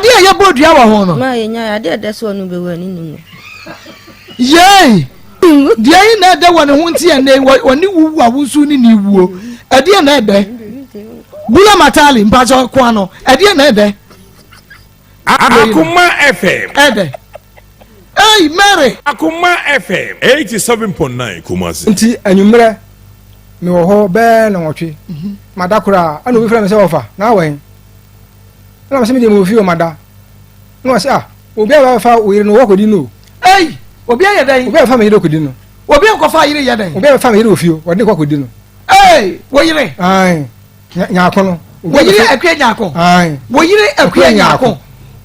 Adeɛ a yɛbɔ dua wɔ ho no. Maa yɛnyae adeɛ a ɛdɛ sɛ ɔno bɛwu a ne nim no. Yei! Deɛ yi na ɛdɛ wɔ ne ho nti ɛnɛ ɔne wuwu a wo nso ne ne wuo. Ɛdeɛ na ɛdɛ. Bula Matali mpakyɛ koa no ɛdeɛ na ɛdɛ. Akoma FM. Ɛdɛ. Hey Mary. Akoma FM 87.9 Kumasi. Nti anwummerɛ mewɔ hɔ bɛɛ nnɔnwɔtwe mada koraa ɛna obi frɛ me sɛ ɔfa na awɔ he ɛna mesɛ medeɛ mewɔ fie o mada na ɔsɛ ah obi a bɛfa wo yere no wɔkɔdi no o. Ei obi ayɛ dɛn? Obi a bɛfa me yere kɔdi no. Obi a nkɔfa yere yɛ dɛn? Obi a bɛfa me yere wɔ fie o wɔde ne kɔ akɔdi no. Ei wo yere? Ae. Nyaako no. Wo yere Akua Nyaako. Wo yere Akua Nyaako.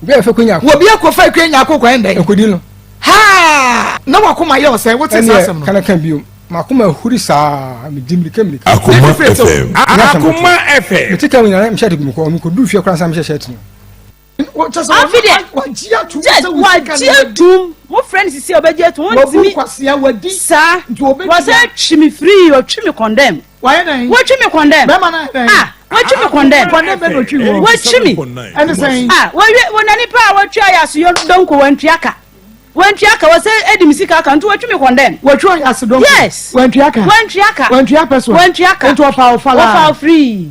Obi a bɛfɛ Nyaako. Obi akɔfa Akua Nyaako kwan dɛn? Ekodi no. Haa! Na wakoma yɛ ɔsɛn wote saa asɛm no. Ɛnneɛ kana kan bio. Makoma ahuri saa medi mirika mirika. Akoma FM. Akoma FM. Mete ka mu nyinaa mehyɛ ade gu me kɔn mekɔduru fie koraa nsa mehyɛ shirt no. Afi deɛ wagye atum sɛ wagye atum mo frɛ no sisi a ɔbɛgye atum wɔntumi saa wɔsɛ twi me free ɔtwi me condemn wɔtwi me condemn ah wɔtwi me condemn wɔtwi me ah wɔwie wɔn nipa a wɔtwi ayɛ aso yɛ donko wɔntua ka wɔntua ka wɔsɛ edi mi sika ka nti wɔtwi me condemn. Wɔtwi ɔyɛ aso donko yes wɔntua ka wɔntua ka wɔntua pɛ so wɔntua ka nti ɔfa ɔfa la ɔfa free.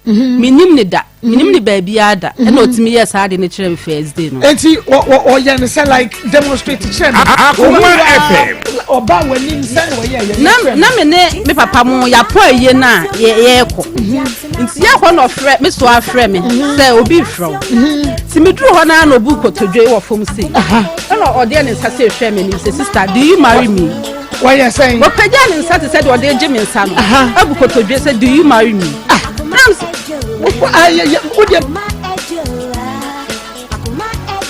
Menim ne da, menim ne baabiara da. Ɛna ɔtumi yɛɛ saa ade no kyerɛ me first day no. Enti ɔyɛ no sɛ like demonstrate kyerɛ me. Akoma FM. Ɔba w'anim sɛ na ɔyɛ yɛ. Na na me ne me papa mo yɛapɔ ayie no a yɛrekɔ. Nti yɛkɔ na ɔfrɛ me so afrɛ me sɛ obi refrɛ wo. Nti meduru hɔ no ara na ɔbu kotodwe wɔ fam sei. Ɛna ɔde ne nsa sɛ hwɛ m'anim sɛ sister do you marry me? Wɔyɛ sɛn? Wɔpagya ne nsa te sɛ deɛ ɔde regye me nsa no. Abu kotodwe sɛ do you marry me? Ah. Wodeɛ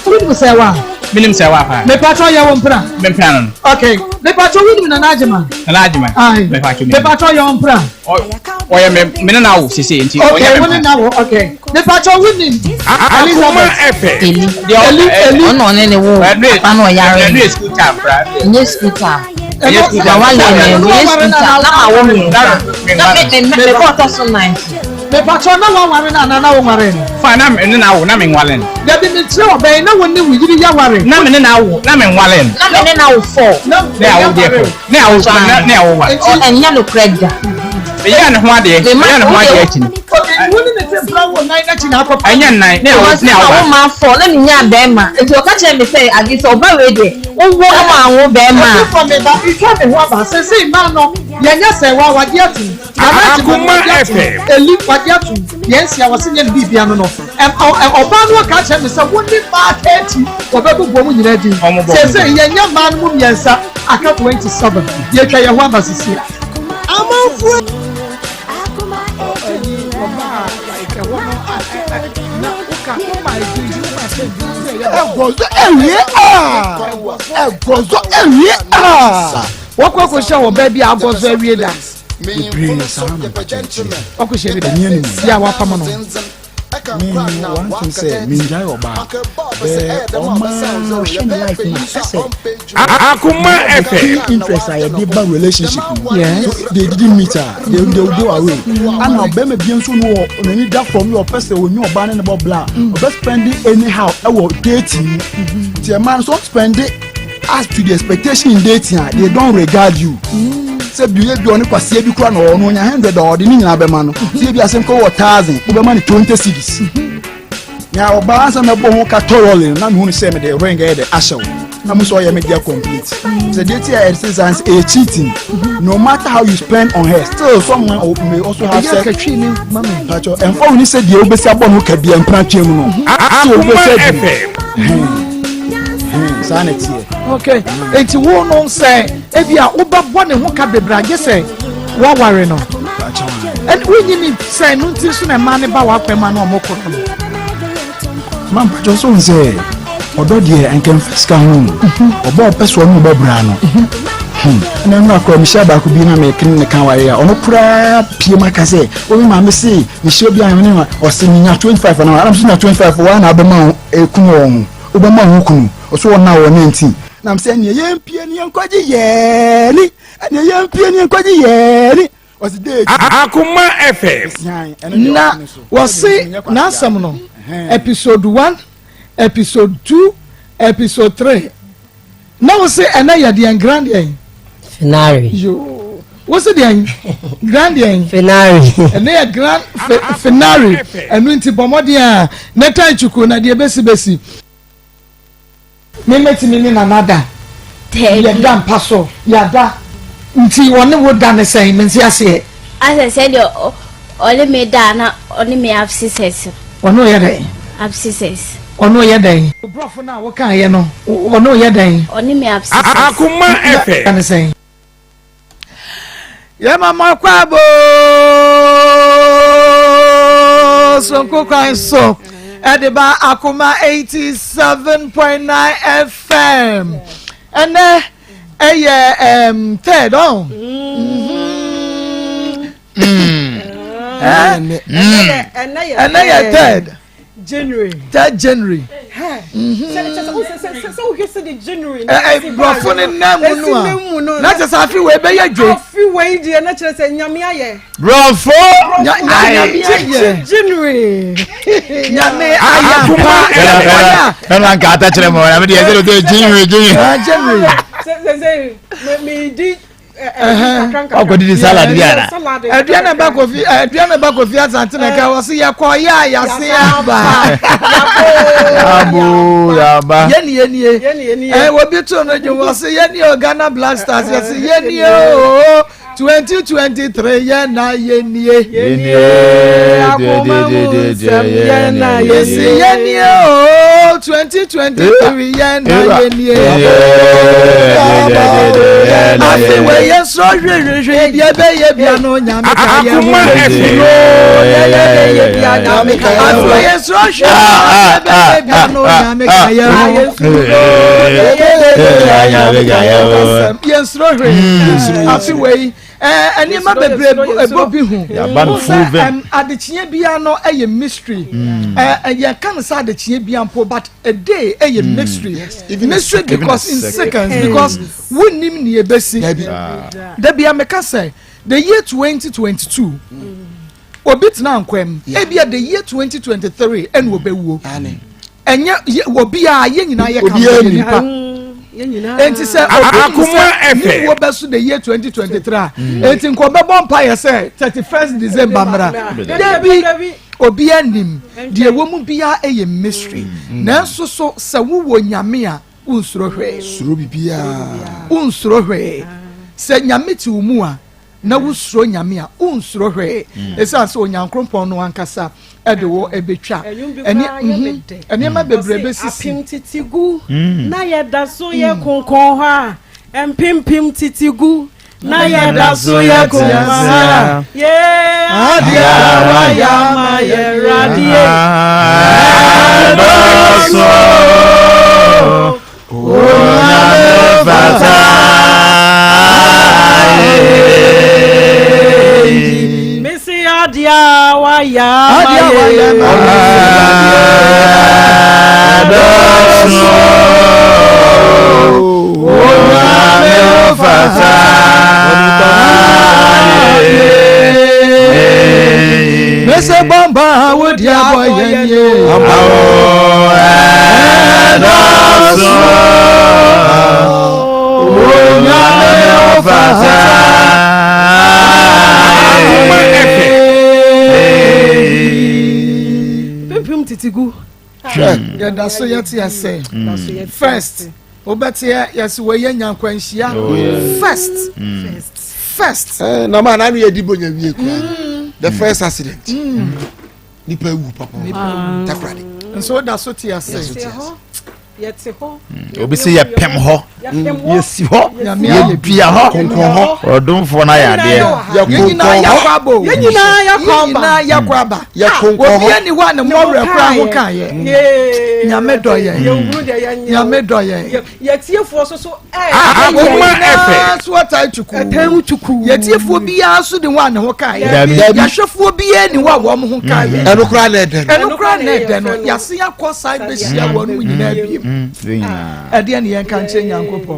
wonim sɛ wa? Menim sɛ wa paa. Mepatɔ yɛ wo mpena. Me mpena no no. Okay. Mepatɔ wonim Nana Agyema? Nana Agyema. Aye. Mepatɔ menim. Mepatɔ yɛ wo mpena. Ɔyɛ me me ne na wo sese nti ɔnyɛ me Okay, wo ne na wo okay. Mepatɔ wonim Elizabeth. Eli. Eli Eli. Ɔno ɔne ne wo papa no ɔyare no. Ɛnu yɛ school time koraa. Ɛnyɛ school time. Ɛnyɛ school time. Na wale no ɛnyɛ school time na ma wo mmiɛnsa. Na me me me bɔ ɔtɔ so nan so. Mepatɔ na waware no anaa na wonware no? Fa na me ne na wo na me nwale no. Dabi me kyerɛ ɔbɛn na wo ne wo yere yaware. Na me ne na wo na me nwale no. Na me ne na wo fɔ. Na ne awo deɛ fɔ. Ne awo na ne awo wa. Ɛnyɛ nokorɛ da. Meyɛɛ ne ho adeɛ. Meyɛɛ ne ho adeɛ akyi no. Wo ne ne te mpena wo nan n'akyi na akɔfa. Ɛnyɛ nnan ne awo ne awo ba. Wo ma fɔ na menya bɛrima nti ɔka kyerɛ me sɛ ade sɛ ɔba wei deɛ wowo ama anwo bɛrima. Ɛti fɔ me ba etwa me ho aba sesei mmaa no yɛnyɛ sɛ wa wagye atum Nana Agyemang wagye atum Eli wagye atum yɛn nsia wɔse nyɛ ne biribia no no ɔbaa no ɔka kyerɛ me sɛ wo ne mmaa 30 wɔbɛbobɔ mu nyinaa din sesei yɛnyɛ mmaa no mu mmiɛnsa aka 27 yɛtwa yɛn ho aba sisi a. Amanfoɔ. Ɛgɔzɔ ɛwie aa ɛgɔzɔ ɛwie aa. Wɔkɔ akɔhyia wɔ baabi a agɔzɔ awie da. Bebree saa na mpakyɛ nkyɛn. Wakɔhyia bi da. Ɛni anim. Yɛ a wapam no. Me no one thing sɛ mengyae ɔbaa bɛɛ ɔma ɔhwɛ ne life mu a ɛsɛ Akoma the key FM. interest a yɛde ba relationship mu Yes. so they didn't meet a they they will go away ana ɔbɛrima bi nso no wɔ n'ani da fam yɛ ɔpɛ sɛ onye ɔbaa ne ne bɔ bla ɔbɛ spend anyhow ɛwɔ dating mu ti ɛmaa nso spend as to the expectation in dating a they don't regard you sɛ bi ebi ɔne kwasia bi kura na ɔno ɔnya hundred a ɔde ne nyinaa bɛma no sɛ ebi asɛm kɔ wɔ thousand wobɛma no 20 cedis nea ɔbaa ansa mɛbɔ ho ka thoroughly no na mehu no sɛ mede ring ɛyɛ de ahyɛ wo na mo sɛ ɔyɛ me deɛ complete sɛ deɛ ti a ɛte saa sɛ ɛyɛ cheating no matter how you spend on her still someone may also have Ɛyɛ sex akatwi ne ma me. patro ɛmfa wo ne sɛ deɛ wobɛsi abɔ no ka bia mpena twam no sɛ Akoma wobɛsɛ adi FM. saa na ɛteɛ Okay. Enti wo no sɛ ebi a wobɛbɔ ne ho ka bebree agye sɛ woaware no. Ɛne wonyini sɛ ɛno nti nso na mmaa ne ba w'akwan mu a na ɔmo korɔ no. Ma mpakyɛw sɛ wohu sɛ ɔdɔ deɛ ɛnka mfa sika ho ɔbɔ ɔpɛ so ɔne ɔbɔ bra no ɛna ɛno akora mehyia baako bi na mekene ne ka ware a ɔno koraa pie ma ka sɛ wo me maame se mehyia obi a ne ma ɔse menya 25 anaa anam so nya 25 waa na abɛma wo ekunu wɔ ho wobɛma wo kunu ɔso wɔn na wɔ 19 nam sɛ ɛneɛ yɛmpie ne yɛnkɔgye yɛni ɛneɛ yɛmpie ne yɛnkɔgye yɛni ɔse dee Akoma FM. Na wɔse n'asɛm no. Episode 1, episode 2, episode 3. Na wo se ɛnɛ yɛ deɛn grand deɛn? Finale. Yoo. Wo se deɛn? Grand deɛn? Finale. Ɛnɛ yɛ grand finale. Ɛno nti bɔ mmɔden a ne tan twuku na deɛ bɛsi bɛsi. Me mɛtumi ne Nana da. Yɛda mpa so, yɛada. Nti ɔne wo da ne sɛn? Mente aseɛ. Asɛ sɛdeɛ ɔne me da na ɔne me abscesses. Ɔne ɔyɛ dɛn? Abscesses. Ɔne ɔyɛ dɛn? Borɔfo no a wokaeɛ no, ɔne ɔyɛ dɛn? Ɔne me abscesses. Akoma FM. Ne sɛn? Yɛma mo akwaabo sonko kwan so ɛde ba Akoma 87.9 FM. Ɛnɛ ɛyɛ third ɔn. Ɛnɛ yɛ third. January. Third January. Borɔfo ne nan mu no a na kyerɛ sɛ afi wei bɛyɛ dwe. Afi wei deɛ na kyerɛ sɛ nyame ayɛ. Borɔfo nyame ayɛ. January. Nyame ayɛ ampa. Ɛna nka ata kyerɛ mɔ na mi deɛ ɛsɛ de January January. January. Sɛ sɛ mi di wakɔdidi salad bi ana aduane ba kofi aduane ba kofi asante na ka wɔsi yɛkɔ yɛ a yase aba yabo yaba yɛni yɛnie ɛ obi to no dwom wɔsi yɛni o Ghana Black Stars yɛsi yɛni o 2023 yɛn na yɛnie yɛnie yɛsi yɛnie o 2023 yɛn na yɛnie afi wei yɛn sɔ hwehwehwɛ deɛ bɛyɛ bia no nyame ka yɛn ho afi wei yɛn sɔ hwehwɛ deɛ bɛyɛ bia no nyame ka yɛn ho yɛn sɔ hwehwɛ afi wei nneɛma bebree ɛbɔ bi ho sɛ adekyeɛ bia no ɛyɛ mystery yɛka no sɛ adekyeɛ bia mpo but a day ɛyɛ mystery mystery because in seconds because wonim nea ɛbɛsi da bia meka sɛ the year 2022 obi tena nkwam ebia the year 2023 ɛna ɔbɛwuo ɛnyɛ obiara yɛn nyinaa yɛ kan yɛ nipa enti sɛ obi sɛ ne wuo bɛso the year 2023 a enti nka ɔbɛbɔ mpa yɛ sɛ 31st December mmra dabi obiara nim deɛ ɛwɔ mu biara ɛyɛ mystery nanso so sɛ wowɔ nyame a wonsuro hwee suro biribiara wonsuro hwee sɛ nyame te wo mu a na wosuro Nyame a, wonsuro hwee, esiane sɛ Onyankrompɔn no ankasa de wo betwa. Nneɛma bebree besisi. Apem tete gu na yɛda so yɛ konkɔn hɔ a, mpempem tete gu na yɛda so yɛ konkɔn hɔ a, yee adeɛ a wayɛ ama yɛn Awurade ɛdɔɔso. Onyame fata Mesi adeɛ a wayɛ ama yɛ. Ɛdɔɔso. Onyame fata Mese bamba wo di abɔ yɛn ye. Ɛdɔɔso. Onyame fata. Pimpim titi gu. Hwɛ yɛda so yɛte ase. First wobɛteɛ yɛsi wɔ yɛ nyankwanhyia. First. First. Na ma n'anu yɛ di bonya wie kura. The first accident. Nipa ewu papa. Takoradi. Nso da so te ase. Yɛte hɔ. Obi sɛ yɛpem hɔ, yɛsi hɔ, yɛdua hɔ, ɔdomfoɔ no ayɛ adeɛ. Yɛn nyinaa yɛakɔ aba o. Yɛn nyinaa yɛakɔ aba. Yɛn nyinaa yɛakɔ aba. Obi ani hɔ a ne mmɔwerɛ koraa ho ka yɛ. Nyame dɔ yɛn. Nyame dɔ yɛn. Yɛtiefoɔ so so Akoma FM. So ɔtaa tuku. Ɛtaa tuku. Yɛtiefoɔ biara so de hɔ a ne ho ka yɛ. Yɛahwɛfoɔ biara ni hɔ a wɔn ho ka yɛ. Ɛno koraa na ɛdɛ no. Ɛno koraa na ɛdɛ no. Yɛase akɔ san bɛhyia wɔn mu nyinaa biem. Ɛdeɛ ne yɛnka nkyerɛ Nyankopɔn.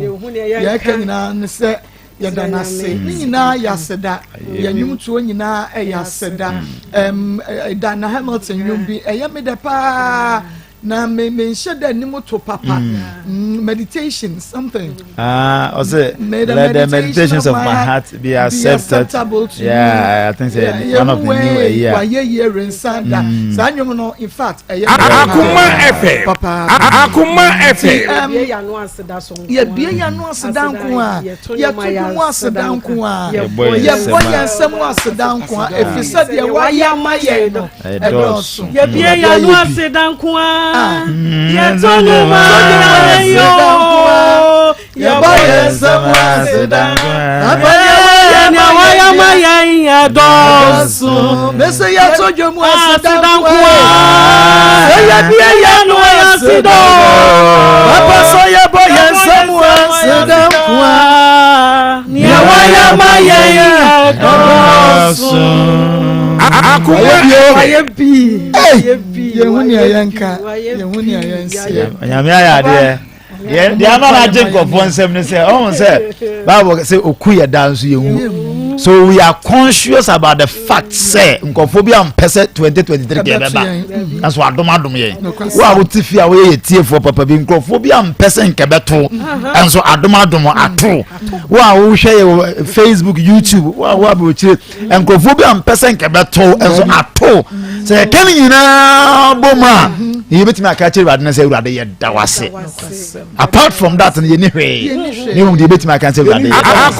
Yɛka nyinaa ne sɛ. Yɛda no ase. Ne nyinaa yɛ aseda. Yɛn nnwomtoɔ nyinaa ɛyɛ aseda. Ɛm Dana Hamilton nnwom bi ɛyɛ me dɛ paa. Na me me nhyɛ dɛ nim to papa. Mm, meditation something. Ah, ɔsɛ let the meditations of my heart be acceptable to you. Yeah, I think say yeah, one of the new year. Wayɛ yie rensa da. Mm. Saa nnwom no in fact ɛyɛ. Akuma FM. Papa. Akuma FM. Yɛbie yɛn ano aseda so nko a. Yɛbie yɛn ano aseda nko a. Yɛto dwom aseda nko a. Yɛbɔ yɛn nsam aseda nko a. Efisɛ deɛ wayɛ ama yɛn no ɛdɔɔso. Yɛbie yɛn ano aseda nko a. Yɛto dwom aseda nko a. Yɛbɔ yɛn nsam aseda nko a. Nea wayɛ ama yɛn ɛdɔɔso. Mese yɛto dwom aseda nko a. Sɛ yɛbie yɛn ano aseda. Papa sɛ yɛbɔ yɛn nsam aseda nko a. Nea wayɛ ama yɛn ɛdɔɔso. Akoma wayɛ bi. Yɛhu nea yɛnka, yɛhu nea yɛnseɛ. Nyame ayɛ adeɛ. Deɛ ama no agye nkurɔfoɔ nsɛm ne sɛ ɔhu sɛ Bible sɛ oku yɛ da nso yɛnwu. So we are conscious about the fact sɛ nkurɔfoɔ bi ampɛ sɛ 2023 deɛ ɛbɛba nanso adom adom yɛn. Wo a wote fie a woyɛ yɛ tiefoɔ papa bi nkurɔfoɔ bi ampɛ sɛ nkɛbɛto nso adom adom ato. Wo a wohwɛ yɛ wɔ Facebook, YouTube, wo a wo aburokyire nkurɔfoɔ bi ampɛ sɛ nkɛbɛto nso ato. Sɛ yɛka ne nyinaa bɔ mu a yɛbɛtumi aka kyerɛ Awurade no sɛ Awurade yɛda wo ase. Apart from that no yɛni hwee ne mmom deɛ yɛbɛtumi aka sɛ Awurade yɛda wo ase.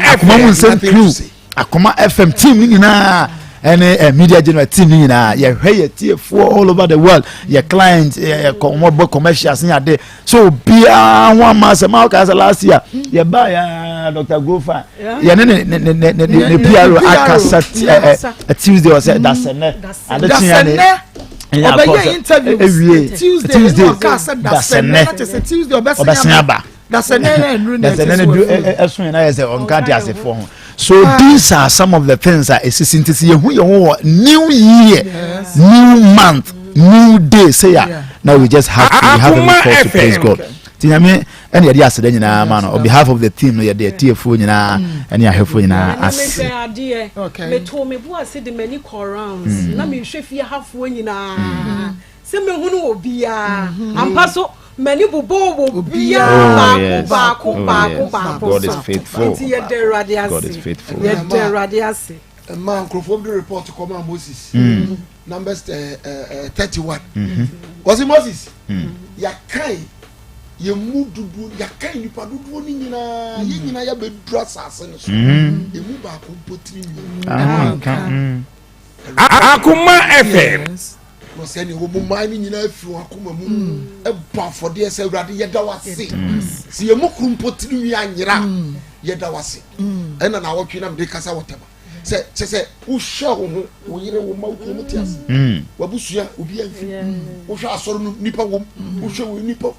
Akoma mu nsɛm crew, Akoma FM team no nyinaa ɛne eh, media general team no nyinaa yɛhwɛ yɛ tiefoɔ all over the world yɛ client yɛ kɔmɔbɔ commercials ne ade so obiara ho ama asɛm a ɔka sɛ last year yɛbaa yɛ Dr. Gofa yɛne ne ne ne ne ne ne PRO akasa Tuesday ɔsɛ dasɛnɛ ade kyea ne ɔbɛyɛ interview ewie Tuesday dasɛnɛ Tuesday ɔbɛsɛn aba dasɛnɛ na ɛnuru na dasɛnɛ no du ɛso yɛn ayɛ sɛ ɔnka te asefoɔ ho so these are some of the things a esisi nti sɛ yɛhu yɛn ho wɔ new year new month new day say ya now we just have to we have every cause to praise God ti nyame ɛna yɛde aseda nyinaa ma no on behalf of the team no yɛde atiefoɔ nyinaa ɛne ahwɛfoɔ nyinaa ase. adeɛ metoo me bo ase de m'ani kɔ rounds na mehwɛ fie hafoɔ nyinaa sɛ mehunu obiara ampa so m'ani bobɔɔ wɔ obiara baako baako baako baako so nti yɛda Awurade ase yɛda Awurade ase. Mmaa nkurɔfoɔ bi de report kɔmaa Moses. Numbers 31. Wɔsi Moses, yɛakan yɛn mu dodoɔ, yɛakan nipa dodoɔ no nyinaa, yɛn nyinaa yɛabɛduru asase no so. Emu baako mpo tiri nwi. Akoma FM. Na sɛ ne wɔn mmaa no nyinaa firi wɔn akoma mu ɛbɔ afɔdeɛ sɛ Awurade yɛda wo ase. Sɛ yɛn mu koro mpo tiri nwi anyera, yɛda wo ase. Ɛna na awɔtwe na mede kasa wɔ tɛma. Sɛ kyɛ sɛ wohwɛ wo ho, wo yere, wo mma, wo kunu mu te ase. W'abusua, obi amfi. Wohwɛ asɔre no, nipa wom. Wohwɛ wo nipa.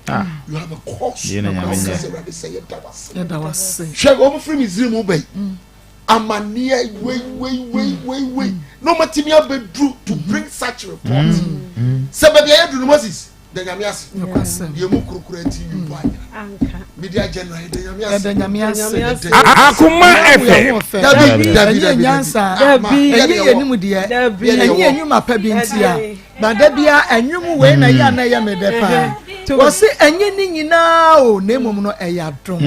You have a cause. Na wɔka sɛ Awurade sɛ yɛda wo ase. Yɛda wo ase. Hwɛ wɔn firi Misraim ba yi. Amaneɛ wei wei wei wei wei. Na wɔn atumi abɛduru to bring such report. Sɛ baabi a yɛduru no Moses. Da nyame ase. Deɛ mu kurokuro nti nwi mpo anyera. Media general yɛda nyame ase. Yɛda nyame ase. Akoma FM. Dabi dabi Ɛnyɛ nyansa. Ɛnyɛ yɛn nim deɛ. Ɛnyɛ yɛn nnwuma pa bi ntia. Na da bia ɛnwom wei na ɛyɛ a na ɛyɛ me dɛ paa. Wɔsi ɛnyɛ ne nyinaa o na mmom no ɛyɛ adom.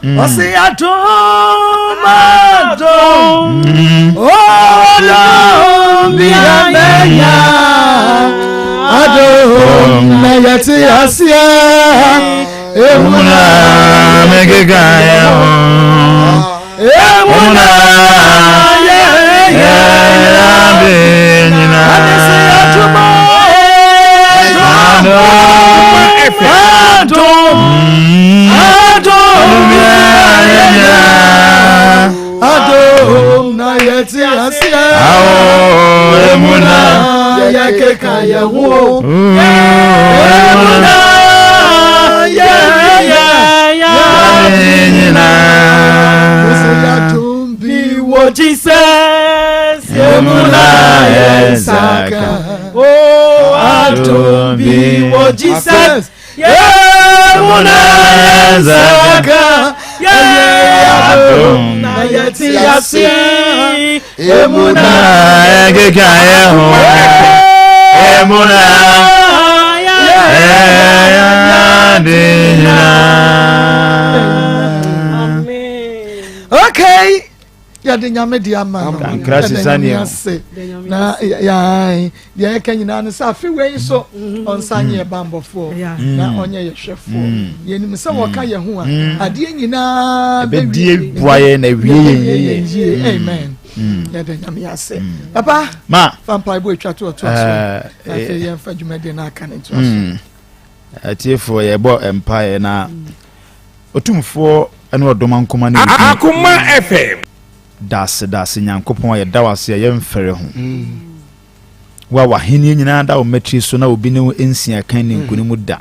Wɔsi adom adom. Odom bi amenya. Adom na yɛte aseɛ. Emu na mekeka yɛ ho. Emu na yɛyɛ. Ɛne adom adom adom adom na yɛte aseɛ. Emu na yɛkeka yɛ ho. Emu na yɛyɛ nyinaa. Wɔsɛ yɛadom bi wɔ Jesus. Emu na yɛnsa ka. Oh, adom bi wɔ Jesus. Emu na yɛnsa ka. Adom na yɛte ase emu na ɛkeka yɛ ho emu na yɛde nyinaa. Okay. Yɛde nyame de ama no. Yɛda nyame ase. Na yɛn deɛ yɛka nyinaa no sɛ afe wei nso ɔnsa nyɛ yɛ bambɔfoɔ na ɔnyɛ yɛ hwɛfoɔ. Yɛnim sɛ wɔka yɛn ho a adeɛ nyinaa bɛdie boa yɛn na wie yɛn yie. Amen. Yɛda nyame ase. Papa, fa mpaebɔ atwa to ɔtoa so. Na afei yɛmfa dwumadie no aka ne ntoa so. Atiefoɔ, yɛbɔ mpaeɛ na Otumfoɔ ne Ɔdomankoma ne wo din. Akoma FM. Dase dase Nyankopɔn a yɛda wo ase a yɛmfɛre ho. Wo a w'ahenni nyinaa da wo mmatiri so na obi ne wo nsi akan ne nkonim da.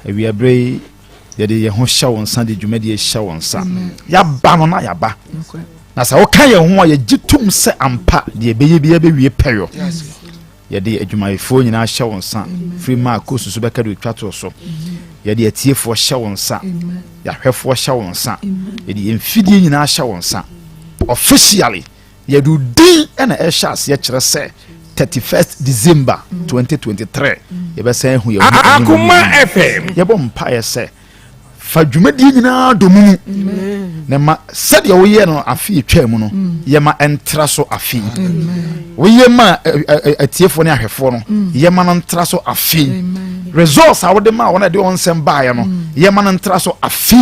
Awiaberɛ yi yɛde yɛn ho hyɛ wo nsa de dwumadie hyɛ wo nsa. Yɛaba no na yɛaba. Na sɛ woka yɛn ho a yɛgye tom sɛ ampa deɛ ɛbɛyɛ biara bɛwie pɛyɔ. Yɛde adwumayɛfoɔ nyinaa hyɛ wo nsa, firi maa kɔ susu bɛka de otwa toɔ so. Yɛde atiefoɔ hyɛ wo nsa, yɛahwɛfoɔ hyɛ wo nsa, yɛde yɛn mfidie nyinaa hyɛ wo nsa. Officially, yɛde wo din na ɛhyɛ aseɛ kyerɛ sɛ 31st December 2023 yɛbɛsan ahu yɛn ho anim. Akoma FM. Yɛbɔ mpaeɛ sɛ fa dwumadie nyinaa dɔ mu mu na ma sɛdeɛ woyɛ no afe yɛtwaa mu no yɛma ɛntra so afe woyɛ ma atiefoɔ ne ahwɛfoɔ no yɛma no ntra so afe results a wode ma wɔn a ɛde wɔn nsɛm baeɛ no yɛma no ntra so afe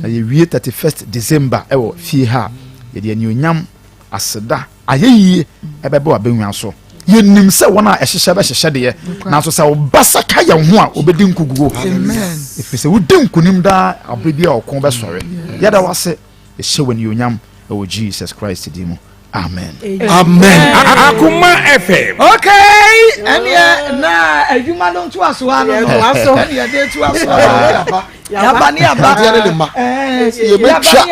na yɛwie 31st December ɛwɔ fie ha yɛde anuonyam Aseda, ayɛyie ɛbɛba w'abannwa so. Yɛnim sɛ wɔn a ɛhyehyɛ bɛhyehyɛ deɛ, nanso sɛ wo basa ka yɛn ho a, wɔbɛdi nkoguo. Ɛfiri sɛ wodi nkonim daa aberɛ bi a ɔko bɛsɔre. Yɛda wo ase, yɛhyɛ wo anuonyam wɔ Jesus Christ din mu. Amen. Amen. Akoma FM. Okay, ɛneɛ na adwuma no ntoasoɔ ano no, ɛne yɛde toasoɔ no. Yaba ne aba. Adeɛ ne ne mma. Yɛbɛtwa.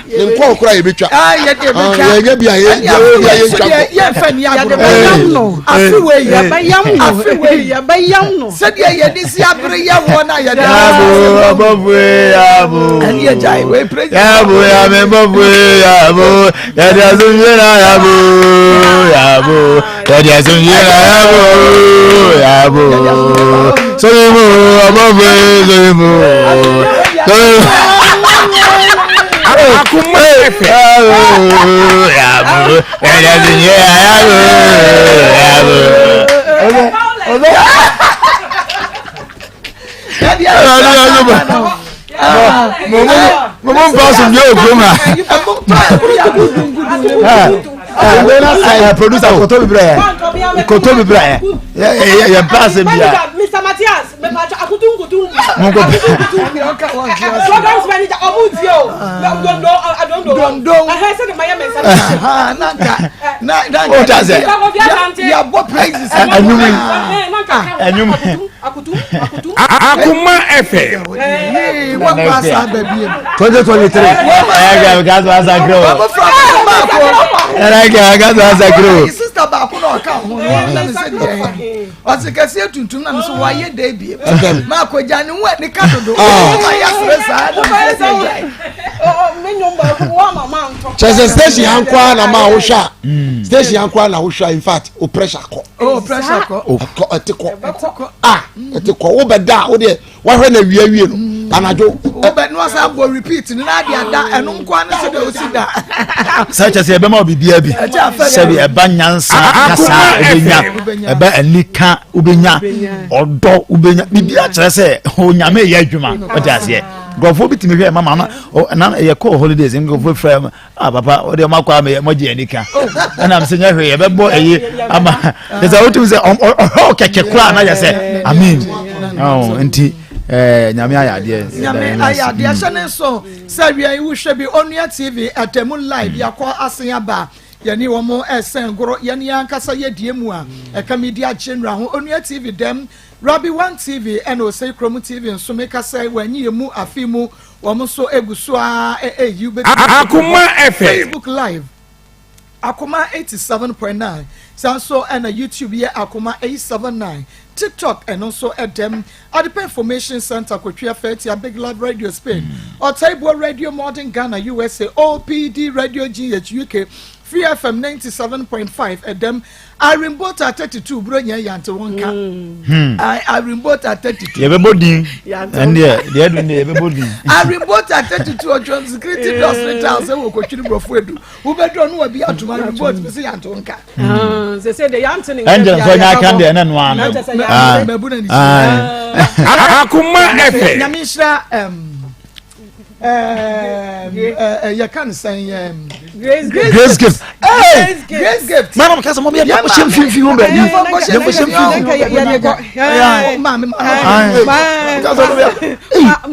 Ne nkɔɔ koraa yɛbɛtwa. Yɛnyɛ bi a yɛnyɛ bi a yɛntwa nkɔ. Yɛmfa ni agorɔ. Yɛbɛyam no. Afe wei. Yɛbɛyam no. Afe wei. Yɛbɛyam no. Sɛdeɛ yɛde si abere yɛ wɔn a yɛde. Yabo abɔfue yabo. Ɛne ɛgya yi wei president. Yabo yame bɔfue yabo. Yɛde asomdwe na yabo yabo. Yɛde asomdwe na yabo yabo. Sɔmi mu abɔfue sɔmi mu. Sɔmi mu. Akoma FM. Yabo yɛde asomdwe na yabo yabo. Ɔbɛ ɔbɛ. Mo mo mpa asomdwe wɔ kurom ha. Producer koto bi brɛ yɛ. Koto bi brɛ yɛ. Yɛ mpa asɛm bia. Mr. Matias, mepacho akutu nkutu. Mo nkɔ. Programs manager ọmụ di o. Dondo adondo. Dondo. Ẹhẹ sẹ de ma yẹ mẹ nsa. Nanka. O ta sẹ. Yabɔ praises. Ẹnyum yi. Ẹnyum. Akoma FM. 2023. Ẹ̀ka ká tó asa kúrò. Ẹ̀ka ká tó asa kúrò. Sista baako na ɔka ho no ɔno na sɛ deɛ ɔsi kɛseɛ tuntum na nso wayɛ dɛ bie maa kɔ gya ne ho a ne ka dodo ɔma yɛ asere saa na sɛ deɛ gya kyɛ sɛ station ha nkoa na ma wohwɛ a station ha nkoa na wohwɛ a in fact o pressure kɔ. o pressure kɔ. o kɔ ɛte kɔ. ah ɛte kɔ wo bɛ da o deɛ wahwɛ na wia wie no anadwo. o bɛ n'o sa bɔ repeat ni n'a di a da ɛnu nkoa ne se de o si da. sɛ kyɛ sɛ ɛbɛma obibiara bi sɛbi ɛba nyansa kasa wobɛnya ɛba anika wobɛnya ɔdɔ wobɛnya biribiara kyerɛ sɛ onyame yɛ adwuma ɔte aseɛ nkurɔfoɔ bi tumi hwɛ mama no na yɛkɔɔ holidays nkurɔfoɔ frɛ ah papa o deɛ ɔmakɔ ama yɛ mɔgye ani ka ɛna mesɛ nyɛ hwee yɛbɛbɔ ɛyi ama kyɛ sɛ wotumi sɛ ɔhwɛ wo kɛkɛ koraa na yɛ sɛ amen nti nyame ayɛ adeɛ nyame ayɛ adeɛ hyɛ ne nso sɛ wia yi wohwɛ bi onua tv ɛtɛmu live yɛakɔ asen aba yɛne wɔn ɛsɛn goro yɛne yɛn ankasa yɛdie mu a ɛka media general ho onua tv dɛm Rabi One TV ɛna Osei Kurom TV nso meka sɛ wɔanyi yɛn mu afe mu Wɔn nso egu so ara reyi wobɛtumi Akoma FM. Facebook live. Akoma 87.9 saa nso ɛna YouTube yɛ Akoma 879 TikTok ɛno nso ɛdɛm Adepa Information Center Kotwia Fatia Big Love Radio Spain Ɔtaibuo Radio Modern Ghana USA OPD Radio GH UK Free FM 97.5 ɛdɛm Irene Bota 32 Buronya Yante wɔn ka hmm. Irene Bota 32 yɛbɛbɔ din ɛndeɛ deɛ ɛdu deɛ yɛbɛbɔ din Irene Bota 32 ɔtwɛn security dɔs ne ta sɛ wɔ kotwiri borɔfo edu wobɛduru ɔno wabi atom Irene Bota sɛ yante wɔn ka hmm. sɛ de yante ne nka ɛnjɛ nso ɔnya aka deɛ ɛnɛ noa no mɛbu na ne si Akoma FM nyame nhyira yɛka ne sɛn grace gift grace gift madam kasa mo yɛ kɔ hyɛ mfimfini ho baabi yɛ kɔ hyɛ mfimfini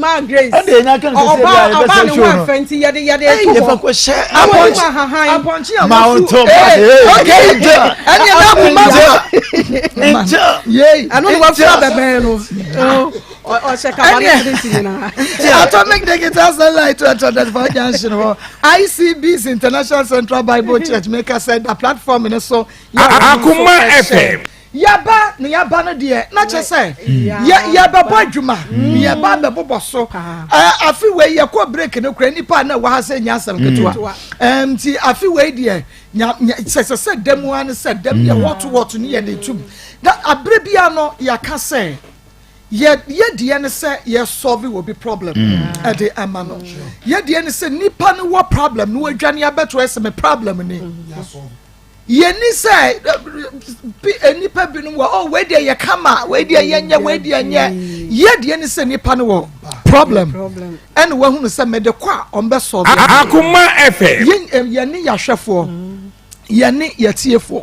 ma grace ɛde enya kan sɛ sɛ bi a yɛbɛsɛ ɔba ne show ho no afɛ nti yɛde yɛde ɛyɛ to fa hɔ kɔ hyɛ apɔnkye ahahan apɔnkye a ma wafu o to ma okay ɛne ɛna akoma nkyɛ yei ɛno ne wafura bɛbɛn no ɔhyɛ kaba ne tiri ti nyinaa. Atomic Digital Satellite 204 junction hɔ ICBC International Central Bible Church meka sɛ da platform no so Akoma FM. Yaba na yaba no deɛ na kyɛ sɛ yɛbɛbɔ adwuma mm. yɛba bɛbobɔ so afe wei yɛkɔ break no kora nipa na ɛwɔ ha sɛ nya asɛm ketewa mm. nti afe wei deɛ sɛ sɛ sɛ dɛm ara ne sɛ dɛm yɛ wɔto wɔto ne yɛ ne tum na abere bia no yɛaka sɛ Yɛ yɛ deɛ ne sɛ yɛ solve wɔ bi problem ɛde mm. ama no. Yɛ deɛ ne sɛ nipa no wɔ problem no wadwane abɛto ɛsɛ me problem ni. Yɛni sɛ bi nipa binom wɔ oh wei deɛ yɛ kama wei deɛ yɛ nyɛ wei deɛ nyɛ. Yɛ deɛ ne sɛ nipa no wɔ problem ɛna wahunu sɛ mɛde kɔ a ɔmbɛ solve. Akoma FM. Yɛn yɛne yɛahwɛfoɔ. Mm. Yɛne yɛtiefoɔ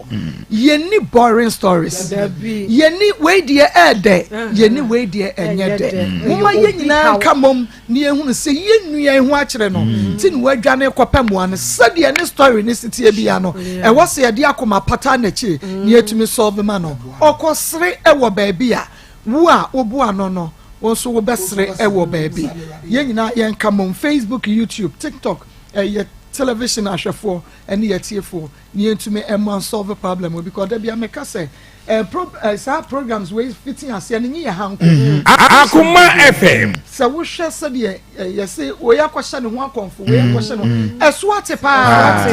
yɛnni boring stories yɛnni wei deɛ ɛɛdɛ yɛnni wei deɛ ɛnyɛ dɛ moma yɛn nyinaa nka mom ne yɛhunu sɛ yɛn nua yi ho akyerɛ no nti na wadwane kɔpɛ mmoa no sɛdeɛ ne story ne siteɛ bia no ɛwɔ sɛ yɛde akoma pata n'akyiri ne yɛtumi solve ma no ɔkɔsere ɛwɔ baabi a wo a woboa no no wo nso wobɛsere ɛwɔ baabi yɛn nyinaa yɛnka mom Facebook YouTube TikTok ɛyɛ television ahwɛfoɔ ɛne yɛ atiefoɔ ne yɛntumi ɛmmoa nsolve problem wɔ because da bia meka sɛ eh, pro, eh, saa programs wei fiti aseɛ no nye yɛ ha nko mm-hmm. Akoma FM sɛ wohwɛ sɛdeɛ eh, yɛse wei akɔhyɛ ne ho akɔmfo wei akɔhyɛ ne ho mm-hmm. ɛso ate paa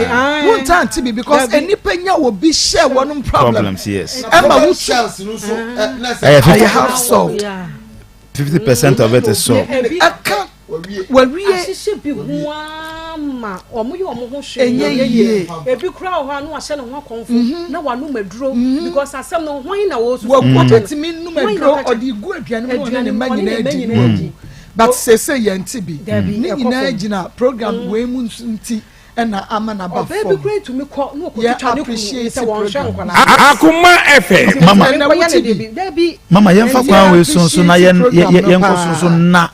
wontaa nte bi because nnipa nya wɔ bi hyɛ wɔnom problems yes ɛma wotu ɛyɛ half solved 50% of it is solved ɛka Wawie. Ahyehyɛ bi ho ara ma wɔyɛ wɔn ho hwee. Ɛnyɛ yie. Ebi koraa wɔ hɔ a na wahyɛ ne ho akɔmfo mhm. na wanom aduro mhm. because asɛm no hwan na wɔresusu. Wɔbɛtumi nom aduro ɔde gu aduane mu ɔne ne mma nyinaa di ne wawu but sese yɛn ti bi ne nyinaa gyina program mm. wei mu nti ɛna ama na ba fam. Ɔbaa bi kura tumi kɔ na ɔkɔtwitwa ne kunu sɛ wɔn hwɛ nkwadaa. Akoma FM. Mama mama yɛn fa kwan wei so nso na yɛn yɛn kɔ so nso na.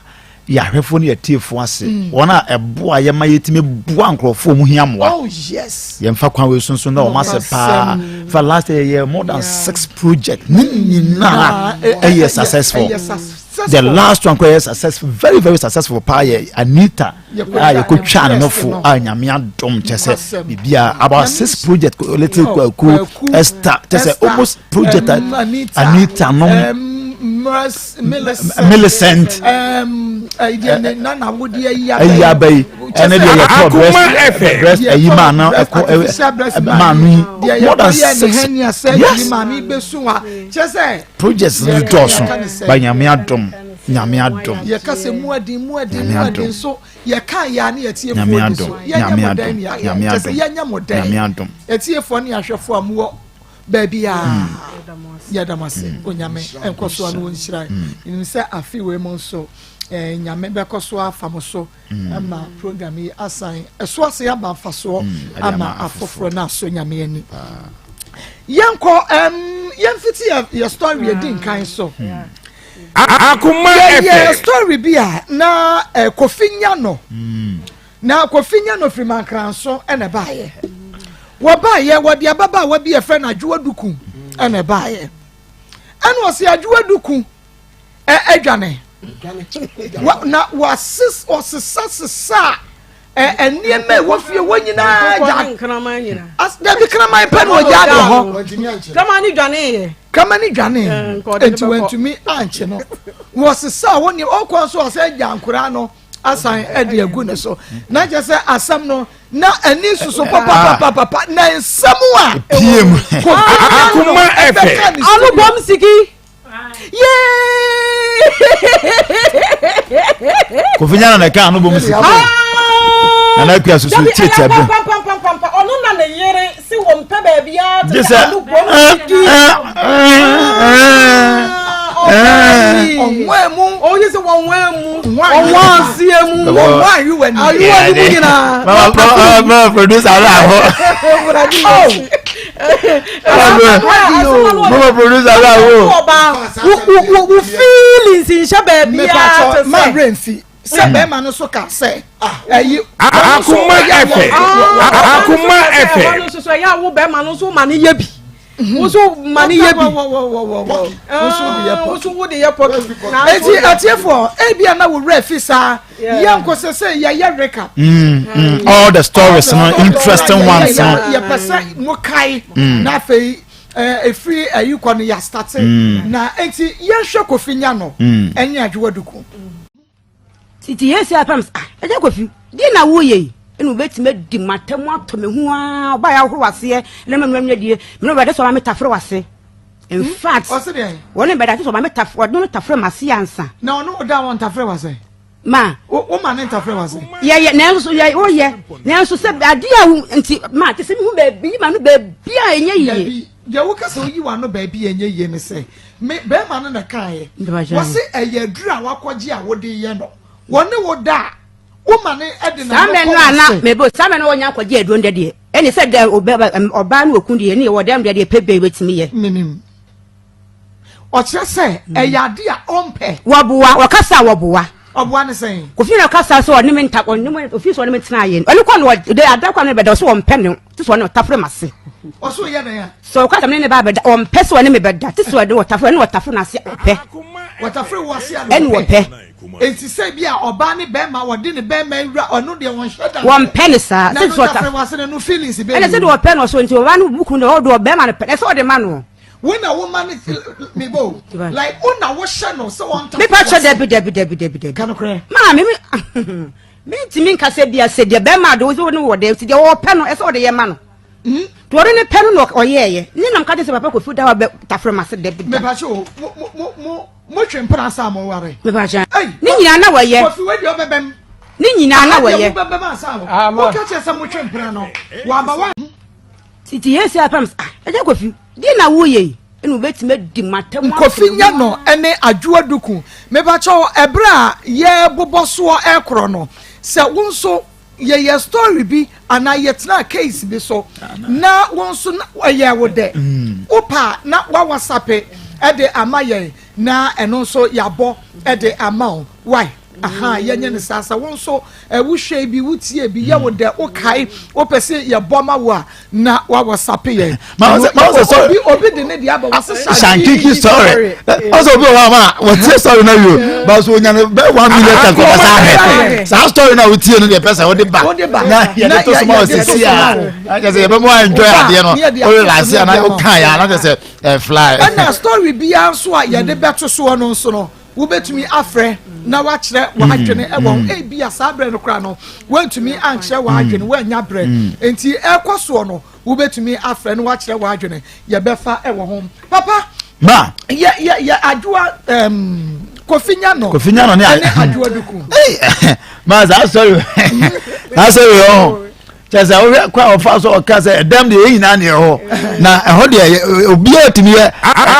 Yɛ ahwɛfoɔ ne atiefoɔ ase mm. wɔn a ɛboa yɛ ma yɛtumi boa nkurɔfoɔ mu hia mmoa oh, yes. yɛmfa kwan wei so nso na wɔn ase paa fa last year yɛ more than six project ne nyinaa ɛyɛ successful the last one kɔ yɛ successful very very successful paa yɛ Anita a yɛkɔtwaa ne nofo a nyame adom kyɛ sɛ biribia about six project little oh, kwaku Esther kyɛ sɛ almost project Anita nom Millicent ayi aba yi ɛne deɛ yɛtɔ breast breast ayi maa no ɛkɔ maa no yi more than six yes projects no dɔɔso ba nyame adom nyame adom nyame adom nyame adom nyame adom nyame adom nyame adom ɛtiefoɔ ne ahwɛfoɔ a mowɔ baabi a yɛda mo ase onyame nkɔ so ano nhyira nim sɛ afe wei mu nso eh, nyame bɛkɔ so afa mo so ama program yi asan ɛso ase aba mfasoɔ ama afoforɔ no asɔ nyame ani yɛnkɔ um, yɛmfiti yɛ, yɛ story yɛdi nkan so Akoma yɛyɛ FM. story bi a na eh, kofi nya no Na Kofi Nyano firi Mankranso na ɛbaeɛ. Wɔbaeɛ, wɔde ababaawa bi a yɛfrɛ no Adwoa Duku na ɛbaeɛ. Ɛna ɔse Adwoa Duku adwane. Na wɔsesa sesa Nneɛma ɛwɔ fie hɔ nyinaa gya. Dabi kraman pɛ na ɔgya de hɔ. Kraman ne dwane yɛ. Kraman ne dwane. Nti wantumi ankye no. Wɔsesa wɔn nneɛma ɔkɔ nso ɔsɛ gya nkoraa no asan ɛde agu ne so. Na kyerɛ sɛ asɛm no na ani soso papapapapa na nsɛm a. Pie mu. Akoma ɛfɛ. Ɔno bɔm siki. Kofi nyana na ɛka ano bɔ mu sika. Nana akua soso tietia bɛ. Ɔno na ne yere si wɔn pɛ baabi a te sɛ ano bɔ mu siki. Ɔnwɛn mu. Ɔyɛ sɛ wɔnwɛn mu. Ɔnwɛn aseɛ mu. Wɔnwɛn ayiwa ni. Ayiwa ni mu nyinaa. Mama mama producer ala ahɔ. Mama producer la wo. Wo feelings nhyɛ baabi a te sɛ. Ma werɛ mfi sɛ bɛrima no so ka sɛ ɛyi. Akoma ɛfɛ. Akoma ɛfɛ. Ɛhɔ no nso so ɛyɛ awo bɛrima no nso ma ne yɛ bi. Wo nso ma ne yɛ bi. Wo nso wo de yɛ pɔki. Eti atiefoɔ ebia na wo werɛ fi saa. Yɛn nko sɛ sɛ yɛyɛ recap. All the stories no interesting ones no. Yɛpɛ sɛ mo kae na afei efiri ɛyi kɔ no yɛastate na eti yɛnhwɛ Kofi nya no ɛne Adwoa Duku. Nti yɛn si apam sɛ ah ɛgya Kofi deɛ na woyɛ yi ɛna wobɛtumi adi m'atam atɔ me ho aa ɔbaa yɛ ahoro waseɛ na ma mmerɛ die mene ɔbɛde sɛ ɔma me tafere wase in hmm? fact wɔne bɛda sɛ ɔma me tafere ɔde no tafere m'ase ansa na ɔno ɔda wɔn tafere wase ma wo ma ne ntafere wase yɛyɛ nanso yɛ woyɛ nanso sɛ adeɛ a wo nti ma te sɛ mehu baabi yi ma no baabi a ɛnyɛ yie deɛ woka sɛ woyi w'ano baabi a ɛnyɛ yie ne sɛ me bɛrima no na kaeɛ wɔse ɛyɛ aduru a wakɔgye a wode yɛ no wɔne wo da a woma ne de na no kɔ na mebo saa mɛ no wɔnya akɔgye aduro no deɛ ɛne sɛ dɛ ɔbaa no wɔku deɛ ne yɛwɔ dɛm deɛ deɛ pɛ bɛi bɛtumi yɛ menim ɔkyerɛ sɛ ɛyɛ ade a ɔmpɛ wɔboa wɔkasa wɔboa ɔboa ne sɛn kofi na ɔkasa sɛ ɔne me nta ɔne me ofi sɛ ɔne me tena yɛ ɔne kɔ no ɔde ada kɔ no bɛda ɔsɛ ɔmpɛ ne te sɛ ɔne ɔtafere ma se ɔsɛ ɔyɛ dɛn a sɛ ɔkasa me ne ne ba bɛda ɔmpɛ sɛ ɔne me bɛda te sɛ ɔde ɔtafere ɛne ɔtafere n'ase ɔpɛ ɔtafere wɔ ase a ɛne ɔpɛ enti sɛ bi a ɔbaa ne bɛrima wɔde ne bɛrima awura ɔno deɛ wɔnhyɛ da wɔmpɛ ne saa sɛ sɛ ɔtafere wɔ ase no feelings bɛɛ ɛne sɛ deɛ ɔpɛ no ɔso nti ɔbaa no bukunu deɛ ɔde ɔbɛrima no pɛ ɛsɛ ɔde ma no Wo na wo ma ne me bo like wo na wo hyɛ no sɛ wɔn ta. Mepa kyɛ dabi dabi dabi dabi dabi. Kanokorɛ. Maa mi mi mi ntumi nkasa bi ase deɛ bɛrima de wo ne wɔ dɛ ti deɛ ɔpɛ no ɛsɛ ɔde yɛ ma no. Hmm? Deɛ ɔde ne pɛ no na ɔyɛɛyɛ ne nam ka kyerɛ sɛ papa kofi da wa bɛ tafere ma se dabi da. Mepa kyɛ o mo mo mo mo twe mpena sa mo ware. Mepa kyɛ ne nyinaa na wɔyɛ. Kofi wei deɛ ɔbɛbɛm. Ne nyinaa na wɔyɛ. Aha deɛ mo bɛbɛm ansa wo. Wo ka kyerɛ sɛ mo twe mpena no waba wa. Titi yɛn si apam ah ɛgya kofi deɛ na woyɛ yi ɛna wobɛtumi adi matam Kofi Nyano ne Adwoa Duku mepakyɛw ɛberɛ a yɛbobɔ soɔ ɛkorɔ no sɛ wo nso yɛyɛ story bi anaa yɛtenaa case bi so na wo nso ɛyɛ wo dɛ mm. wopɛ a na wawasape ɛde ama yɛn na ɛno nso yɛabɔ ɛde ama wo why aha yɛnyɛ no saa sɛ wo nso wohwɛ bi wotie bi yɛ wo dɛ wokae wopɛ sɛ yɛbɔ ma wo a na wawɔsape yɛn obi obi de ne deɛ aba wɔse shankiki story ɔsɛ obi wɔ hɔ a wɔtie story na wie ba so onya no bɛ one million times kɔkɔ saa hɛ saa story na wotie no deɛ pɛ sɛ wode ba na yɛde to so ma wɔ sisi a na kyɛ sɛ yɛbɛma enjoy adeɛ no o relax a na wokae a na kyɛ sɛ ɛfly ɛna story biara nso a yɛde bɛto soɔ no nso no Wobɛtumi afrɛ na woakyerɛ w'adwene wɔ ho. Ebia saa berɛ no koraa no, woantumi ankyerɛ w'adwene, woannya berɛ. Enti ɛrekɔ soɔ no, wobɛtumi afrɛ na woakyerɛ w'adwene. Yɛbɛfa wɔ ho. Papa, Ma. yɛ yɛ yɛ adwoa um, Kofi Nyano. Kofi Nyano ne ɛne Adwoa Duku. Ma saa story saa story ɔho. Kyɛ sɛ wohwɛ kwan a ɔfa so ɔka sɛ ɛdɛm deɛ yɛn nyinaa ne ɛhɔ na ɛhɔ deɛ obiara tumi yɛ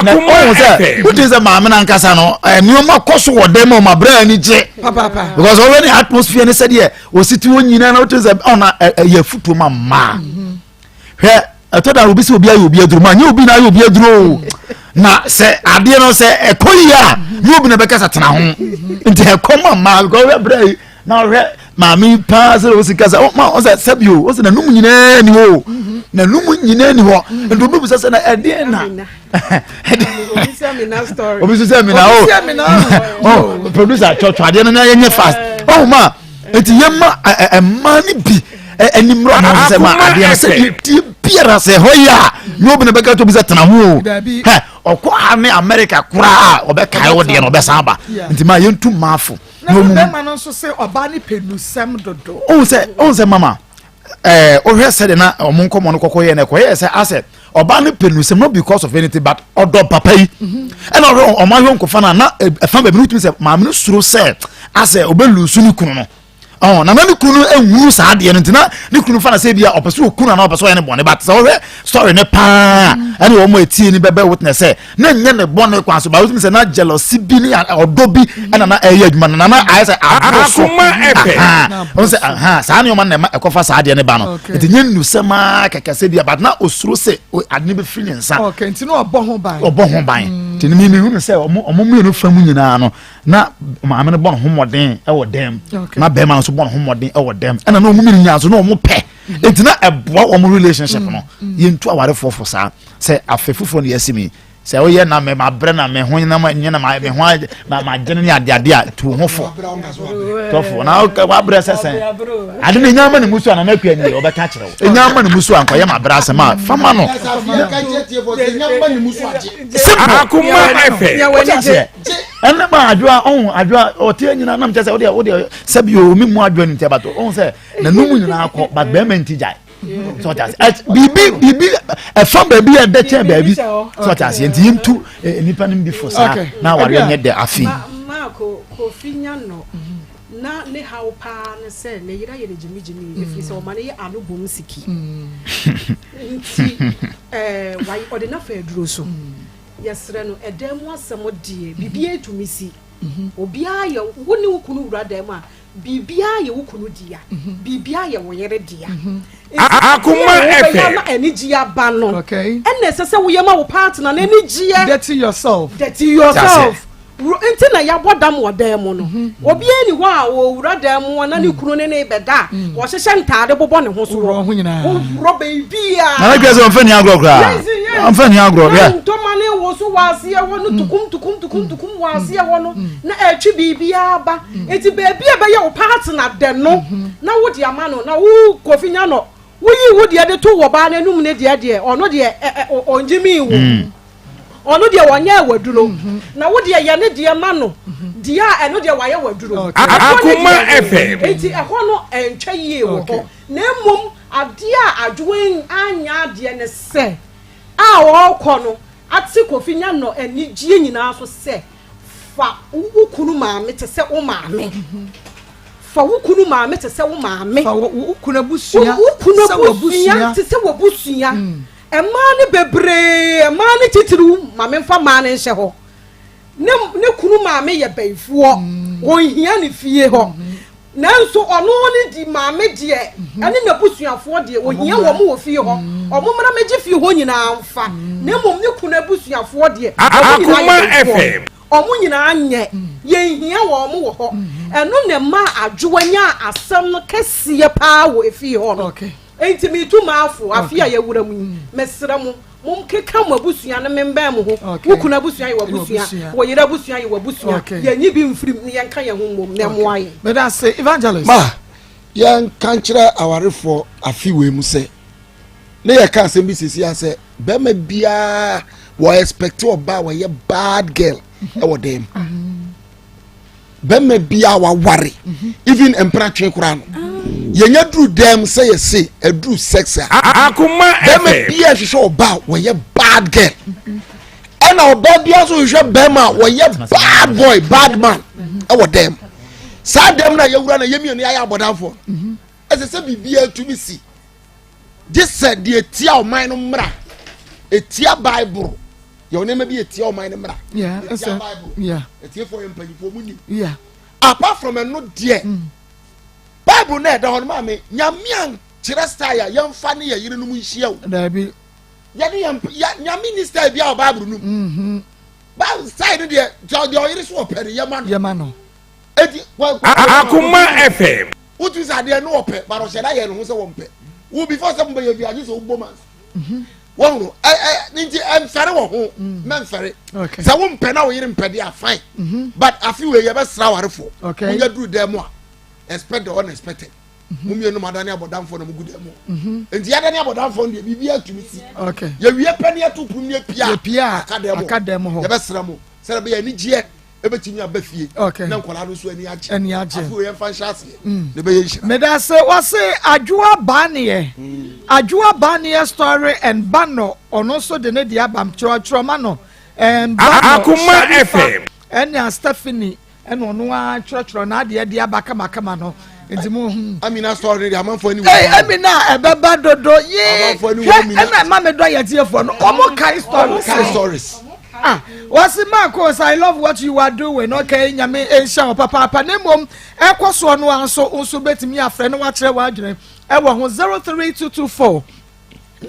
na ɔhu sɛ wotumi sɛ maame no ankasa no nneɛma kɔ so wɔ dɛm a ɔma berɛ ani gye because ɔhwɛ ne atmosphere ne sɛdeɛ ɔsi te hɔ nyinaa na wotumi sɛ ɔna ɛyɛ afutuo ma mmaa hwɛ ɛtɔ da obi sɛ obi ayɛ obi aduro ma nyɛ obi na ayɛ obi aduro o na sɛ adeɛ no sɛ ɛkɔ yie a nyɛ obi na bɛka sɛ tena ho nti ɛkɔ ma mmaa because ɔhwɛ berɛ yi na ɔhwɛ maame yi paa sɛ ɔsi kasa ɔma ɔsɛ sɛbi o ɔsɛ n'anum nyinaa ni hɔ o n'anum nyinaa ni hɔ nti obi bisa sɛ na ɛdeɛ na obi sɛ mina o oh producer twɔtwɔ adeɛ no na yɛ nyɛ fast ɔmo ma. Eti yɛn ma mmaa no bi anim mmra ɔmo ho sɛ ma adeɛ no sɛ yɛtie biara sɛ ɛhɔ yɛ a nyɛ obi na bɛka to bi sɛ tena ho o. Hɛ ɔkɔ ha ne America koraa a ɔbɛkae wo deɛ no ɔbɛsan aba. Nti ma yɛntu mmaafo. Na bɛrima no nso sɛ ɔbaa ne pɛ nusɛm dodo. Ohun sɛ ohun sɛ mama ɛɛ wohwɛ sɛde na ɔmo nkɔmɔ no kɔkɔ yɛ no ɛkɔyɛ sɛ asɛ ɔbaa no pɛ nusɛm not because of anything but ɔdɔ papa yi mhm. ɛna ɔhwɛ ɔmo ahwɛ nkɔfa no na ɛfa baabi no wotumi sɛ maame no suro sɛ asɛ ɔbɛlusu ne kunu no ɔn na na ne kunu no ehunu saa adeɛ no nti na ne kunu fa na sɛ ebi a ɔpɛ sɛ okunu anaa ɔpɛ sɛ ɔyɛ ne bɔne but sɛ ɔhwɛ story ne paa ɛne wɔn etie ne bɛbɛ witness sɛ na nyɛ ne bɔne kwan so ba wotumi sɛ na jealousy bi ne ɔdɔ bi ɛna na ɛyɛ adwuma no na na ayɛ sɛ aboro so ɔn sɛ saa nneɛma na ɛma ɛkɔfa saa adeɛ ne ba no nti nye nnusɛm aa kɛkɛ sɛ bi but na osuro sɛ ade ne bɛfiri ne nsa nti na ɔbɔ ho ban ɔbɔ ho ban nti ne mi hunu sɛ ɔmo ɔmo mmienu fa mu nyinaa no na maame no bɔ ne ho mmɔden ɛwɔ dɛm na bɛrima no nso bɔ ne ho mmɔden ɛwɔ dɛm ɛna na ɔmo mmienu nyinaa nso na ɔmo pɛ nti na ɛboa wɔn relationship no yɛntu awarefoɔ fo saa sɛ afe foforɔ na yɛasi mi sɛ woyɛ na mɛ mabrɛ na mɛ ho na nyɛ na mɛ ho ma ma gyene ne adeade a tu ho fo tɔfo na wabrɛ sɛ sɛn ade na enya ama ne mu so a nana akua ni ɔbɛka kyerɛ wo enya ama ne mu so a nkɔyɛ mabrɛ asɛm a fama no simple akoma ɛfɛ wote aseɛ ɛnɛ ma adwoa ɔho adwoa ɔte nyina nam kyɛ sɛ wodeɛ wodeɛ sɛbi o mi mu adwoa ne nti abato ɔho sɛ n'anum nyinaa kɔ but bɛrima nti gyae sɛ ɔte ase ɛ biribi biribi ɛfa baabi a ɛdɛ kyɛn baabi sɛ ɔte ase nti yɛntu eh, nnipa no bi fo saa na awareɛ nyɛ dɛ afei. Maako Kofi nya no na ne haw paa ne sɛ ne yere ayɛ no gyimigyimi mm. ɛfiri sɛ ɔma no yɛ ano bom siki mm. nti eh, ɔde nafa aduro so mm. yɛserɛ no ɛdan mu asɛm deɛ biribiara tumi si mm-hmm. obiara yɛ wo ne wo kunu wura dan mu a Biribiara yɛ wo kunu dea. Biribiara yɛ wo yere dea. Akoma FM. Ama anigyeɛ aba no. Ɛna ɛsɛ sɛ woyɛ ma wo partner no anigyeɛ. Dirty yourself. Dirty yourself. Nti na yɛabɔ dam wɔ dan mu no. Mhm. Obiara ni hɔ a ɔwura dan mu na ne mm. kunu ne ne bɛda a mm. wɔhyehyɛ ntaade bobɔ ne ho so. Worɔ ho nyinaa. Worɔ baabiara. Nana kura sɛ ɔmfa ni agorɔ koraa. Ɔmfa ni agorɔ. Na ntoma ne wɔ so wɔ aseɛ hɔ no mm. tukum tukum tukum tukum wɔ aseɛ hɔ no na ɛtwe biribiara ba. Enti baabi a ɛbɛyɛ wo partner dɛ no na wode ama no na wo Kofi nya no woyi wo deɛ de to wɔ baa n'anum ne deɛ deɛ ɔno deɛ ɔngyimii wo ɔno deɛ ɔnyɛɛ waduro na wo deɛ yɛ ne deɛ ma no deɛ a ɛno deɛ wayɛ waduro. Akoma FM. Enti ɛhɔ no ɛntwa yie wɔ hɔ na mmom adeɛ a Adwoa anyɛ adeɛ ne sɛ a ɔrekɔ no ate Kofi nya no anigyeɛ nyinaa so sɛ Fa wo kunu maame te sɛ wo maame. Fa wo kunu maame te sɛ wo maame. Fa wo kunu abusua wo kunu abusua te sɛ w'abusua. Mm. Mmaa no bebree, mmaa no titiriw, maame nfa mmaa no nhyɛ hɔ. Ne ne kunu maame yɛ bɛyifoɔ, mm. wɔnhia ne fie hɔ. Mm-hmm. Nanso ɔno ne di maame deɛ ɛne n'abusuafoɔ deɛ ohia wɔn wɔ fie hɔ. Wɔn mmra mmɛgye fie hɔ nyinaa mfa. Na mmom ne kunu abusuafoɔ deɛ, wɔn nyinaa yɛ bɛyifoɔ. Wɔn nyinaa nyɛ. Yɛnhia wɔn wɔ hɔ. Ɛno na ɛmaa Adwoa nyaa asɛm no kɛseɛ paa wɔ efie hɔ no. Enti metu m'afo, afe a yɛawura mu yi, mesrɛ mo, Monkeka mo abusua no membɛn mo ho. Wo kunu abusua yɛ w'abusua, wo yere abusua yɛ w'abusua. Yɛnyi bi mfiri mu na yɛnka yɛn ho mmom na ɛmmoa yɛn. Meda ase, Evangelist. Ma yɛnka nkyerɛ awarefoɔ afe wei mu sɛ, ne yɛka asɛm bi sisi a sɛ bɛrima biara wɔ expect ɔbaa wɔyɛ bad girl ɛwɔ dan mu. Bɛrima biara waware even mpena twe koraa no yɛnya duru dɛm sɛ yɛse aduru sex a Akoma bɛrima FM. biara hwehwɛ ɔbaa wɔyɛ bad girl ɛna ɔbaa biara nso hwehwɛ bɛrima a wɔyɛ bad boy bad man ɛwɔ dɛm saa dɛm na yɛwura na yɛmmienu yɛayɛ abɔdanfoɔ ɛsɛ sɛ biribiara tumi si gye sɛ deɛ etia ɔman no mmara etia bible yɛ nneɛma bi etia ɔman no mmara etia bible etiefoɔ yɛ mpanyinfoɔ mu nim apart from ɛno deɛ mm. bible na ɛda hɔ no maame nyame ankyerɛ style a yɛmfa ne yɛ yerenom nhyia o daabi yɛne yɛn nyame ni style bi a wɔ bible no mu mm-hmm. bible style no deɛ deɛ ɔyere so ɔpɛ no yɛma no yɛma no eti Akoma FM. Wotumi sɛ adeɛ no ɔpɛ but ɔhyɛ da yɛ ne ho sɛ wɔmpɛ wo before sɛ mobɛyɛ bi agye sɛ wobɔ ma mhm. wɔn no ɛ ɛ ne nti ɛnfɛre wɔ ho mm. mɛnfɛre sɛ wompɛ na wo yere mpɛ deɛ a fine mhm. but afi wei yɛbɛsra awarefoɔ wonya duru dɛm mu a. Expect the unexpected. Mo mmienu mo adane abɔdanfoɔ na mo gu dan mu. Nti yɛadane abɔdanfoɔ no deɛ biribi atumi si. Yɛwie pɛ ne yɛto pum ne yɛpia aka dan mu hɔ. Yɛbɛsrɛ mo sɛdeɛ ɛbɛyɛ anigyeɛ ɛbɛtumi aba fie na nkwadaa no nso ani agye. Ani agye. Afei yɛmfa nhyɛ aseɛ mm. na ɛbɛyɛ nhyira. Meda ase wɔse Adwoa Baneɛ mm. Adwoa Baneɛ story and Bano ɔno nso de ne deɛ aba kyerɛkyerɛ ma no and Bano Akoma FM ɛne Stephanie ɛna ɔno ara kyerɛkyerɛ n'adeɛ de aba kamakama no nti mo hu. Amina story de amanfoɔ ani wɔ. Ee Amina ɛbɛba dodo yee hwɛ ɛna ɛma mi dɔ yɛ tiefoɔ no ɔmo kae stories. Ɔmo kae stories. Ah wɔsi Marcos I love what you are doing okay nyame nhyɛ wɔ papaapa ne mmom ɛkɔ soɔ no ara nso nso betumi afrɛ na wakyerɛ w'adwene ɛwɔ ho 03224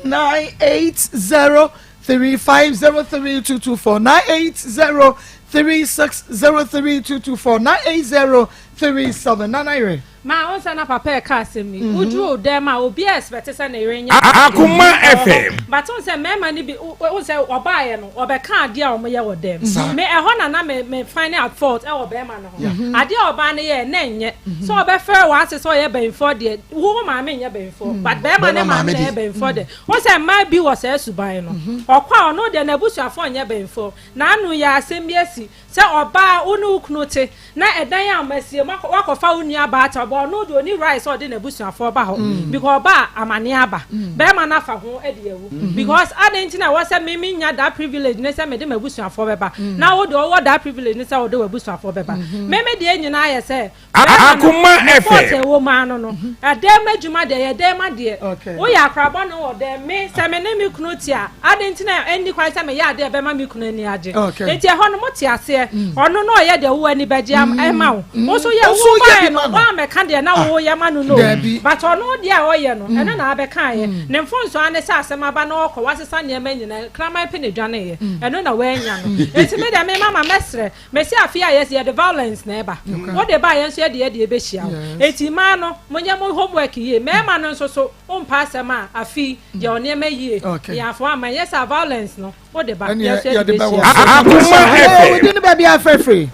980 35 03224 980 36 03224 980 37 Nana Yere. Ma wo nsa na papa ɛka asɛm yi. Mhm. Woduru dɛm a obi a expect sɛ ne yere nyɛ. Akoma FM. But wo sɛ mmarima no bi wo sɛ ɔbaayɛ no ɔbɛka adeɛ a wɔyɛ wɔ dɛm. Me ɛhɔ na na me me find at fault ɛwɔ bɛrima no ho. Mhm. Adeɛ a ɔbaa no yɛ na ɛnyɛ. Mhm. Sɛ ɔbɛfrɛ wɔ ase sɛ ɔyɛ bɛnfoɔ deɛ wo maame nyɛ bɛnfoɔ but bɛrima ne maame na ɛyɛ bɛnfoɔ deɛ. Wo sɛ mmaa bi wɔ saa suban no. Ɔkɔ a ɔno deɛ n'abusuafoɔ nyɛ bɛnfoɔ. N'ano yɛ asɛm bi asi. Sɛ ɔbaa wo ne wo kunu te na ɛdan a moasie mu woakɔfa wo nua baa te ɔbaa ɔno deɛ ɔni right sɛ ɔde n'abusuafoɔ ba hɔ mm. because ɔba a amaneɛ aba mm. bɛrima no afa ho de awu mm. because adɛn nti na ɛwɔ sɛ me menya that privilege ne sɛ mede m'abusuafoɔ bɛba na wo deɛ ɔwɔ that privilege ne sɛ wode w'abusuafoɔ bɛba mm-hmm. me me deɛ nyinaa yɛ sɛ Akoma FM. Ɛwɔ mu ano no, ɛdɛm adwuma deɛ yɛ dɛm adeɛ. Woyɛ akorabɔ no wɔ dɛm me sɛ me ne me kunu te a, ade nti na ɛnni kwan sɛ meyɛ adeɛ ɛbɛma me kunu ani agye. Nti ɛhɔ no mo te aseɛ. Mm. Ɔno na ɔyɛ deɛ wo ani bɛgye mm. ɛma wo. Mm. Wo nso yɛ wo baeɛ no woamɛka deɛ na ah. woyɛ ma no no. But ɔno deɛ a ɔyɛ no ɛno na abɛka yɛ. Ne mfonso ane sɛ asɛm aba na ɔkɔ wasesa nneɛma nyinaa kraman pe ne dwaneeɛ. Ɛno na woanya no. Nti me deɛ me mama mɛsrɛ Mese afei a yɛse yɛde violence na ɛba. Wode ba a yɛn nso yɛde yɛdeɛ bɛhyia wo. Enti mmaa no monyɛ mo homework yie. Mmarima no nso so wompɛ asɛm a afei yɛ wo nneɛma yie. Yɛn afo ama ɛnyɛ saa violence no wode ba yɛn nso yɛde bɛhyia wo. Akoma FM. Wodi ne baabi afɛfiri.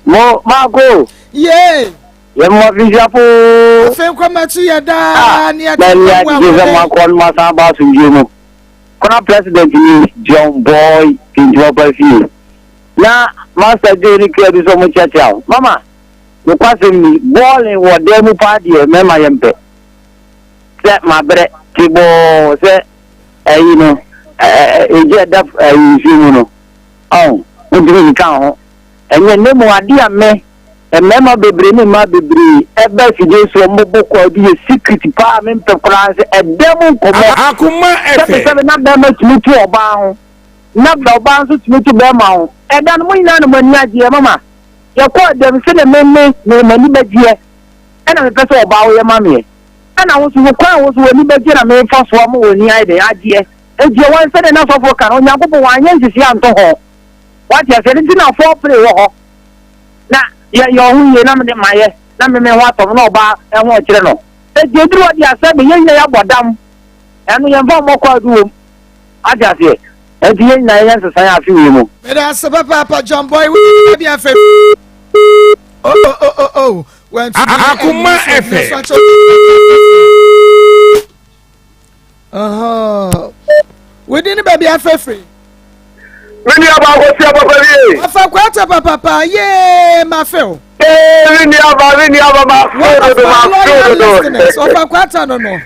Mo Marco. Yee. Yɛn mo afisiafo. Afei nkɔmɛkyi yɛ daa ne ɛte ɛmu akɔde. Na nea sɛ mo akɔ no mo asan aba asomdwie mu. Kona president ni John Boy Kintiwapa fie. Na Master Joe ne Kea bi nso ɔmo kyeakyea wo. Mama, nokwasɛm ni, bɔɔlen wɔ dan mu paa deɛ mmarima yɛ mpɛ. Sɛ mabrɛ, te bɔɔ sɛ ɛyi no, egya ɛda ɛyi nsuo mu no, ɔn, wontumi nkeka wo ho. Ɛnyɛ, na mmom adeɛ a me, mmarima bebree ne mmaa bebree ɛba afidie so ɔmo bɔ kɔ adi yɛ secret paa a mempɛ koraa sɛ ɛdan mu nkɔmmɔ. Akoma FM. Sɛbesɛbe na bɛrima tumi to ɔbaa ho. na ɔbaa nso tumi to bɛrima ho. Ɛda no, mo nyinaa na mo ani agyeɛ. Mama, yɛkɔɔ dɛm sɛdeɛ me me me m'ani bɛgyeɛ ɛna mepɛ sɛ ɔbaa woyɛ ma meɛ. Ɛna wo nso, wo kwan a wo nso w'ani bɛgye na mefa so ama w'ani ayɛ dɛn agyeɛ. Enti ɛwɔ sɛdeɛ na sɔfoɔ ka no, Onyankopɔn wanyɛ nhyehyɛeɛ anto ho. Wate aseɛ? Ɛno nti na foreplay wɔ hɔ. Na yɛ yɛ ɔho yie na mede mayɛ na me me ho atɔ me na ɔbaa ɛho ɔkyerɛ no. Enti ɛduru hɔ deɛ asɛ me yɛn nyinaa yɛabɔ dam. Ɛno yɛmfa mmɔ kwaadu wom. Ate aseɛ? Enti yɛn nyinaa yɛnyɛ nsesaeɛ afe wei mu. Meda ase papaapa John Boy wo bi afɛ oh oh oh oh oh wantumi Akoma FM. Wodi ne baabi afɛfiri. Me nua ba akɔsia papa wie. Afa kwata papapa yee ma feel. Ee me nua ba me nua ba ma feel dodo ma feel dodo. Ɔfa kwata no no.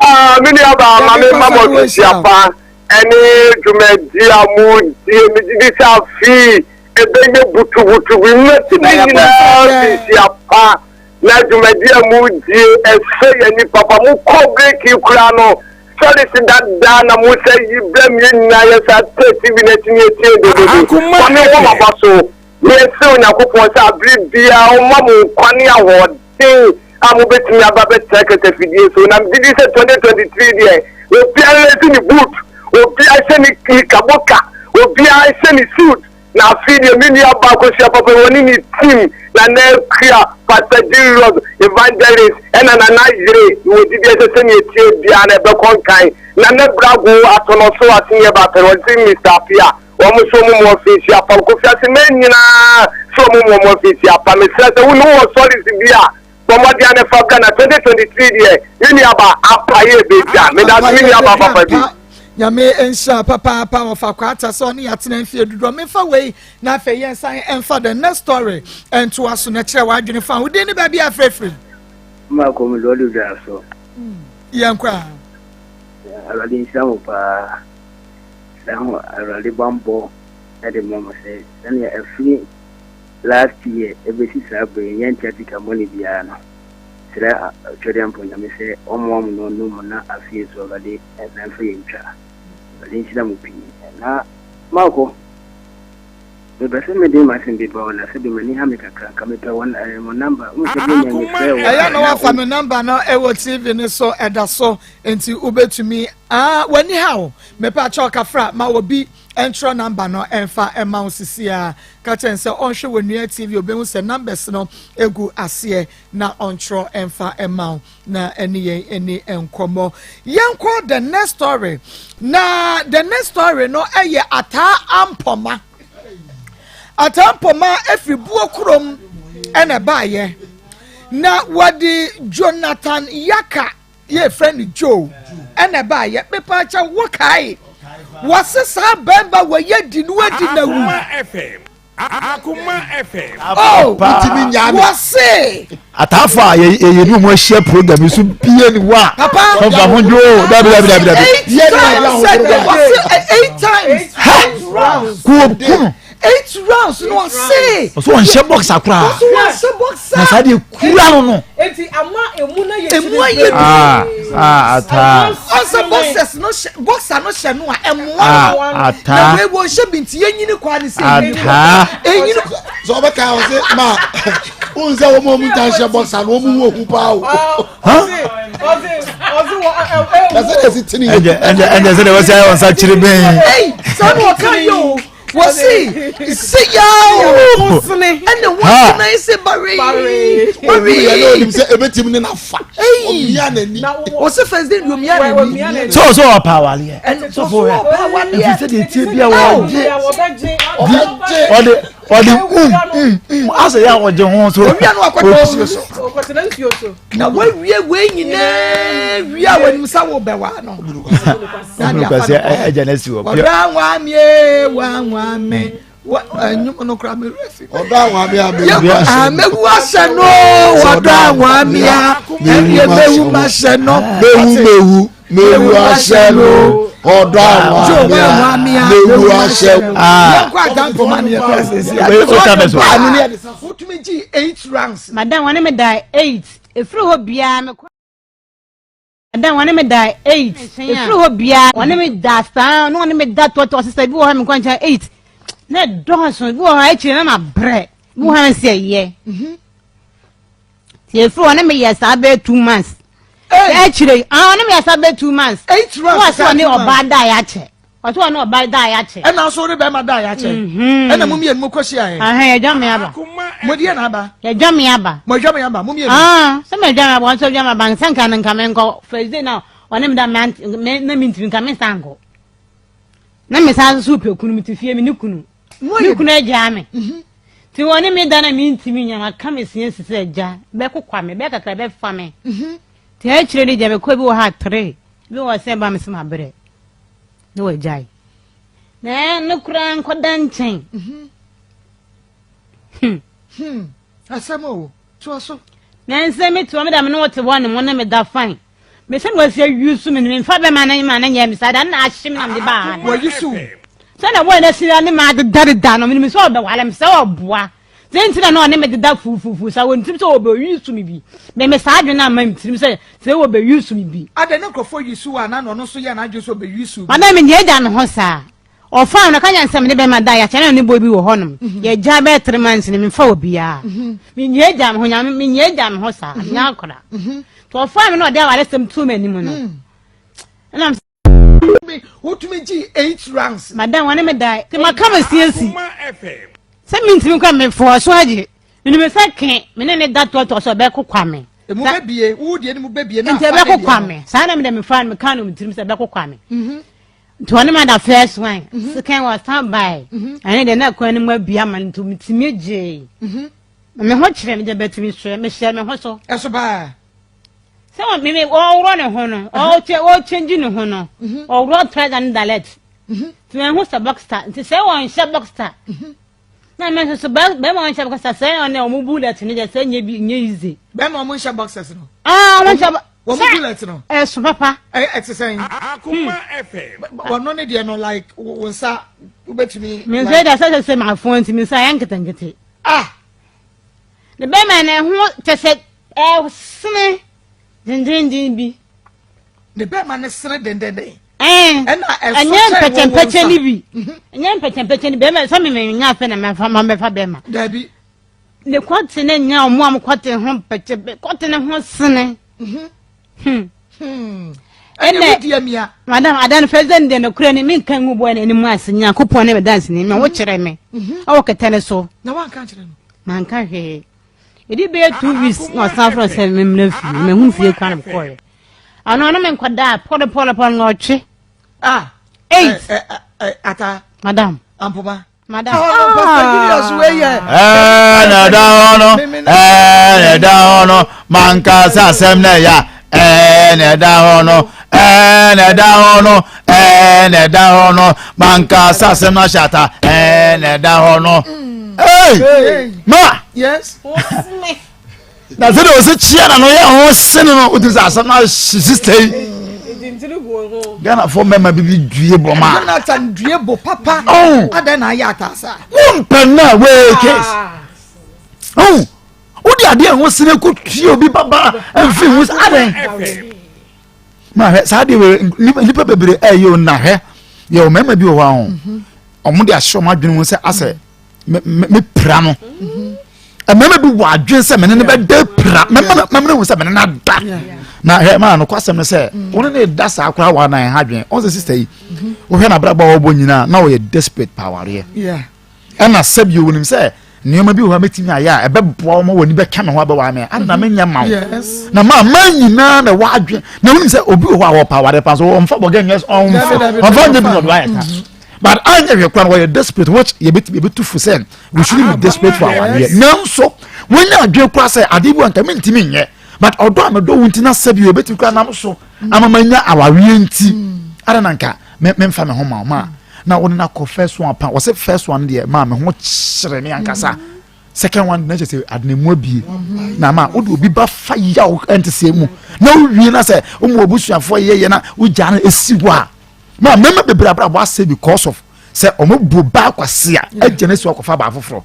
Ah, me nua baa ma me ma mo afihyia pa ɛne dwumadi a mo die. Me gye di sɛ afei ɛbɛyɛ butubutu bi mmɛti ne nyinaa afihyia pa na dwumadi a mo die ɛsɛ yɛ ni papa. Mo kɔ break yi koraa no sɔre dada na mo sɛ yi brɛ mi yɛ nyinaa yɛ sa tɛ tv n'akyi ne etie dododo. Ma me wɔ ma ba so. Yɛsrɛ Onyankopɔn sɛ bere biara ɔmma mo nkwa ne ahoɔden a mobɛtumi aba abɛtena kasafidie so. Na megye di sɛ 2023 deɛ, obiara nsi ne boot, obiara nhyɛ ne kaboka, obiara nhyɛ ne suit. Na afei deɛ me nua baa Kosua Papa yi, ɔne ne team, Nana Akua, Pastor Julius, Evangelist, ɛna Nana Yere, mewɔ gyidie sɛ sɛdeɛ ɛteɛ biara no ɛbɛkɔ nkan. Nana Brago, Atɔnɔso, Aseneɛ Baapɛrɛ, ɔse Mister Appiah. Wɔn nso wɔn mu afinhyia pa. Kofi ase mɛ nyinaa sɛ wɔn mu wɔn afinhyia pa. Mesrɛ sɛ wo ne wɔ sɔres bi a Bɔ mmɔden ara na fa bra na 2023 deɛ me nuaba apaeɛ bɛdwa. Medase me nuaba papa bi. Nyame nhyira papaapa wɔfa kwata sɛ ɔne yɛatena mfie dodoɔ memfa wei na afei yɛnsan ɛmfa the next story ɛntoa so na kyerɛ w'adwene fa wo din ne baabi afirafiri. Mma kɔm lɔɔre dwa so. Yɛnkɔ a. Awurade nhyira mo paa. Srɛ ho Awurade bammɔ de ma mo sɛ sɛnea afiri last year ɛbɛsi saa bere yi yɛnte atika bɔne biara no. Srɛ Twɛdeɛmpɔ Nyame sɛ ɔmmoa mo na ɔnnom mo na afei nso Awurade nsan mfa yɛn ntwa. Awurade nhyira mo pii. Na Marco, mepɛ sɛ mede m'asɛm bi ba wo na sɛbi m'ani ha me kakra nka mepɛ wɔn eh, mo number. Wohu sɛ bi nya mefrɛ wo Ɛyɛ na wafa me number no ɛwɔ TV no so ɛda so nti wobɛtumi ah w'ani ha o mepɛ akyɛw kafra ma obi ɛntwerɛ number no ɛmfa ɛma wo sisi a ka kyɛn sɛ ɔnhwɛ wɔ nua TV obehu sɛ numbers no egu aseɛ na ɔntwerɛ ɛmfa ɛma wo na ɛne yɛn ɛni nkɔmɔ yɛnkɔ the next story na the next story no ɛyɛ ataa ampɔma ataa ampɔma efiri buo kurom ɛna ɛbaayɛ na wɔde Jonathan Yaka yɛ fɛ no Joe ɛna ɛbaayɛ pepa kyɛ wɔkae wɔse saa bɛrima wɔyɛ di no adi na wu. Akoma FM. Oh, wotumi nyaa me. Wɔse. Ataafo a yɛyɛ ne mu ahyia program yi so bie ne wa. Papa. Ɔfa ho dwo dabi dabi dabi dabi. Eight times sɛ wɔse eight times. Ha kuo kunu. Eight rounds no ɔse. Ɔsɛ wɔnhyɛ boxer koraa. Ɔsɛ wɔnhyɛ boxer. Na saa deɛ kura no no. Eti ama emu na yɛ Emu ayɛ du. Ah ah ataa. Ɔsɛ boxers no hyɛ boxer no hyɛ no a ɛmoa Ah no. ataa. Na wei wɔn hyɛ bi nti yɛn nyini kwan ne sɛ enyini. Ataa. Enyini. Sɛ ɔbɛka ɔsɛ ma n sɛ wɔn a wɔn ta hyɛ boxer no wɔn hu ohu paa o. Na sɛ ɛsi tini yɛ. Ɛnjɛ ɛnjɛ ɛnjɛ sɛ de wɔsi ayɛ wɔn nsa kyerɛ bɛn. Ɛyi sɛ ɔno ɔka yɛ o. Wɔsi se yaa o ɛna wɔsi na ese bare bare. Yɛ na onim sɛ ebetumi ne na fa. Omia n'ani. Wɔsi first day omia n'ani. Sɛ ɔsɛ ɔpa awaleɛ. Sɔfo yɛ efi sɛ deɛ tie bi a wɔgye ɔde ɔde um um um asɛ yɛ a ɔgye ho so. Owia no akɔtena nsuo so. Ɔkɔtena nsuo so. Na wawie wei nyinaa wie a wɔnim sɛ wobɛwa no. Ɔhunu kwasi agya no asi hɔ. Ɔdɔ anwa me ee wanwa me ɛnwom no kora me werɛ fi. Ɔdɔ anwa me a mewu ahyɛ no. Mewu ahyɛ no ɔdɔ anwa me a ɛdeɛ mewu mahyɛ no. Mewu mewu mewu ahyɛ no ɔdɔ anwa me a mewu ahyɛ no. Yɛnkɔ adanfo ma ne yɛ fɛ sisi. Wotumi gye eight rounds. Madam wɔne me da eight efiri hɔ biara mekɔ. Madam wɔne me da eight efiri hɔ biara wɔne me da saa na wɔne me da toatoa sisa bi wɔ hɔ mekɔ nkyɛn eight na ɛdɔɔso bi wɔ hɔ akyire na ma brɛ bi wɔ hɔ nsi ɛyɛ ti efiri wɔne me yɛ saa bɛyɛ two months akyire ah wɔne me yɛ saa bɛyɛ two months eight rounds wọ́n sọ ne ɔbaa da yɛ akyɛ. Ɔsɛ ɔne ɔbaa da ayɛ akyɛ. Ɛna nso ɔne bɛrima da ayɛ akyɛ. Mhm. Ɛna mo mmienu mo kɔ hyia yɛ. Ahɛn yɛdwa me aba. Mo deɛ na aba. Yɛdwa me aba. Mo adwa me aba mo mmienu. Ah sɛ mo adwa me aba wɔn nso adwa me aba nsa nka no nka me nkɔ first day na ɔne me da me na me ntumi nka me nsa nkɔ. Na me san so pɛ kunu me te fie me ne kunu. Me kunu agyaa me. Mhm. Ti wɔne me da na me ntumi nya maka me sie si sɛ agya bɛkokwa me bɛkakra bɛfa me. Mhm. Ti akyire de gya mekɔ bi wɔ ha tere bi wɔ sɛ ba me sɛ mabrɛ. na wagyae na ɛno koraa nkɔda nkyɛn mhm. hmm. hmm. asɛm o toa so na nsɛ me toa me da me ne wote hɔ ne mo ne me da fine mesɛ na wasi awi so me no memfa bɛma no ma no nyɛ me saa da na ahye me na mede baa ha wayi so sɛ na wɔn asi ne ma adedadeda no menim sɛ ɔbɛwale me sɛ ɔboa Sɛ nti na na ɔne me deda fufufu sa wɔ ne tirim sɛ ɔbɛyi su me bi. Me me saa adwene amma me tirim sɛ sɛ wɔbɛyi su me bi. Adɛn ne nkurɔfoɔ yi su a na ɔno nso yɛ n'adwene sɛ ɔbɛyi su bi? Madam me deɛ agya me ho saa. Ɔfaa me no ka kyerɛ me sɛ me ne bɛrima da yɛakyɛ na ne boy bi wɔ hɔnom. Mhm. Yɛgya bɛyɛ 3 months no memfa obiara. Mhm. Me nyɛ agya me ho nyame me nyɛ agya me ho saa. Mhm. Nyɛ akora. Nti ɔfaa me na ɔde awaresɛm too m'anim no. Mm. Ɛna Wotumi gye eight rounds. Madam wɔne me da. Te maka me siesie. Sɛ mentumi kɔ mefɔɔ so agye. Menim sɛ ke me ne ne da toatoa so ɛbɛko kwa me. Emu bɛbie wo deɛ ne mu bɛbie na nti ɛbɛko kwa me. Saa na mede mefa no meka no me tirim sɛ ɛbɛko kwa me. Mhm. Nti ɔne ma da first one. Mhm. Second was stand by. Mhm. Ɛne deɛ na kwan no mu abia ma nti metumi gyee. Me ho kyerɛ me deɛ bɛtumi soɛ mehyɛ me ho so. Ɛso paa. Sɛ wɔn mimi ɔworɔ ne ho no ɔkyɛ ɔkyɛngyi ne ho no ɔworɔ trouser ne dalet. Nti wɔn ho sɛ boxer nti sɛ wɔn hyɛ boxer. Na mɛ nso so bɛrima wɔn hyɛ boxer sɛ ɔne wɔn bullet no deɛ sɛ nye bi nye easy. Bɛrima wɔn nhyɛ boxers no. Aa wɔn nhyɛ. Wɔn bullet no. Ɛso papa. Ɛ ɛte sɛn. Akoma FM. Wɔn ne deɛ no like wɔn nsa wobɛtumi. Mi nsa yɛ dɛ sɛ sɛ sɛ maa fon nti mi nsa yɛ nketenkete. Ah! Ne bɛrima no ɛho kyɛ sɛ ɛsene dendenden bi. Ne bɛrima no sene dendenden. Ɛna ɛso ɛnyɛ mpɛkyɛmpɛkyɛ ne bi. Mhm. Ɛnyɛ mpɛkyɛmpɛkyɛ ne bi. Bɛrima sɛ meme nya afɛ na mɛfa ma mɛfa bɛrima. Dabi. Ne kɔte ne nya ɔmo a mo kɔte ho mpɛkyɛ kɔte ne ho sene. Mhm. Hmm. Hmm. Ɛnɛ madam adan president deɛ nokorɛ ni menka ngu boɔ no anim ase nyankopɔn ne me danseni ma wokyerɛ me mhm. ɛwɔ kɛtɛ no so na wanka nkyerɛ no manka hwee ɛdi bɛyɛ two weeks na ɔsan frɛ sɛ memmrɛ fie mahu fie kwan mekɔɛ ɔno ɔno menkɔdaa pɔlepɔlepɔ na ɔtwe ah eight eh, eh, eh, ata madam ampoma Madam. Ɛɛ na ɛda hɔ no, ɛɛ na ɛda hɔ no, mankasa asɛm na ɛya. Ɛɛ na ɛda hɔ no, ɛɛ na ɛda hɔ no, ɛɛ na ɛda hɔ no, mankasa asɛm na ahyɛ ata. Ɛɛ na ɛda hɔ no. Ee, ma. Yes. Na sɛ de ɔsɛ kyia na no yɛ ho sene no wotu sɛ asɛm no ahye sista yi ghanafoɔ mmarima bi bi due bɔ ma Jonathan due bo papa oh. adɛn na ayɛ ataasa wompɛ no a wei case oh. wode adeɛ ho sene kɔtue obi baba mfiri ho sɛ adɛn ma hwɛ saa deɛ wei nnipa bebree ɛyɛ o na hwɛ yɛwɔ mmarima bi wɔ hɔ a ho ɔmo de ahyɛ ɔmo adwene ho sɛ asɛ me pira no mmarima bi wɔ adwene sɛ mene no bɛda pira mɛmɛ hu sɛ mene no ada na hwɛ maa no kwasɛm no sɛ mm. wɔn ne da saa koraa wɔn anan ha adwene ɔn sɛ sista yi mm-hmm. wohwɛ n'abrabɔ a wɔbɔ nyinaa na ɔyɛ desperate pa awareɛ ɛna sɛbi onim sɛ nneɛma bi wɔ hɔ a mɛtumi ayɛ a ɛbɛboa wɔn wɔn ani bɛka me ho abɛwɔ ame ade na menyɛ ma wo na maa maa nyinaa na ɛwɔ adwene na wonim sɛ obi wɔ hɔ a wɔpa awareɛ pa so wɔmfa bɔgɛ nyɛ ɔmfa ɔmfa nyɛ bi na ɔde ayɛ ta but anyɛ hwɛ koraa no wɔyɛ desperate which yɛbɛtumi yɛbɛtu fo sɛ we shouldn't be desperate for awareɛ nanso wɔnya adwene koraa sɛ adeɛ bi wɔ nka mentumi nyɛ but ɔdɔ a medɔ wo nti na sɛ bi yɛbɛtumi koraa nam so ama manya awareɛ nti ada na nka memfa me ho ma wo ma na wɔne no akɔ first one pa wɔsɛ first one deɛ maa me ho kyerɛ me ankasa second one na kyerɛ sɛ adenamu abie na ama wode obi ba fa yaw ɛnte sɛ mu na wowie na sɛ womu abusuafoɔ yɛyɛ na wogyaa no ɛsi hɔ a Ma mmarima bebree abrabɔ asɛe because of sɛ wɔn bu baa kwasi a agya ne so akɔfa baa foforɔ.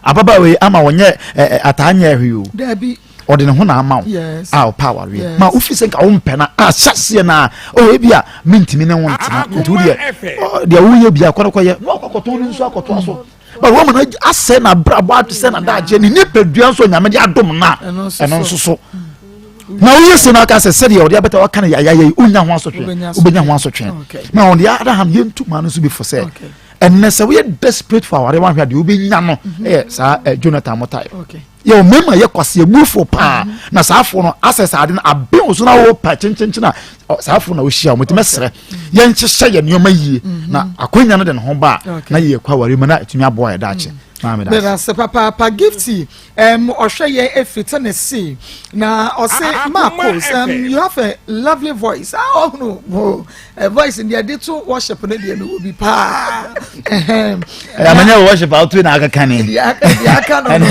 Ababaawa yi ama wɔnyɛ ɛ ɛ ataa nyɛ ɛhwee o. Dabi. Ɔde ne ho na ama wo. Yes. A ɔpa awareɛ. Yes. Ma wofi sɛ nka wompɛ na a hyɛseɛ na o ebi a mentumi ne wo ntena nti wo deɛ deɛ woyɛ bi akɔ no kɔyɛ na wakɔ akɔtɔn no nso akɔtoa so. But wɔn no asɛ n'abrabɔ ato sɛ n'adagye ne nipadua nso nyame de adom na ɛno nso so na woyɛ se no aka sɛ sɛdeɛ ɔde abɛta waka no yayaya yi wonya ho asotwe wobɛnya ho asotwe na on the other hand yɛntu maa no nso bi fo sɛ ɛnnɛ sɛ woyɛ desperate for aware wanhwɛ adeɛ wobɛnya no mhm. ɛyɛ saa eh, Jonathan Motae yɛ mmarima yɛ kwasi abufuo paa mhm. na saa afo no asɛ saa ade no aben wo so na wɔpa kyenkyenkyen a saa afo na wɔhyia wɔn ti mɛsrɛ yɛnhyehyɛ yɛ nneɛma yie mhm. na akwanya no de ne ho ba a na yɛ kɔ aware mu na ɛtumi aboa yɛ daakye. Medase papaapa Gifty um, ɔhwɛ yɛn efiri Tennessee na ɔse Marcos um, you have a lovely voice ah ɔhunu oh, uh, voice deɛ de to worship no deɛ mewɔ bi paa amanya worship a wotu na akeka ne deɛ aka no no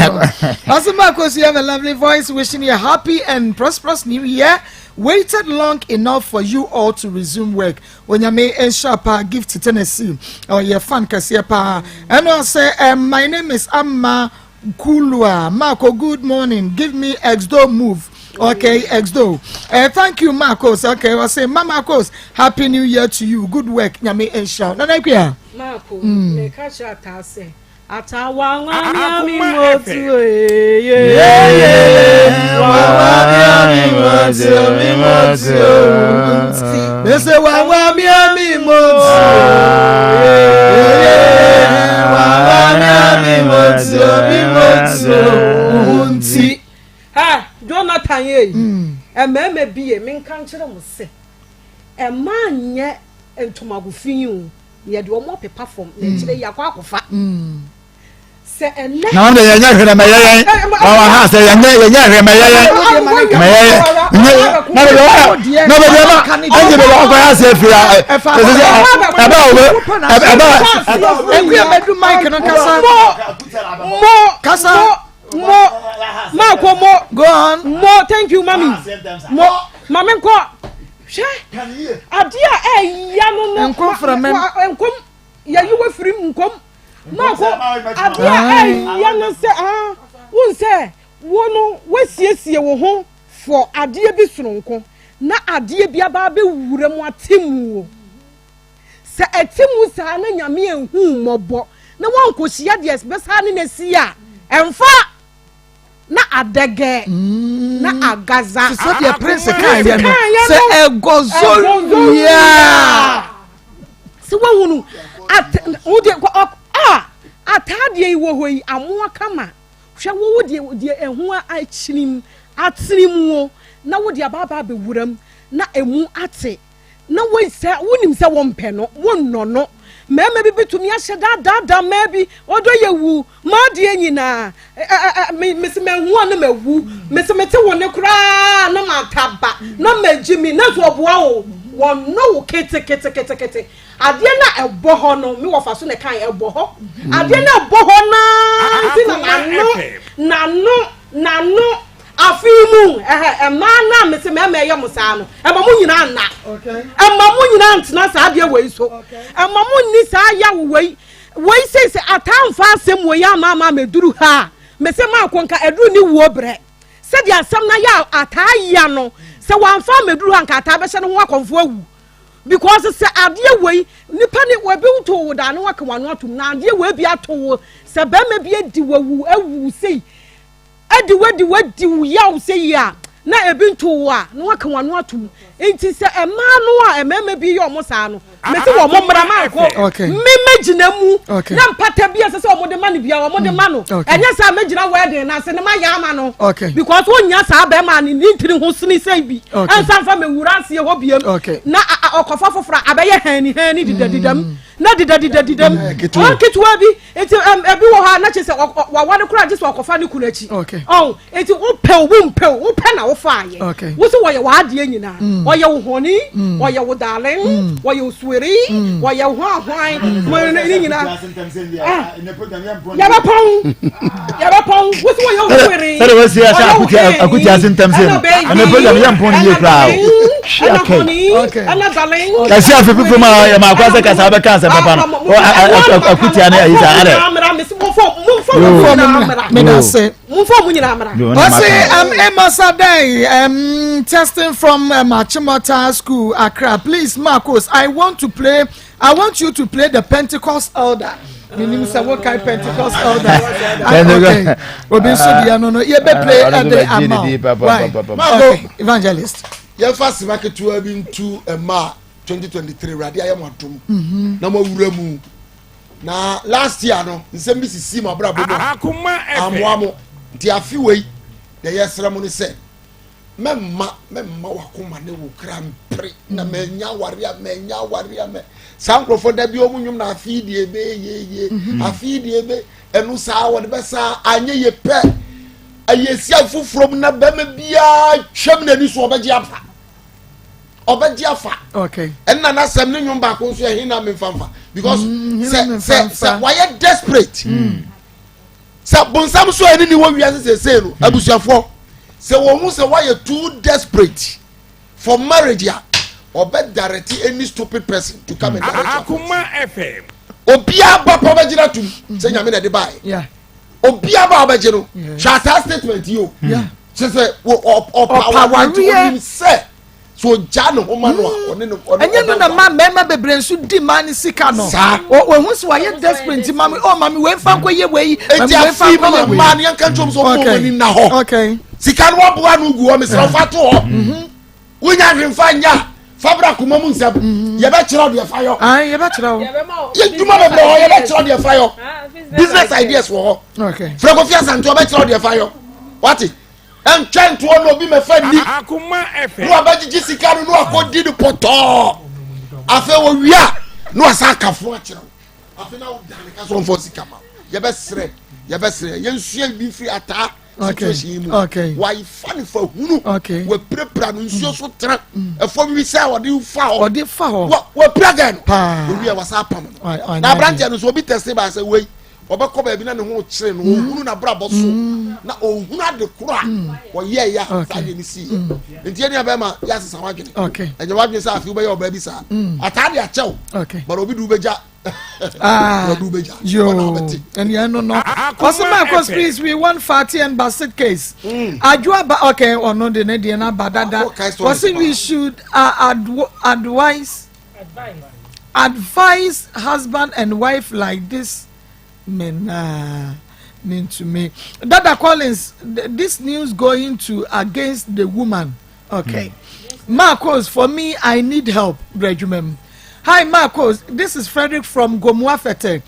ɔse Marcos you have a lovely voice wishing you a happy and prosperous new year waited long enough for you all to resume work Onyame nhyira paa Gift Tennessee ɔyɛ fan kɛseɛ paa ɛna ɔsɛ um, my name is Amma Kulua Marco good morning give me exdo move okay exdo uh, thank you Marcos okay ɔsɛ ma Marcos happy new year to you good work Nyame nhyira nana akua Marco mm. meka kyerɛ ataa sɛ Ata wanwa mi ami motu ye ye wanwa mi ami motu mi motu Mese wanwa mi ami motu ye ye wanwa mi ami motu mi motu unti. Ha Jonathan ye yi mmarima bi ye menka nkyerɛ mo sɛ ɛma nyɛ ntomago fi o. Yɛde wɔn apepa fam na akyire yi akɔ akɔfa. Sɛ ɛnɛ. Na wɔn de yɛnyɛ hwɛ na mɛ yɛ yɛn. Wɔn ha sɛ yɛnyɛ yɛnyɛ hwɛ mɛ yɛ yɛn. Mɛ yɛ yɛn. Nyɛ na bɛ bɛ na bɛ bɛ ma ɛnjɛ bɛ bɛ akɔ yɛ ase efiri a ɛ sɛ sɛ ɛbɛ wo bɛ ɛbɛ. Ekuya bɛ du mic no kasa. Mo mo kasa. Mo maako mo. Go on. Mo thank you mami. Mo maame nkɔ hwɛ adeɛ a ɛya no no. Nkom framɛm. Nkom yɛyi wɔ firim nkom. Maako adeɛ a ɛya no sɛ ah won sɛ wo no wasiesie wo ho for adeɛ bi soronko na adeɛ bi aba abɛwura mu ate mu o. Sɛ ɛte mu saa na Nyame anhu wo mmɔbɔ na woankɔhyia deɛ bɛsaa ne no asi a, ɛmfa na adɛgɛ na agaza. Te sɛ deɛ Prince kaeɛ no, sɛ ɛgɔzɔ wie a. Sɛ woahunu wodeɛ a ataadeɛ yi wɔ hɔ yi amoa kama hwɛ wo wo deɛ deɛ ɛho akyirim atene mu o na wode aba aba abɛwura mu na ɛmu ate. Na woi sɛ wonim sɛ wompɛ no, wonnɔ no. Mmarima bi betumi ahyɛ da adaadaa mmaa bi, ɔdɔ yɛ wu, m'adeɛ nyinaa, ɛ ɛ ɛ me mese mahu a na mawu, mese mete wo ne koraa na mataba, na magye mi, nanso ɔboa wo, wɔnnɔ wo keteketekete. Adeɛ no a ɛbɔ hɔ no, me wɔfa so na ɛkae, ɛbɔ hɔ. Adeɛ no a ɛbɔ hɔ naa nti na n'ano, n'ano, n'ano. Afe yi mu, ɛhɛ, mmaa no a mese mmarima ɛyɛ mo saa no, ɛma mo nyinaa nna. Ɛma mo nyinaa ntena saa adeɛ wei so. Ɛma mo nni saa yawo wei. Wei sei sɛ ataa mfa asɛm wei ama ama mɛduru ha a, mese maako nka ɛduru ne wuo berɛ. Sɛdeɛ asɛm no ayɛ a ataa ya no, sɛ wamfa amɛduru ha nka ataa bɛhyɛ ne ho akɔmfo awu. Because sɛ adeɛ wei, nipa ne, ebi to wo daa ne waka wano atom, na adeɛ wei bi ato wo, sɛ bɛrima bi adi wawu awu sei, Adi wadi wadi wo yaw sɛ yi a na ebi nto wo a na waka w'ano atom nti sɛ mmaa no a mmarima bi yɛ ɔmo saa no mese wɔn mo mmara mankɔ me mɛgyina mu na mpata bi a ɛsɛ sɛ wɔn de ma no bia wɔn de ma no ɛnyɛ sɛ mɛgyina wedding na ase ne ma yɛ ama no because wonya saa bɛrima ne ne ntiri ho sini sɛ bi ɛnsa nfa mɛwura aseɛ hɔ biem na ɔkɔfa foforɔ abɛyɛ hɛni hɛni didadidam na didadidadidam ɔnketewa bi Nti ɛm ebi wɔ hɔ a na kyerɛ sɛ waware koraa gye sɛ ɔkɔfa ne kunu akyi. Okay. Ɔn nti wopɛ o wompɛ o wopɛ na wofaayɛ. Okay. Wo sɛ wɔyɛ w'adeɛ nyinaa. Mm. Ɔyɛ wo hɔni, Mm. ɔyɛ wo darling, Mm. ɔyɛ wo suweri, Mm. ɔyɛ wo hwan hwan. Mo ne ne nyinaa. Ah, yɛbɛpɔn yɛbɛpɔn wo sɛ wɔyɛ wo suweri. sɛde wɔasi ahyɛ ɔyɛ wo akuti hɛn, akuti ase ntɛm sɛ no ɛna baby, ɛnɛ program yɛ mpɔn no yie ɛna koraa o darling, hwɛ ɛna akɛyi honey, ɛna darling. kasi afe fifo mu a yɛ maakɔ sɛ kasa wobɛka asɛm papa no akutia ne ayi saa adɛ Ɔse um, Amos Adai um, testing from um, Achimota School, Accra. Please, Marcos, I want to play. I want you to play the Pentecost Elder. Minim sɛ wokae Pentecost Elder. Okay. Obi nso deɛ no no yɛbɛ play ɛde ama wo. Why? Okay, evangelist. Yɛmfa sima ketewa bi ntu mmaa 2023 awurade ayɛ mo adom mhm. na mo awura mu na last year no nsɛm bi sisi mo abrabɔ mu a amoa mo nti afe wei deɛ yɛsrɛ mo no sɛ mɛmma mɛmma wakoma ne wo kra mpere na mm. mɛnya aware a mɛnya aware a mɛ saa nkurɔfoɔ da bi wɔn nnwom na afe deɛ ebe yeye mhm. afe deɛ ebe ɛno saa wɔde bɛ saa anyɛ yɛ pɛ ɛyɛ si afoforɔ mu na bɛrima biara twɛm n'ani so ɔbɛgye afa. ɔbɛgye afa ɛnna n'asɛm ne nnwom baako nso yɛ hena memfanfa because mm, sɛ sɛ sɛ wayɛ desperate mm. sɛ bonsam so a ɛne ne wɔ wiase sɛsɛ no mm. abusuafoɔ sɛ wɔn ho sɛ wayɛ too desperate for marriage a ɔbɛ direct any stupid person to come and direct you. Akuma FM. Obiara ba pa ɔbɛgyina tum sɛ nyame na ɛde baeɛ. Obiara ba ɔbɛgye no hwɛ ataa statement yi o. Kyerɛ sɛ ɔpa awareɛ ɔnim sɛ so ogya ne ho ma no a mm. ɔne no ɔne ɛnyɛ no na ma mmarima bebree nso di mmaa ne sika no saa wɔn ho sɛ wɔayɛ desperate nti maame ɔ maame wei nfa nkɔ yɛ wei eti afi ma mmaa no yɛn ka nkyɛn sɛ ɔmo wɔn ani na hɔ sika no waboa no gu hɔ mesrɛ ɔfa to hɔ mhm. wonya hwee nfa nya fabra kuma mu nsɛm mhm. yɛbɛkyerɛ deɛ fa yɔ yɛbɛkyerɛ wo yɛ dwuma bebree hɔ yɛbɛkyerɛ deɛ fa yɔ business ideas wɔ hɔ frɛkofi asante ɔbɛkyerɛ deɛ fa yɔ wate ɛntwɛn toɔ na obi mɛfa ni na wabɛgyegye sika no na wakɔdi no pɔtɔɔ afei wɔwia na wasa akafo akyerɛ wo afei na woda ne ka so ɔmfa sika ma yɛbɛserɛ Yɛbɛsrɛ yɛnsua bi firi ataa situation yi mu. Wafa ne fa hunu. Wapirapira no nsuo so tena. Ɛfɔm wi sɛ ɔde fa hɔ. Ɔde fa hɔ. Wapira gɛ no. Owie wasa apam no. Na aberanteɛ no nso obi tɛse ba sɛ wei ɔbɛkɔ baabi na ne ho kyerɛ no mm. ɔhunu n'abrabɔ so mm. na ɔhunu ade koro a mm. ɔyɛɛ ya saa deɛ ne sii nti ɛne abɛma yɛ asesa w'adwene ɛnyɛ w'adwene sɛ afei wobɛyɛ ɔbaa bi saa ataa de akyɛw but obi de wobɛgya Ah, yo, and yeah, no, no. Ɔsɛ Marcus, please, we want Fati and Basit case. Adwoa ba, okay, ɔno de ne deɛ na ba dada. Ɔsɛ we should uh, adv advise advise husband and wife like this. Me nah, mean to me. Dada Collins, this news going to against the woman. Okay. Mm. Marcos, for me, I need help. Hi, Marcos. This is Frederick from Gomua Fete.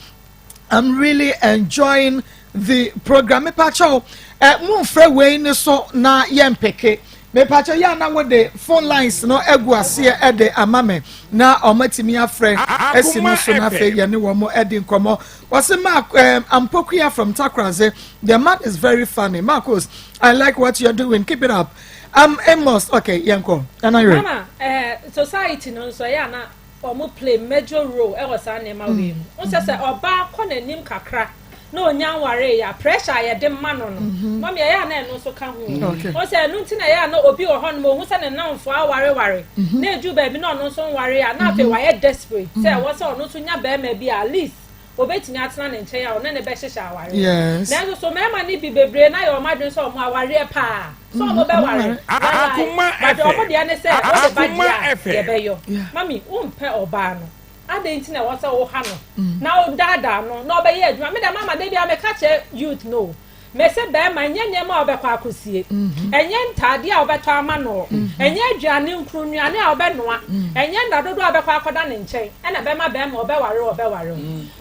I'm really enjoying the program. Mepacho, eh, mumfrɛ wei ne so na yɛmpeke. Mepacho yɛ ana wode phone lines no agu aseɛ ɛde ama me na ɔmatumi afrɛ asi no so na afei yɛne wɔn ɛdi nkɔmmɔ. Wɔse Mark um, Ampokuya from Takraze. The man is very funny. Marcos, I like what you're doing. Keep it up. Um, Amos, okay, yɛnkɔ. Ɛna yɛ. Mama, eh, society no nso ɛyɛ ana wɔn play major role ɛwɔ saa nneɛma wei mu. N sɛ sɛ ɔbaa kɔ n'anim kakra na onya nwaree a pressure a yɛde ma no no mhm. mami ɛyɛ ana ɛno nso ka ho. O sɛ ɛno nti na ɛyɛ ana obi wɔ hɔ nom ohun sɛ ne namfo awareware mhm. na edu baabi na ɔno nso nware a na afei mhm. wayɛ desperate sɛ ɛwɔ sɛ ɔno nso nya bɛrima bi a at least obetumi atena ne nkyɛn a ɔne ne bɛhyehyɛ awareɛ. Yes. Nanso so mmarima no bi bebree na ayɛ wɔn adwene sɛ wɔn awareɛ paa sɛ wɔn bɛware Akoma but wɔn deɛ ne sɛ wode ba Akoma deɛ a FM. yɛbɛyɔ. Mami wompɛ ɔbaa no adɛn nti na ɛwɔ sɛ woha no na wodaadaa no na ɔbɛyɛ adwuma me deɛ mama da biara meka kyerɛ youth no o Mese bɛɛma, ɛnyɛ nneɛma a wobɛkɔ akɔsie, ɛnyɛ ntaadeɛ a wobɛtɔ ama noɔ, ɛnyɛ aduane, nkurunuane a wobɛnoa, ɛnyɛ nna dodoɔ a wobɛkɔ akɔda ne nkyɛn ɛna ɛbɛma bɛɛma ɔbɛware wo ɔbɛware wo.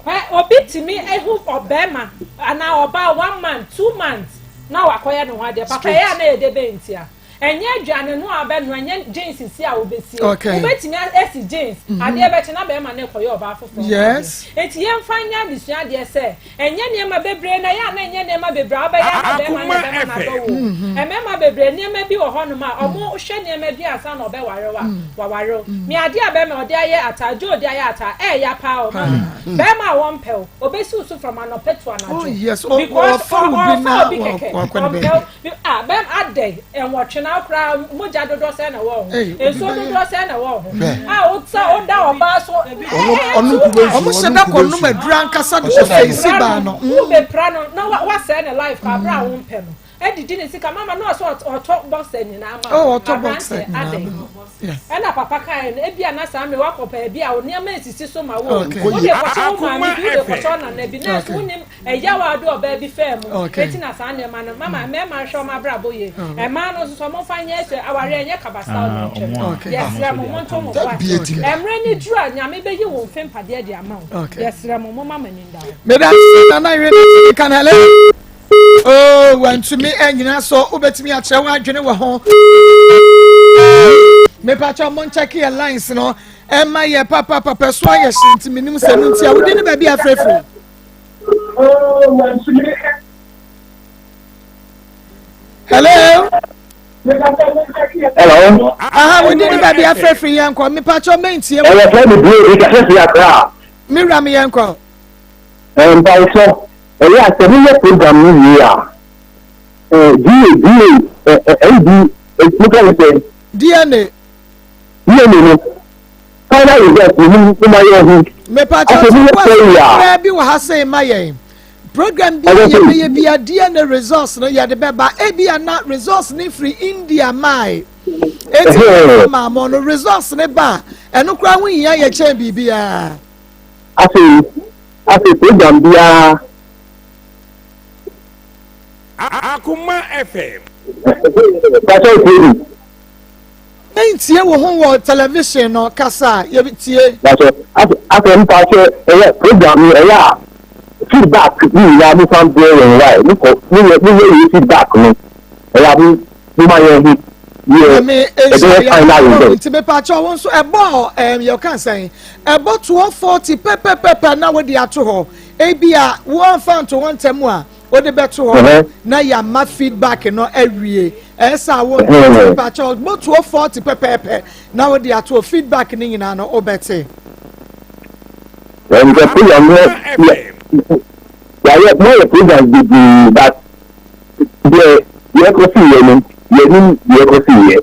Hwɛ, obi tumi hu ɔbɛɛma anaa ɔbaa one month, 2 months na wakɔyɛ ne ho adeɛ. Papa, ɛyɛ a na ɛyɛ dɛ bɛn ntia? Ɛnyɛ aduane no a wobɛnoa, ɛnyɛ jeans si a wobɛsie. Wobɛtumi asi jeans, mhm. adeɛ bɛkye na bɛrima no rekɔyɛ ɔbaa foforɔ. Yes. Enti yɛmfa nyɛ adesua adeɛ sɛ ɛnyɛ nneɛma bebree na ɛyɛ a na ɛnyɛ nneɛma bebree a wobɛyɛ ama bɛrima na bɛrima no adɔ wo. Mhm. Mmarima bebree nneɛma bi wɔ hɔnom a ɔmo mm. hwɛ nneɛma bi ansa na ɔbɛware wo a mm. waware wo. Mm. Me adeɛ a bɛrima ɔde ayɛ ataa, Joe de ayɛ ataa, ɛɛya paa o. Bɛrima a wɔmpɛ wo, obesi wo so from anɔpɛ to anadwo. Oh yes, because ɔfa obi kɛkɛ, ɔmpɛ wo. Ah, bɛm adɛn, nwɔtwe na koraa mogya dodoɔ sɛn na ɛwɔ ho, nsuo dodoɔ sɛn na ɛwɔ ho, a wotsa woda ɔbaa so, ɔmo hyɛ da kɔ nom aduru ankasa de kɔ fɛnsi baa no. Wo bɛpira no na wasɛe ne life kɔ abere a wompɛ no, adidi ne sika mama na ɔsɛ ɔtɔ boxer nyinaa ma wo, ɔtɔ boxer nyinaa ma wo. Ɛna papa kaeɛ no, ebia na saa mmerɛ wakɔ baabi a wo nneɛma nsisi so ma wo, wode kɔhyɛ wo maame bi, wode kɔhyɛ ɔnana bi, nanso wonim Ɛyaw a ɔde ɔbaa bi faa mu enti na saa nneɛma no mama mmarima nhwɛ wɔn abrabɔ yie. Mmaa no nso so wɔmfa nyɛ sɛ awareɛ ɛnyɛ kabasa na ɔtwam. Yɛsrɛ mo monto mo bo ase. Mmerɛ no duru a Nyame bɛyi wo mfe mpadeɛ de ama wo. Yɛsrɛ mo momma mo ani nda hɔ. Meda ase Nana Yere na kan hello. Oh, wantumi anyina so wobɛtumi akyerɛ w'adwene wɔ ho. Mepakyɛ mo nkyɛke yɛ lines no ɛma yɛ papapapa so ayɛ hye nti menim sɛ no nti a wode ne baabi afrɛfrɛ. Hello. Hello. Aha, wo di ni baabi afrɛfrɛ yɛn kɔ. Mipatsɔ mɛntie mu. Ɛyɛ fɛ mi bie bi kasa fi akra. Mi wura mi yɛn kɔ. Mpatsɔ, ɛyɛ asɛ mi yɛ program ni wie a, DA DA ND mo kɛ ne sɛ. DNA. DNA no. Final result no mo ma yɛn hu. Mepatwa Afei to mo yɛ wɔ sɛyi a. koraa bi wɔ ha sei ma yɛn. Program bi a yɛbɛyɛ bi a DNA results no yɛde bɛba. Ebi a na results no firi India mae. Eti yɛn maa mo no results no ba a ɛno koraa ho hia yɛ kyɛn biribiara. Afei afei program biara. Akoma FM. Pàṣẹ ìpè mi. Ntie wo ho wɔ television no kasa a yɛ tie. Pakyɛ afɛ mpakyɛ ɛyɛ program no ɛyɛ a feedback ne nyinaa mo san brɛ yɛn why mo kɔ mo yɛ mo yɛ yɛ feedback no ɛyɛ a mo mo ma yɛn ho yɛ ɛbɛyɛ final result. Nti mepakyɛ wo nso ɛbɔ ɛm yɛ kan sɛn ɛbɔ 12:40 pɛpɛpɛpɛ na wode ato hɔ ebi a wɔnfa nto hɔ ntɛm a. wode bɛto hɔ na yɛama feedback no awie. Ɛsɛ a wo mepakyɛw motuo 40 pɛpɛɛpɛ na wode ato feedback no nyinaa no wobɛte. Ɛnkyɛ program no yɛayɛ moayɛ programs bebree but deɛ yɛkɔsi yɛ no yɛnim deɛ yɛkɔsi yɛ.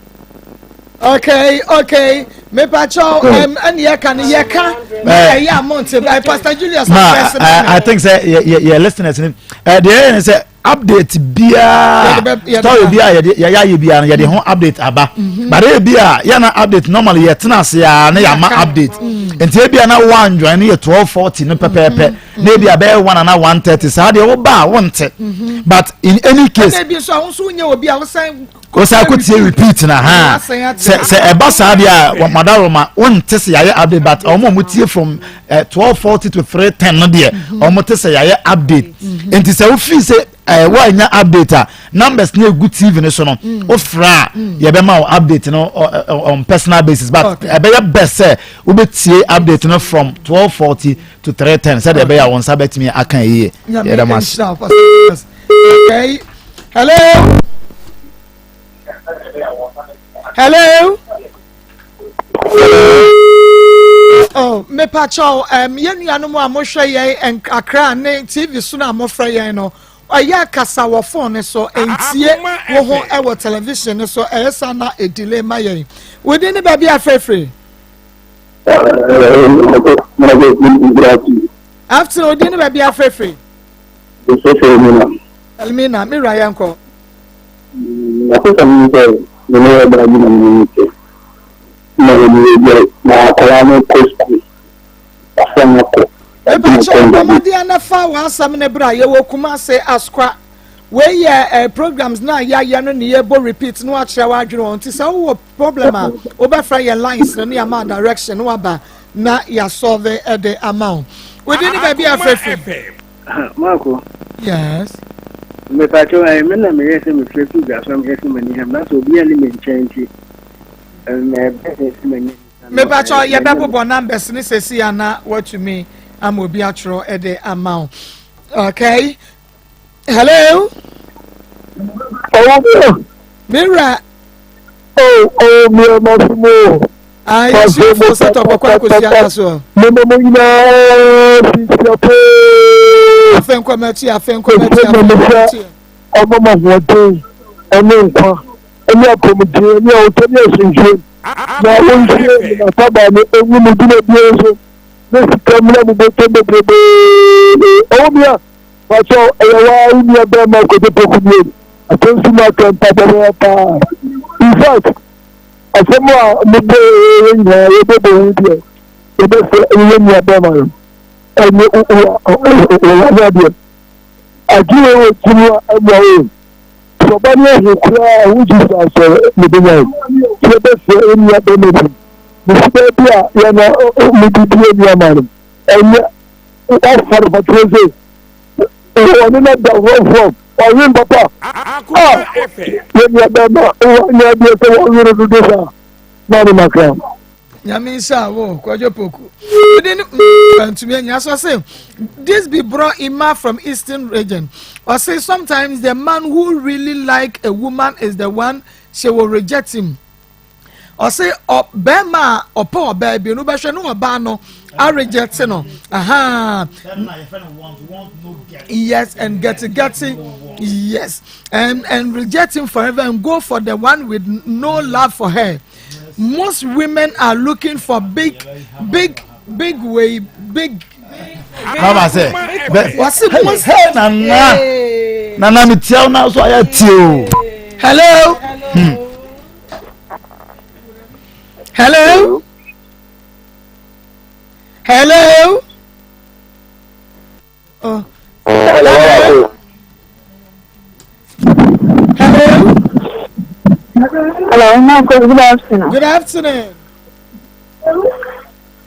Okay, okay. Mepacho, ɛne yɛka no yɛka na ɛyɛ a monte. Pastor Julius, ma, I think sɛ yɛ yɛ listeners ni deɛ yɛ ne sɛ update biara story biara yɛde yɛyɛ ayɛ biara no yɛde ho update aba mhm. but ebi a yɛna update normally yɛtena ase a na yɛama update mm. nti ebi a na one join no yɛ 12:40 no pɛpɛɛpɛ mm-hmm. na ebi a bɛyɛ 1 ana 1:30 saa deɛ woba a wonte mm-hmm. but in any case. ɛna ebi nso a nso nyɛ obi a wosan. Wosan kɔ tie repeat na ha sɛ sɛ ɛba saa deɛ a madaroma wonte sɛ yɛayɛ update but wɔn a wɔn tie from 12:40 to 3:10 no deɛ wɔn te sɛ yɛayɛ update nti sɛ wofii sɛ ɛɛ wɔanya update a numbers na egu tv no so no wofra a yɛbɛma wo update no on personal basis but ɛbɛyɛ best sɛ wobɛtie update no from 12:40 to 3:10 sɛdeɛ ɛbɛyɛ a wɔn nsa bɛtumi aka yie yɛda mo ase. Okay. Hello. Hello. Oh, mepakyɛw um, yɛn nuanom a mohwɛ yɛn Accra ne TV so no a mofrɛ yɛn no ɔyɛ kasa wɔ phone ne so ntie wo ho wɔ television ne so ɛyɛ sa na edile ma yɛn wodi ne baabi afrɛfrɛ. After odi ne baabi afrɛfrɛ. Elmina, me wura yɛnkɔ. M'asesɛm ne sɛ me ne ɔbaa bi na me ne no te. Na yɛde yɛgyae na akwadaa no kɔ sukuu. Wafa no akɔ. Mepakyɛ bɔ mmɔden na fa w'asɛm no bra yɛwɔ Kumase Asokwa. Wei yɛ eh, programs na yɛayɛ no ne yɛbɔ repeat na wakyerɛ w'adwene wɔ nti sɛ wowɔ problem a wobɛfrɛ yɛn lines no ne yɛama direction na waba na yɛasɔlve de ama wo. Wodi ne baabi afrɛfrɛ. Marco. Yes. Mepatwo ɛyɛ me na meyɛ sɛ mefrɛ fi dwa so a meyɛ sɛ m'ani ham na sɛ obi ani me nkyɛn nti ɛbɛyɛ sɛ m'ani. Mepatwo yɛbɛbobɔ numbers ne sɛsi ana watumi ama obi atwerɛ ɛde ama wo. Okay. Hello. Ɔwɔ Mira. Oh, oh, mi ò ma fi mu o. Ah, yɛsuafo sɛ tɔkɔkɔ akosua ka soɔ. Mema mo nyinaa fitia poo. Afei nkɔmɛkyi, afei nkɔmɛkyi, afei nkɔmɛkyi. Ɔma ma ahoɔden ɛne nkwa ɛne apɔmuden ɛne ahotɔ ne asomdwoe na wɔnhyɛ menasaba no ɛngu mo dwumadie so ne sika mmra mo bɔtɔm bebrebe. Ɔwɔ mi a Pakyɛw, ɛyɛ wo ara wo nua bɛrima Kojo Poku nie. Asɛm si mu aka mpaebɔ bɛyɛ paa. In fact, asɛm a mobɔ yɛ nyinaa yɛbɛbɔ ho deɛ yɛbɛsrɛ ɛyɛ yɛn nua bɛrima no ɛne wɔwɔ adeɛ. Agye wei wɔ ti mu a ɛmmoa wo. Sɛ ɔba no ahu koraa a wogye sɛ asɔre ne bɛnya yi. Sɛ yɛbɛsrɛ yɛn nua bɛrima bi. Mesi baabi a yɛn na mede di yɛn nua ma no. Ɛnyɛ Wafa no patrɛ sɛ ɔne no da frɔmfrɔm ɔwen papa a yɛnua bɛma wanyɛ adeɛ sɛ wɔwere dodo saa na ne makra. Nyame nhyira wo Kwadwo Poku. Within ntumi anya so say this be bro Ima from Eastern region. Or say sometimes the man who really like a woman is the one she will reject him. Ɔse ɔ bɛrima a ɔpɛ ɔbaa bi no bɛhwɛ ne ɔbaa no areject no ahaa yes and get get yes and and reject him forever and go for the one with no love for her most women are looking for big big big way big. Mama sɛ bɛ wɔsi hey hey nana nana mi tia na so ayɛ tie o. Hello. Hmm. Hello. Hello. Oh. Hello. Hello. Hello, Marco. Good afternoon. Good afternoon.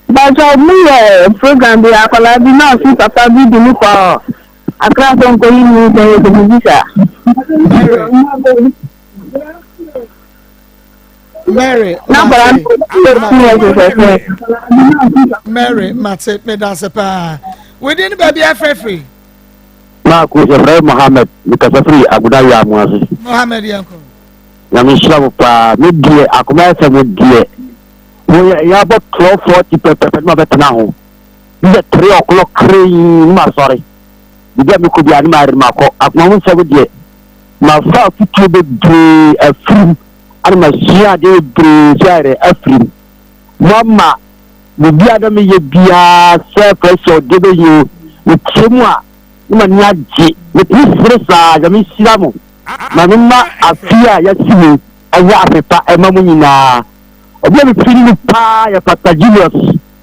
Bàjọ́ mi yẹ program bi akwadaa bi náà sí papa bi di mi kọ Accra sọ nkọ yi mi sẹ yẹ kò bisa. Mary, Mary, mate, medase paa. Within baabi afrɛfrɛ. Maako yɛfrɛ me Mohammed mekasa firi Agoda Wiamu ase. Mohammed yɛnkɔ. Nyame nhyira mo paa me deɛ akoma FM deɛ mo yɛ yɛabɔ 12:40 pɛpɛpɛ ne ma bɛtena ho bi sɛ 3 o'clock kree ne ma sɔre biribi a mekɔ biara ne ma yɛre makɔ akoma mu nsɛm deɛ mafa afutuo bebree afirim ana masua adeɛ bebree so ayɛrɛ afirim mo ama biribi a na meyɛ biara sɛ pressure ɔde bɛyɛ o metie mu a ne m'ani agye metumi sere saa Nyame nhyira mo ma me ma afe a yɛasi mu ɛnyɛ afe pa ɛma mo nyinaa obi a mefiri no paa yɛ Pastor Julius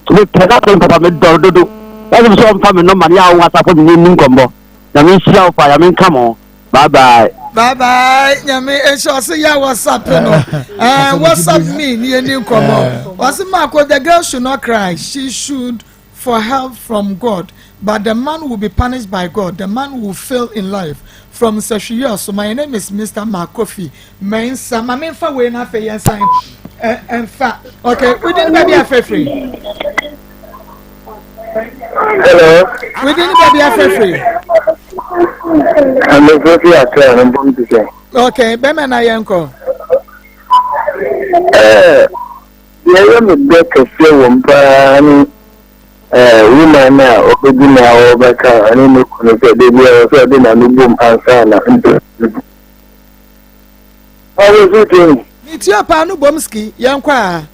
mepɛ n'asɛm papa medɔ no dodo ɛsɛ sɛ ɔmfa me nɔma ne yɛ awo asafo ne ni nkɔmmɔ Nyame nhyira wo paa Nyame nka mo bye bye. Bye bye nyame nhyɛ ɔse yɛ whatsapp no eh, whatsapp me ne yɛni nkɔmmɔ ɔse maako the girl should not cry she should for help from God but the man will be punished by God the man will fail in life from Sahwiyo so my name is Mr. Mark Kofi Mensah ma memfa wei no afei yɛnsan ɛmfa okay within baabi afɛfiri Hello. Within baabi afɛfiri Mefrɛfiri Accra no mpom te sɛ. Okay bɛmɛ na yɛnkɔ. Ɛɛ Deɛ ɛyɛ me dɛ kɛseɛ wɔ mu paa ne woman no a ɔbɛgyina a ɔrebɛka ɔne ne kunu sɛ da biara ɔsɛ ɔde n'ano bom ansa na mpo. Ɔwɔ so tie me. Metie paa no bom ski yɛnkɔ a.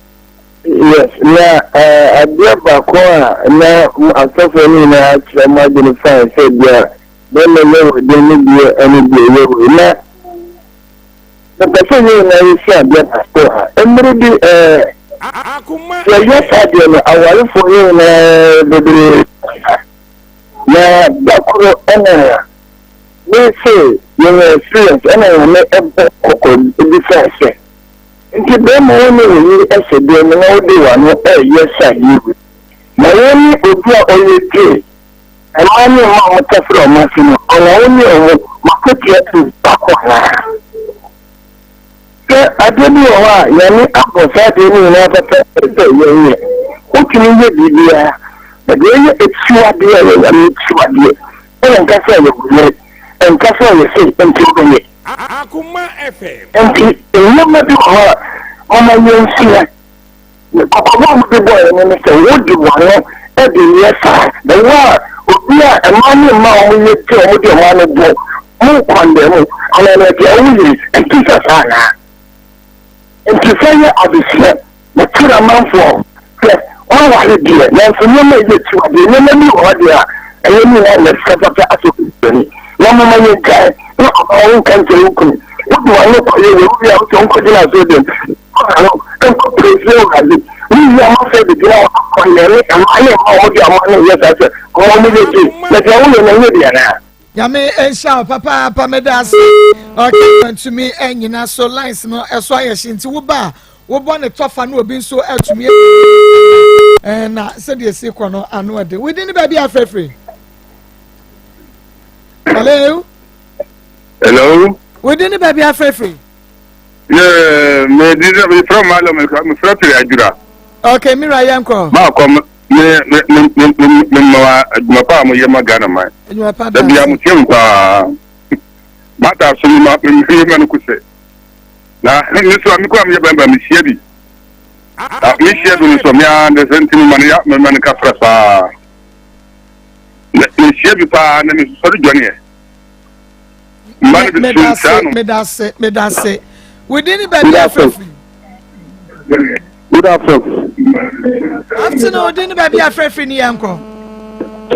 Yes, na adeɛ baako a na asɔfoɔ no nyinaa akyerɛ mo adwene fine sɛ deɛ bɛrima yɛ wɔ den ne deɛ ɛne deɛ yɛ wɔ na Mepɛ sɛ yɛn nyinaa yɛsua adeɛ baako wɔ ha. Mmere bi, ɛɛ, yɛyɛ saa adeɛ no, awarefoɔ yɛn nyinaa bebree ha. Na da koro ɛna me se yɛnya experience ɛna Nyame ɛbɔ kɔkɔ bisaa sɛ, nti bɛrima wo ne wo yere ɛhyɛ dan mu na wode w'ano ɛɛyɛ saa adeɛ wei, na wo ne obi a ɔyɛ gay, mmaa ne mmaa a wɔtafere wɔn ase no, ɔna wo ne wɔn mo akatua yɛ baako anaa? Sɛ adeɛ bi wɔ hɔ a Nyame abɔ saa adeɛ no nyinaa pɛpɛɛpɛ sɛ yɛnyɛ. Wotumi yɛ biribiara, na deɛ ɛyɛ akyiwadeɛ a ɛyɛ Nyame akyiwadeɛ, ɛna nka sɛ ɛyɛ wo yere, ɛnka sɛ ɔyɛ sei, nti wobɛyɛ. Nti nneɛma bi wɔ hɔ a momma yɛnsua. Kɔkɔbɔ a wɔde bɔɔ yɛn ne sɛ, Wode w'ano de yɛ saa, na wo a obi a mmaa ne mmaa a wɔyɛ ti a wɔde wɔn ano bɔ mo nkɔndɛɛ mu anaa nea deɛ woyɛ yi, ɛnte sɛ saa anaa? Enti sɛ yɛ adesua na kyerɛ amanfoɔ sɛ wɔaware deɛ, nanso nneɛma a ɛyɛ akyiwadeɛ, nneɛma bi wɔ hɔ deɛ a ɛyɛ ne nyinaa nyɛ sika papa asɔ Kristoni. Na momma yɛngyae na ɔbaa wo nka nkyerɛ wo kunu. Wode w'ano kɔyɛ wei, wowie a wosɛ wonkɔgyina asɔredan mu. Kɔ ano nkɔ praise Awurade. Wowie a moasɛ bɛgyina hɔ akɔnnɛne mmaa ne mmaa a wɔde wɔn ano yɛ saa sɛ wɔn wɔn yɛ gay. Na deɛ woyɛ no ɛnyɛ bi anaa? Nyame nhyira wo papaapa meda ase. Okay, ntumi nyina so lines no ɛso ayɛ hye nti wo ba a wobɔ ne tɔfa na obi nso atumi ɛɛ na sɛdeɛ esi kɔ no ano ɛde within ne baabi afrɛfrɛ. Hello. Hello. Within ne baabi afrɛfrɛ. Yeah, me di me fra malo me me fra pere adwura. Okay, mira yɛn kɔ. Ma kɔ me me me me me me ma adwuma pa a mo yɛ ma Ghana man. Adwuma pa da. Da bia mo tie mo paa. Mata so me ma me me ma no kusɛ. Na me so a me kɔ a me yɛ bɛn me hyia bi. Na me hyia bi no so me a de sɛ ntimi ma no ya me ma no kafra saa. Me hyia bi paa na me sɔre dwaneɛ. Mma no bi so ntaa no. Medase, medase. Within the baabi afrɛfiri. Good afternoon. Afternoon, within the baabi afrɛfiri ni yɛn kɔ.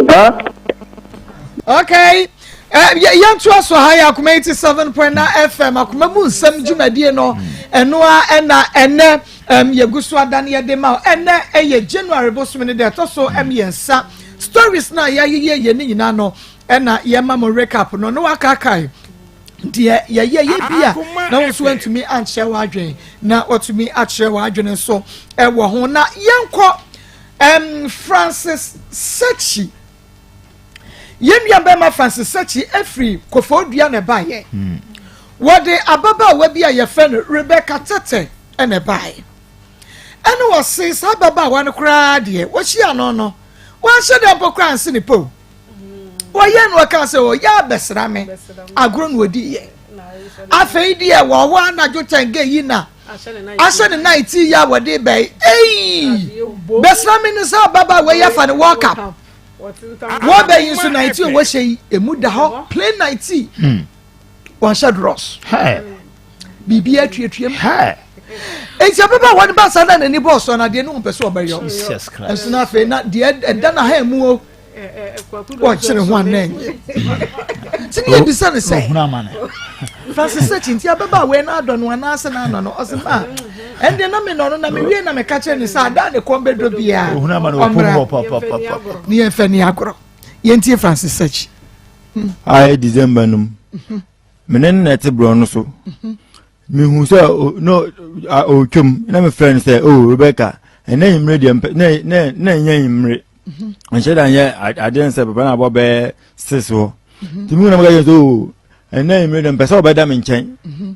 Huh? Okay. Eh, yɛntoa so ha yɛ akoma 87.9 fm akoma mu nsɛm dwumadie no ɛno a ɛna ɛnɛ um, yɛgu so adane yɛde ma ɛnɛ ɛyɛ january bosome no deɛ ɛtɔ so mmiɛnsa stories no a yɛayeyɛ yɛ ne nyinaa no ɛna yɛma mo recap no na wakaakae deɛ yɛyɛ yɛ bi a na wɔn nso antumi ankyerɛ w'adwene na wɔtumi akyerɛ w'adwene nso ɛwɔ ho na yɛnkɔ um, Francis Sechi yɛn nua bɛrima Francis Sechi efiri Koforidua na ɛbaeɛ hmm. wɔde ababaawa bi a yɛfrɛ no Rebecca Tete ɛna ɛbaeɛ ɛna wɔse saa ababaawa no koraa deɛ wɔhyia no no wɔanhyɛ dɛ mpo koraa nse ne po. Wɔyɛ no ɔka sɛ ɔyɛ abɛsra me agorɔ na ɔdi yɛ. Afei deɛ wɔwɔ anadwo kyɛn yi na ahyɛ ne nan ti yɛ a wɔde bɛyi. Eyi bɛsra me no sɛ ababaawa yi afa ne World Cup. Wɔbɛ yi nso nan ti a wɔhyɛ yi emu da hɔ plain nan ti. Hmm. Wɔnhyɛ drɔs. Biribi atuatua mu. Nti ababaawa no ba saa na n'ani bɔɔ so na deɛ ne wɔn pɛ sɛ ɔbɛyɔ. Nso na afei na deɛ ɛda na ha mu o. wɔkyere ho anaa nyɛ nti ne yɛbisa no sɛ Francis sɛ kyinti ababaawa yi n'adɔ no anaasɛ n'anɔ no ɔsɛ ma ɛndeɛ na menɔ no na mewie na meka kyerɛ ne sɛ ada ne kɔn bɛdɔ biara ɔmmra ne yɛmfa ni agorɔ yɛntie Francis Sakyi ayɛ December no mu mene no na ɛte borɔ no so mehu sɛ no ɔretwam na mefrɛ no sɛ oh Rebecca ɛnɛ nwummere deɛ mpɛ na na na ɛnyɛ nwummere mhm. nhyɛ da nyɛ adeɛ nsɛ papa na abɔ bɛyɛ six hɔ mhm. nti mehu na meka kyerɛ sɛ oh ɛnɛ nwummere deɛ mpɛ sɛ ɔbɛda me nkyɛn mhm.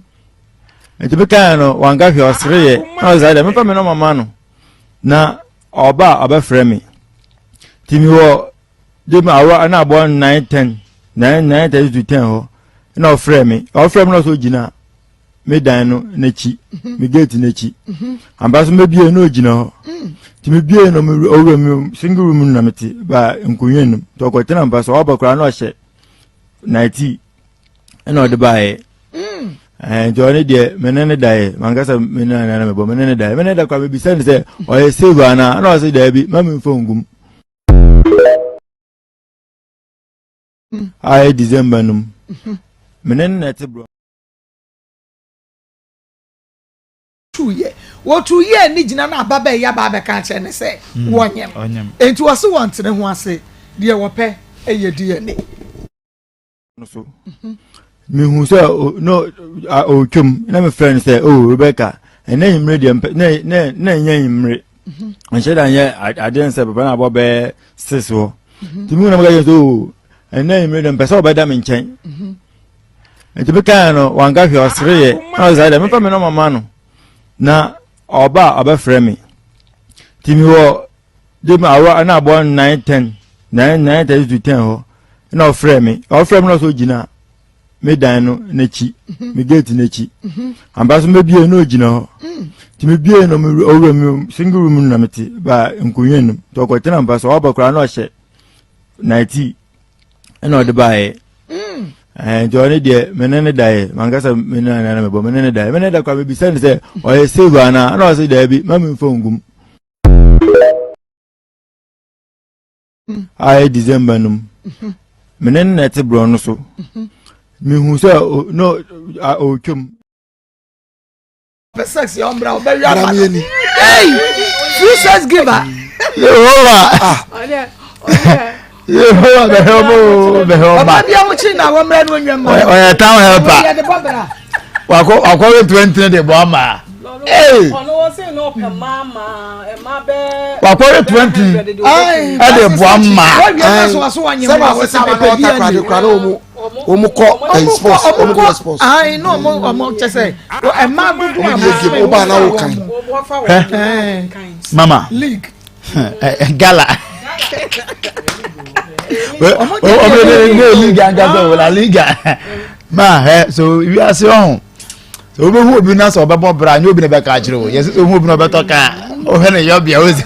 nti mekaeɛ no wanka hwɛ ɔsereeɛ na ɔsɛ deɛ mefa me nɔma ma no na ɔba a ɔbɛfrɛ me nti mewɔ de ma awɔ na abɔ nine ten nine nine thirty to ten hɔ na ɔfrɛ me ɔfrɛ me na ɔsɛ ogyina me dan no n'akyi mhm. me gate n'akyi mhm. ampa so mebie na ogyina hɔ mm. nti mebie no owura mu single room na mete ba nkonnwa no nti ɔkɔtena mpa so ɔba koraa na ɔhyɛ nightie ɛna ɔde baeɛ mm. nti ɔne deɛ mene ne daeɛ mankasa mene ne na mebɔ mene ne daeɛ mene ne da koraa mebisa ne sɛ ɔyɛ save anaa ɛna ɔsɛ daabi ma memfa ngum ayɛ december no mu mene no na ɛte borɔ tuyɛ wɔtu yɛ ne gyina no aba bɛyɛ aba abɛka akyerɛ ne sɛ hmm. wɔnyɛm enti wɔse wɔntene ho ase deɛ wɔpɛ ɛyɛ DNA no so mehu sɛ no ɔretwam na mefrɛ no sɛ oh Rebecca ɛnɛ nwummere deɛ mpɛ na na na ɛnyɛ nwummere nhyɛ da nyɛ adeɛ nsɛ papa na abɔ bɛyɛ six hɔ nti mehu na meka kyerɛ sɛ oh ɛnɛ nwummere deɛ mpɛ sɛ ɔbɛda me nkyɛn nti mekaeɛ no wanka hwɛ ɔsereeɛ na ɔsɛ deɛ mefa me nɔma ma no na ɔba a ɔbɛfrɛ me nti mewɔ de ma awɔ na abɔ nine ten nine nine thirty to ten hɔ na ɔfrɛ me ɔfrɛ me na ɔsɛ ogyina me dan no n'akyi mhm. me gate n'akyi mhm. ampa so mebie na ogyina hɔ mm. nti mebie no owura mu single room no na mete ba nkonnwa no nti ɔkɔtena mpa so ɔba koraa na ɔhyɛ nightie ɛna ɔde baeɛ mm. nti ɔne deɛ mene ne daeɛ mankasa mene ne na mebɔ mene ne daeɛ mene ne da koraa mebisa ne sɛ ɔyɛ save anaa ɛna ɔsɛ daabi ma memfa ngum ayɛ december no mu mene no na ɛte borɔ no so mehu sɛ no ɔretwam pɛ sex yɛ ɔmbra ɔbɛwi ama no hey free sex giver yehowa ah. yehowa bɛhwɛ ɔmo bɛhwɛ ɔma ɔba bi ahokyere na wɔmmra no onwa mma ɔyɛ town helper wakɔ wakɔ wɛ 20 de bɔ ama wakɔre 20 ɛde boa mma wɔn kɔ ɛyi sports wɔn kɔ sports. ayi n'o mo ɔmo kyɛ sɛ ɛma dodo a mo yɛ game o ba na o kan. mama league gala ɔmo de ne league ankasa o la liga ma ɛ so wiase ɔho. sɛ wobɛhu obi na sɛ ɔbɛbɔ bra nyɛ obi na bɛka akyerɛ o yɛsɛ sɛ ohu obi na ɔbɛtɔ kaa ɔhwɛ ne yɔbea wo sɛ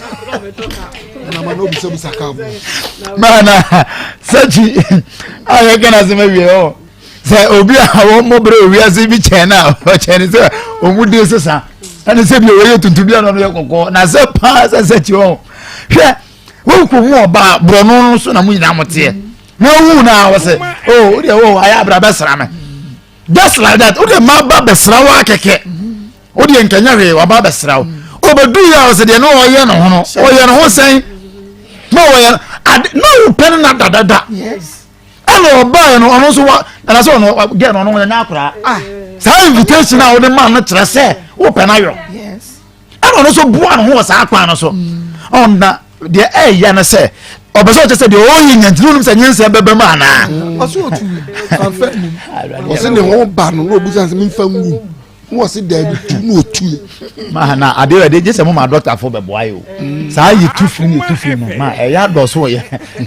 mana sɛkyi a yɛka no asɛm awie ɔ sɛ obi a wɔmmɔ berɛ owiase bi kyɛn no a ɔkyɛn ne sɛ ɔmu de sesa ɛne sɛ bi ɔyɛ tuntum bi a ɔno yɛ kɔkɔɔ na sɛ paa sɛ sɛkyi ɔ hwɛ wonkɔhu ɔbaa borɔno no so na mo nyinaa moteɛ na wohu no a wɔ sɛ o wodeɛ o ayɛ abra bɛsra me just like that wode ma ba bɛsra wo akɛkɛ wode nkɛnyɛ hwee waba bɛsra wo ɔbɛdu yɛ a ɔsɛ deɛ ne ɔyɛ ne ho no ɔyɛ ne ho sɛn na ɔyɛ ade na wopɛ no na dadada ɛna ɔbaeɛ no ɔno nso wa ɛna sɛ ɔno gɛ no ɔno ɔnyɛ akoraa ah. saa invitation a wode ma no kyerɛ sɛ wopɛ no ayɔ ɛna ɔno nso boa ne ho wɔ saa kwan no so ɔna deɛ ɛyɛ no sɛ ɔpɛ sɛ ɔkyɛ sɛ deɛ ɔyɛ nya ntini wonim sɛ nyinsɛn bɛbɛ mu anaa ɔsɛ ɔtu amfa nim ɔsɛ ne ho ba no na ɔbusa sɛ memfa ngu na ɔse daabi tu. Na ɔtue. Ma na adeɛ wɔ de gye sɛ mo ma dɔktafo bɛboa yɛ o. Mm. Saa yɛ tu firi yɛ tu firi no ma ɛyɛ adɔso wɔ yɛ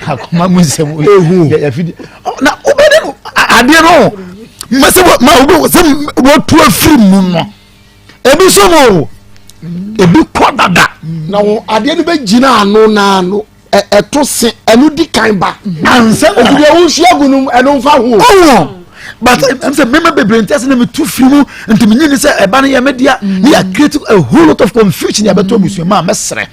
akoma mu nsɛm yɛ yɛ fidi. Na wobɛde no adeɛ no ma sɛ ma wobɛ sɛ wɔtu afiri mu no ebi so mo ebi kɔ dada. Na wɔn adeɛ no bɛ gyina ano n'ano. ɛto se ɛno di kan ba. ansa na nti deɛ wohyia gu no ɛno nfa ho. ɔwɔ but ɛm sɛ mmarima bebree nti ase na metu firi mu nti menyi ne sɛ ɛba no yɛ me dea ne yɛ create a whole lot of confusion yɛ bɛtɔ abusua mu a mɛsrɛ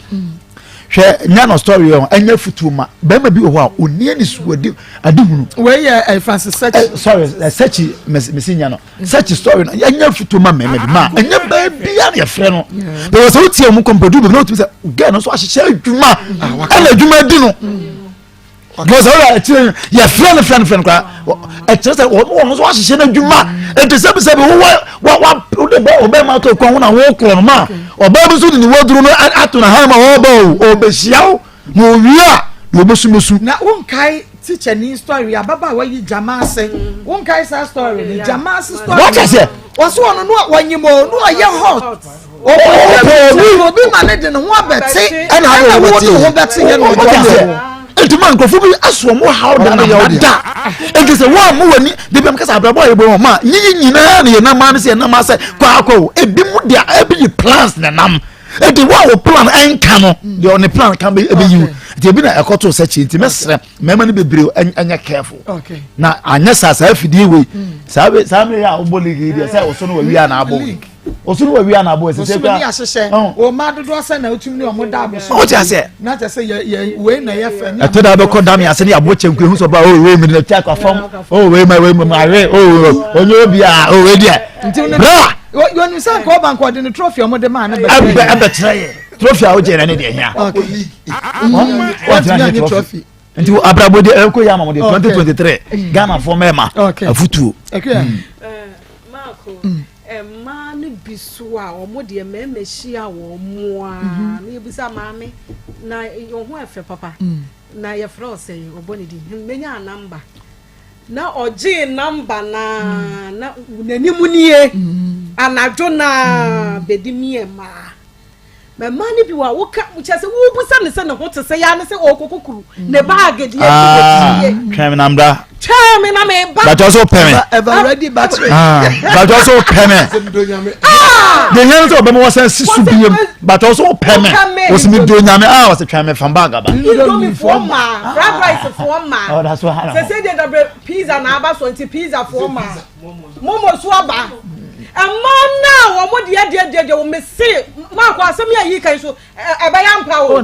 hwɛ nya no story yɛ ɛnyɛ futuo ma bɛrima bi wɔ hɔ a ɔni ani so ade ade hunu. wei yɛ eh, Francis Sechi. Sorry Sechi mesi nya no. Such story no ɛnyɛ futuo ma mmarima bi ma ɛnyɛ baabi a na yɛfrɛ no because sɛ wotie ɔmo kɔmpɛdu baabi na wotumi sɛ girl no nso ahyehyɛ adwuma ah, ɛna adwuma di no because ɔyɛ akyire yɛfrɛ no frɛ no frɛ no koraa ɛkyerɛ sɛ wɔn wɔn nso ahyehyɛ no adwuma nti sɛbi sɛbi wowɔ wa wa wode bɛ ɔbɛrima ato kwan ho na wɔkorɔ no ma ɔbaa bi nso de ne waduro no ato na han ma ɔba o ɔbɛhyia wo Na owie a, deɛ ɔbɛsu mɛsu. Na wonkae teacher ni story ababaawa yi gyama ase wonkae saa story no gyama ase story Wate aseɛ? Wɔso ɔno no wɔnyim o no ɔyɛ hot ɔkɔyɛ obi obi ma ne de ne ho abɛte ɛna ɛna wo de ho bɛte yɛ na ɔde aseɛ nti ma nkurɔfoɔ bi aso ɔmo haw da na ma da nti sɛ wɔn a mo wɔ ni de bi kasa abrabɔ a yɛbɔ wɔn ma nyiyi nyinaa na yɛ nam ano sɛ yɛ nam asɛ kɔ akɔ o ebi mu deɛ ebi de plans na nam. Eti wo a wo plan ɛnka no deɛ ɔne plan ka ɛbɛyi wo nti ebi na ɛkɔto sɛ kyi nti mɛsrɛ mmarima no bebree ɛnyɛ careful na anyɛ saa saa afidie wei mm. saa saa mmiri a wobɔ league yi deɛ sɛ ɔso no wawia na abɔ ɔso no wawia na abɔ ɛsɛ sɛ kura ahyehyɛ wɔn mmaa dodoɔ sɛ na otumi ne wɔn da aboso ɔte aseɛ na kyɛ sɛ yɛ yɛ wei na yɛ fɛ ɛtɔ da bɛkɔ dame ase ne yɛabɔ kyɛnku ehu sɛ ɔba o oh, wei mi na ti akɔ fam o oh, wei ma wei ma awe o oh, onye obi a o wei deɛ bra. Yɔnu sɛ nka ɔba nka ɔde ne trophy ɔmo de maa ne bɛ. Ɛbɛ ɛbɛkyerɛ yɛ trophy a wogye na ne deɛ hia. Wɔntumi anye trophy. Nti abrabɔ de ɛkɔ yɛ ama mo de 2023 Ghana fɔ mɛma afutuo. Maako mmaa no bi so a wɔn deɛ mmarima hyia wɔn mo a na yɛbisa maame na wɔn ho ɛfɛ papa na yɛfrɛ ɔsɛn ɔbɔ ne din menya namba. Na ɔgyee namba no ara na n'anim nie anadwo no ara bɛdi miɛ mmaa ma mmaa no bi wɔ a woka kyerɛ sɛ wobusa ne sɛ ne ho te sɛ yɛ ne sɛ ɔrekɔkɔkuru ne baage deɛ ah, twɛn me na mbra twɛn me na meba bàtɔ so pɛ me ever ready battery bàtɔ so pɛ me deɛ hɛn sɛ ɔbɛma wɔsɛn si so biem bàtɔ so pɛ me wɔsi mi do nyame a wɔsi twɛn me fan baage aba. Indomie foɔ mmaa, fried rice foɔ mmaa. Sese deɛ dabrɛ pizza na aba so nti pizza foɔ mmaa. Momo so aba. Mmaa naa wɔn deɛ deɛ deɛ deɛ wɔn mese maako asɛm yɛ yi kan so ɛbɛyɛ ampa o.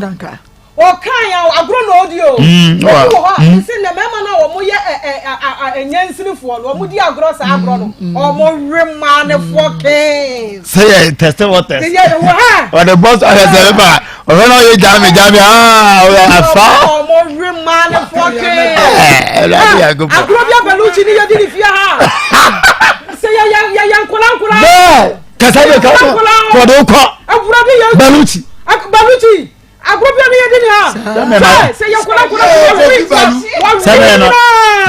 Ɔkan ya agorɔ na ɔdi o. Ebi wɔ hɔ a mese na mmarima no a wɔn yɛ ɛ ɛ ɛnyɛnsinifoɔ no wɔn di agorɔ saa agorɔ no wɔn we mmaa ne foɔ kee. Sɛ yɛ test waters. Ɔde bɔ sɔ ɔyɛ sɛ ɛba. Ɔhwɛ na ɔyɛ gyame gyame aa ɔyɛ afa. Ɔmo we mmaa ne foɔ kee. Ɛwurade yɛ agogo. Agorɔ bi abaluchi ni yɛ di ne fie ha. Sɛ yɛ yɛ yɛ yɛ nkola nkola. Bɛɛ kasa de ka kɔde kɔ. Awurade yɛ. Baluchi. Baluchi. Agorɔ bi a ne yɛ di ne ha. Sɛ sɛ yɛ nkola nkola sɛ wɔ wi wɔ wi Sɛ no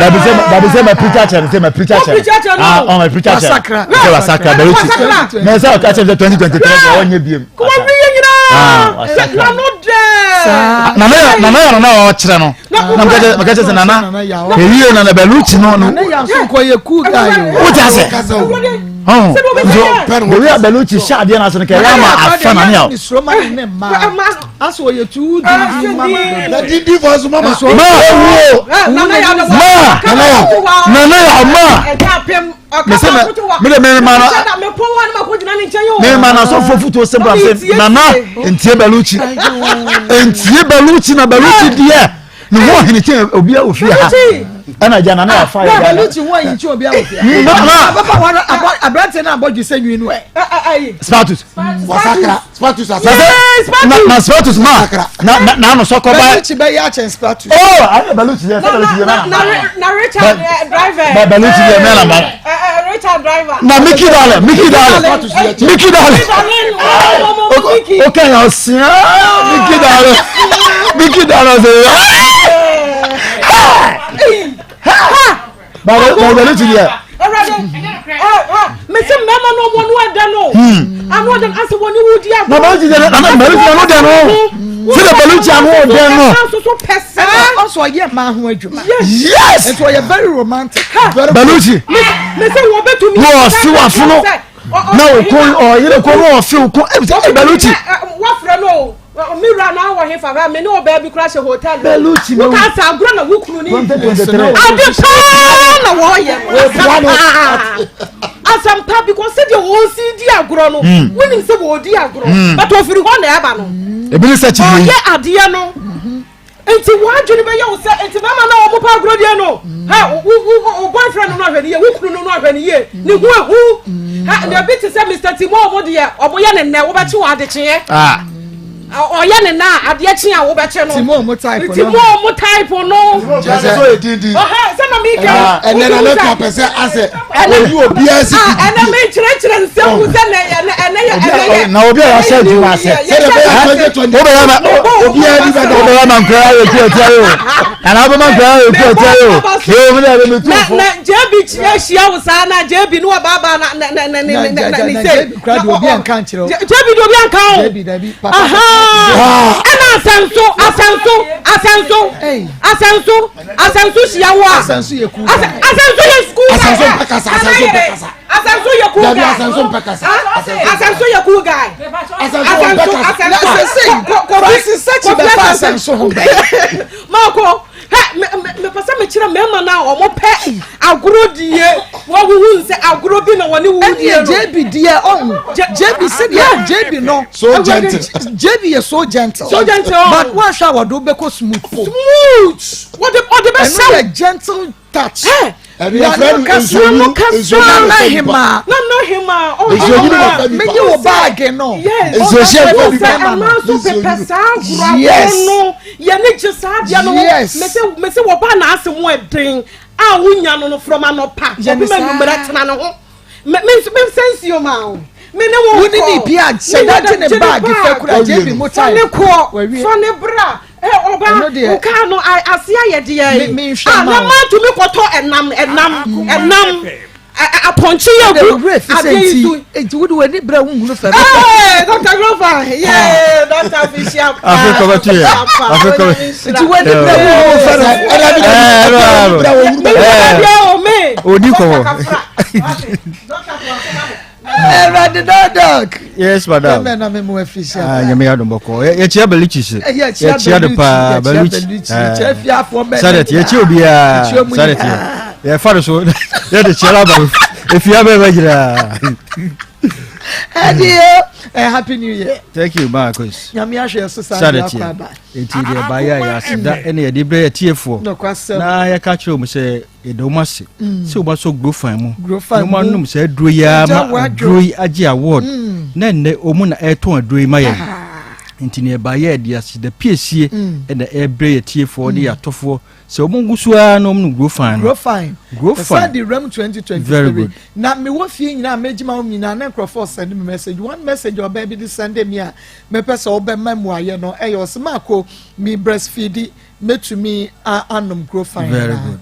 dabi sɛ dabi sɛ ma preacher kyerɛ no sɛ ma preacher kyerɛ no ah ɔn ma preacher kyerɛ no sɛ wasakra Baluchi mɛ sɛ ɔka kyerɛ sɛ 2023 deɛ ɔnyɛ biem. Kò wọ́n wi yɛ nyinaa. Sɛ nanu dɛ. Nana yɛ nana yɛ nana ɔkyerɛ no na mɛka kyerɛ sɛ nana ewie nana Baluchi no no. Nana yɛ nso nkɔ yɛ cool guy o. O ti ase. Ɔn nso the way a Baluchi hyɛ adeɛ n'ase no kɛ ɛyɛ ama afa nane a. Aso ɔyɛ tu dindi mama. Na dindi fɔ so mama. Ma ewu ma nana yɛ nana yɛ ma. Mese me me de me ma na me ma na sɔfo futuo sɛ bra sɛ nana ntie Baluchi ntie Baluchi na Baluchi deɛ ne ho ɔhene kyɛn obi a ofie ha ɛna gya nana afa yɛ gya Baluchi ho ayi kyɛn obi a ofie ha ababa wa aberante na abɔ dwesɛ nwi no ɛ Spatus wasakra Spatus asakra na na Spatus ma na na na ano sɔkɔ ba Baluchi bɛ yɛ akyɛn Spatus oh ayɛ Baluchi yɛ sɛ Baluchi yɛ mɛna na na Richard driver ba Baluchi yɛ mɛna ma Richard driver na Mickey Dale Mickey Dale Mickey Dale o kàn yà ọ̀sìn Mickey Dale Mickey Dale ọ̀sẹ̀ yẹ bàbá Baluchi yɛ. Awurade mese mmarima no ɔmo ano ɛdɛ no ano ɛdɛ no asɛ wɔne wo di agorɔ. Na baluchi deɛ na baluchi ano dɛ no sɛ de baluchi ano dɛ no. Ɔsɔ ɔyɛ mmaa ho adwuma. Yes. Nti ɔyɛ very romantic. Baluchi. Mese wɔbɛtumi. Wọ́n ɔsi w'afono na okun ɔyere ko na ɔfi okun ebi sɛ baluchi. Wafrɛ no o mi wura na awɔ hefa ha me ne ɔbaa bi kura hyɛ hotel. Baluchi na woka sɛ agorɔ na wo kunu ni. Ade paa na wɔyɛ asɛm paa asɛm paa because sɛdeɛ wɔsi di agorɔ no wonim sɛ wɔdi agorɔ but ofiri hɔ na ɛba no. Ebi ne sɛ kyidie. Ɔyɛ adeɛ no. Nti w'adwene bɛyɛ wo sɛ nti bɛrima no a wɔn pa agorɔ deɛ no ha wo wo wo boyfriend no ahwɛ ne yie wo kunu no no ahwɛ ne yie ne ho ehu ha na ebi te sɛ Mr. Timo wɔn deɛ wɔn yɛ ne nnɛ wobɛkye wɔ adekyeɛ ah. ɔyɛ ne nna a adeɛ kye a wobɛkye no Timo wɔn type no Timo wɔn type no ɔhɛ sɛ na mi kɛ ɛnɛ na ne ka pɛ sɛ asɛ oyi obiara si ah, ɛnɛ mi kyerɛkyerɛ nsɛm mu sɛ ɛnɛ ɛnɛ ɛnɛ yɛ ɛnɛ yɛ na obi a yɛahyɛ adwuma ase wobɛyɛ ma wobɛyɛ ma nkura ayɛ ku atia yi o anaa wobɛma nkura ayɛ ku atia yi o yɛ omi na ɛbɛ mi tu fo. na jb ahyia wo saa na jb ne wabaabaa na na na na ne ne ne se jb de obi anka nkyerɛ o jb de obi anka o jb dabi papa ɛna asɛnso asɛnso asɛnso asɛnso asɛnso hyia wo a asɛnso yɛ cool guy asɛnso yɛ cool guy asɛnso mpɛ kasa asɛnso mpɛ kasa asɛnso yɛ cool guy dabi asɛnso mpɛ kasa asɛnso yɛ cool guy asɛnso mpɛ kasa na sese kofi sɛkyi bɛ fa asɛnso ho bɛ maako hɛ mepɛ sɛ mekyerɛ mmarima no a wɔn pɛ agorɔ die wɔhuhu nsɛ agorɔ bi na wɔne wo die no ɛne JB deɛ ɔhu JB sɛdeɛ JB no so gentle JB yɛ so gentle so gentle but woahwɛ a wɔde wobɛkɔ smooth smooth wɔde ɔde bɛ hyɛ ɛno yɛ gentle touch ɛne yɛfrɛ no nsuonyini nsuonyini nana hema nana hema ɔhema menye wo baage no nsuohyɛ mfa nipa ɛma nso pepɛ saa agorɔ agorɔ no yɛne gye saa adeɛ no mese mese wɔba na ase mu ɛden a wonya no no from anɔpa ɔbɛma anwummerɛ tena ne ho me me nso me nsa nsuo ma wo me ne wo kɔ ne ne bi a hyɛ da gye ne baagi fɛ kura gye bi mu time fa ne kɔ fa ne bra ɛ ɔba nkaa no ase ayɛ deɛ yi a na maa tumi kɔtɔ ɛnam ɛnam ɛnam apɔnkye yɛ gu adeɛ yi so. Nti wo de w'ani brɛ wo nhunu fɛ. Ɛɛ Dr. Grover yee Dr. Fisia pa. Afe kɔbɛ tu yɛ afe kɔbɛ. Nti w'ani brɛ wo nhunu fɛ no. Ɛɛ odi kɔmɔ. Awurade dɔdɔk. Yes madam. Bẹ́ẹ̀ na mi mu efi si aba. Nyame yà dùn bɔkɔ. Yɛkyia Baluchi se. Yɛkyia de paa Baluchi. Yɛkyia fiafoɔ bɛɛ. Sadet yɛkyia obiara. Sadet yɛ. Yɛfa no so yɛde kyia la ba efia bɛɛ bɛ gyina. Ɛdi yo eh, happy new year. Thank you Marcus. Nyame ahwɛ yɛ so saa de akɔ aba. Eti deɛ baayɛ a yɛ aseda ɛna yɛde brɛ yɛtiefoɔ. Na yɛka kyerɛ wɔn sɛ yɛda wɔn ase mm. sɛ wɔn asɔ grofan mu na wɔn anom saa aduro yi ama aduro yi agye award mm. na nnɛ wɔn na ɛretɔn aduro yi ma yɛn ah. nti nea ɛbaayɛ yɛde aseda piesie mm. ɛna ɛrebrɛ yɛtiefoɔ ne yɛatɔfoɔ sɛ wɔn ngu so ara na wɔn no grofan no grofan grofan ɛsan de rem 2023 very good na mewɔ fie nyinaa megyima wɔn nyinaa na nkurɔfoɔ send me message one message ɔbɛn bi de send me a mepɛ sɛ ɔbɛma mu ayɛ no ɛyɛ ɔsɛ maako mi breastfeed mɛtumi anom grofan very good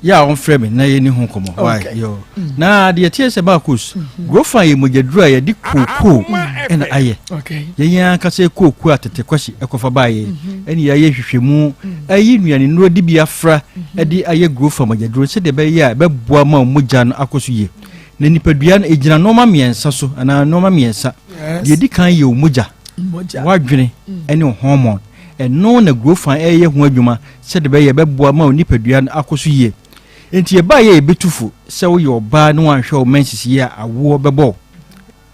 yɛ a wɔmfrɛ me na yɛni ho nkɔmmɔ why yo mm. na deɛ ɛteɛ sɛ Marcus mm-hmm. grofan yɛ mogyaduro a yɛde kookoo ɛna ayɛ yɛn ankasa yɛ kookoo a tete kwasi ɛkɔfa baayɛ mm-hmm. ɛne yɛayɛ hwehwɛmu mm. ayi nnuane nnuro de bi afra mm-hmm. ɛde ayɛ grofan mogyaduro sɛdeɛ ɛbɛyɛ a ɛbɛboa ma mogya no akɔ so yie na nipadua no ɛgyina nneɛma mmiɛnsa so anaa nneɛma mmiɛnsa deɛ ɛdi kan yɛ mogya wadwene mm. ɛne hormone Ɛno na Grofan reyɛ ho adwuma sɛdeɛ ɛbɛyɛ ɛbɛboa ma wo nipadua no akɔ so yie. Enti ɛbaeɛ a yɛbɛtu fo sɛ woyɛ ɔbaa na woanhwɛ wo menses yie a awoɔ bɛbɔ wo.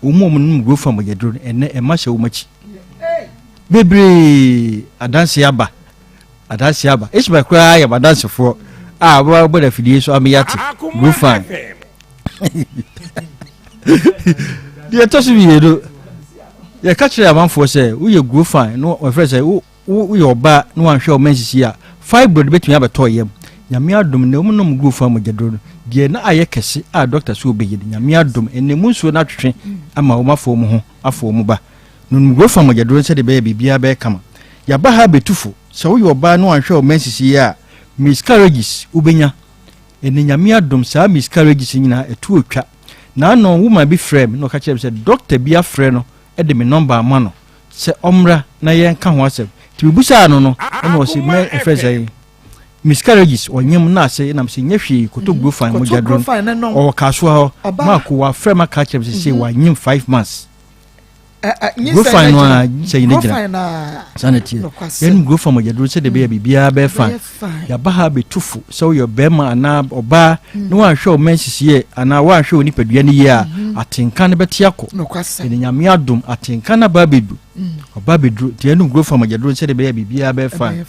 Wɔn a wɔnom Grofan mogyaduro no, ɛnnɛ ɛma hyɛ wɔn akyi. Bebree adanseɛ aba. Adanseɛ aba. Ishmael koraa yɛ m'adansefoɔ a wɔbɛbɔ no afidie so ama yɛate Grofan. Deɛ ɛtɔ so mmienu, yɛka kyerɛ amanfoɔ sɛ woyɛ growth no wɔfrɛ sɛ woyɛ ɔbaa na wanhwɛ wo menses yi a fibroid bɛtumi abɛtɔ yam. Nyame adom na wɔn nom growth mogyaduro no deɛ na ayɛ kɛse a dɔkta sɛ wɔbɛyi no Nyame adom ɛnɛ mu nsuo no atwetwe ama wɔn afɔ wɔn ho afɔ wɔn ba. Nom growth mogyaduro no sɛdeɛ ɛbɛyɛ biribiara bɛyɛ kama. Yɛaba ha abɛtu fo sɛ woyɛ ɔbaa na wanhwɛ wo menses yi a miscarriages wobɛnya. Ɛnɛ Nyame adom saa miscarriages nyinaa ɛto otwa. Naano woman bi frɛɛ me na ɔka kyerɛɛ me sɛ doctor bi afrɛ no de me number ama no sɛ ɔmmra na yɛnka ho asɛm. Nti mebusaa no no ɛna ɔse mɛ ɛfrɛ sɛ miscarriages ɔnyem na ase na mesɛ nyɛ hwee koto mhm. grofan mogya duro ɔwɔ kasoa hɔ maako wafrɛ ma ka kyerɛ me sɛ sɛ mhm. wanyem 5 months. Grofan no a sɛ yɛn gyina saa na teɛ yɛn grofan mogya duro sɛdeɛ ɛbɛyɛ biribiara bɛyɛ fan yaba ha bɛtu fo sɛ woyɛ bɛrima anaa ɔbaa mm. na woanhwɛ wo menses yie anaa woanhwɛ wo nipadua no yie a mm-hmm. atenka no bɛte akɔ ɛne nyame adom atenka no aba abɛdu mm. ɔba abɛduru nti yɛnom grofan mogya duro sɛdeɛ ɛbɛyɛ biribiara bɛyɛ fan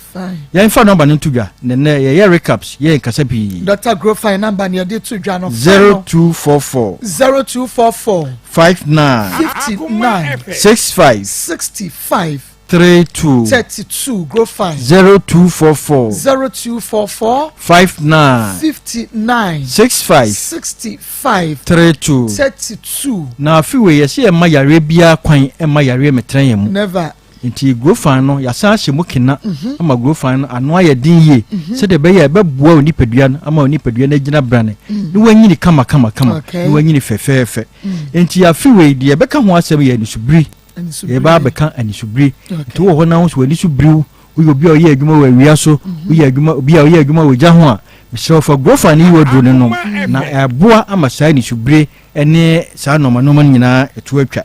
Yɛnfa nɔmba no nto dwa na nnɛ yɛyɛ recaps, yɛ nkasa pii. Dɔkta Grofine nɔmba no yɛde to dwa no. 0244. 0244. 59. 59. 65. 65. 32. 32 Grofine. 0244. 0244. 59. 59. 65. 65. 32. 32. Na afi wei yɛsɛ yɛmma yareɛ biara kwan mma yareɛ mmetra yɛn mu. Never. Enti Grofan no, yɛasan ahyɛ mu kena ama Grofan no ano ayɛ den yie sɛdeɛ ɛbɛyɛ a ɛbɛboa wo nipadua no ama wo nipadua no agyina brane na wanyini kama kama kama na wanyini fɛfɛɛfɛ. Enti afe wei deɛ yɛbɛka ho asɛm yɛ anisobiri. Yɛbɛba abɛka anisobiri. Nti wowɔ hɔ na wo nso w'ani so biriw, woyɛ obi a ɔyɛ adwuma wɔ awia so, woyɛ adwuma obi a ɔyɛ adwuma wɔ gya ho a, mesrɛ wo fa Grofan no yi w'aduro no nom na ɛboa ama saa anisobire ne saa nnoɔma nnoɔma no nyinaa ɛto atwa.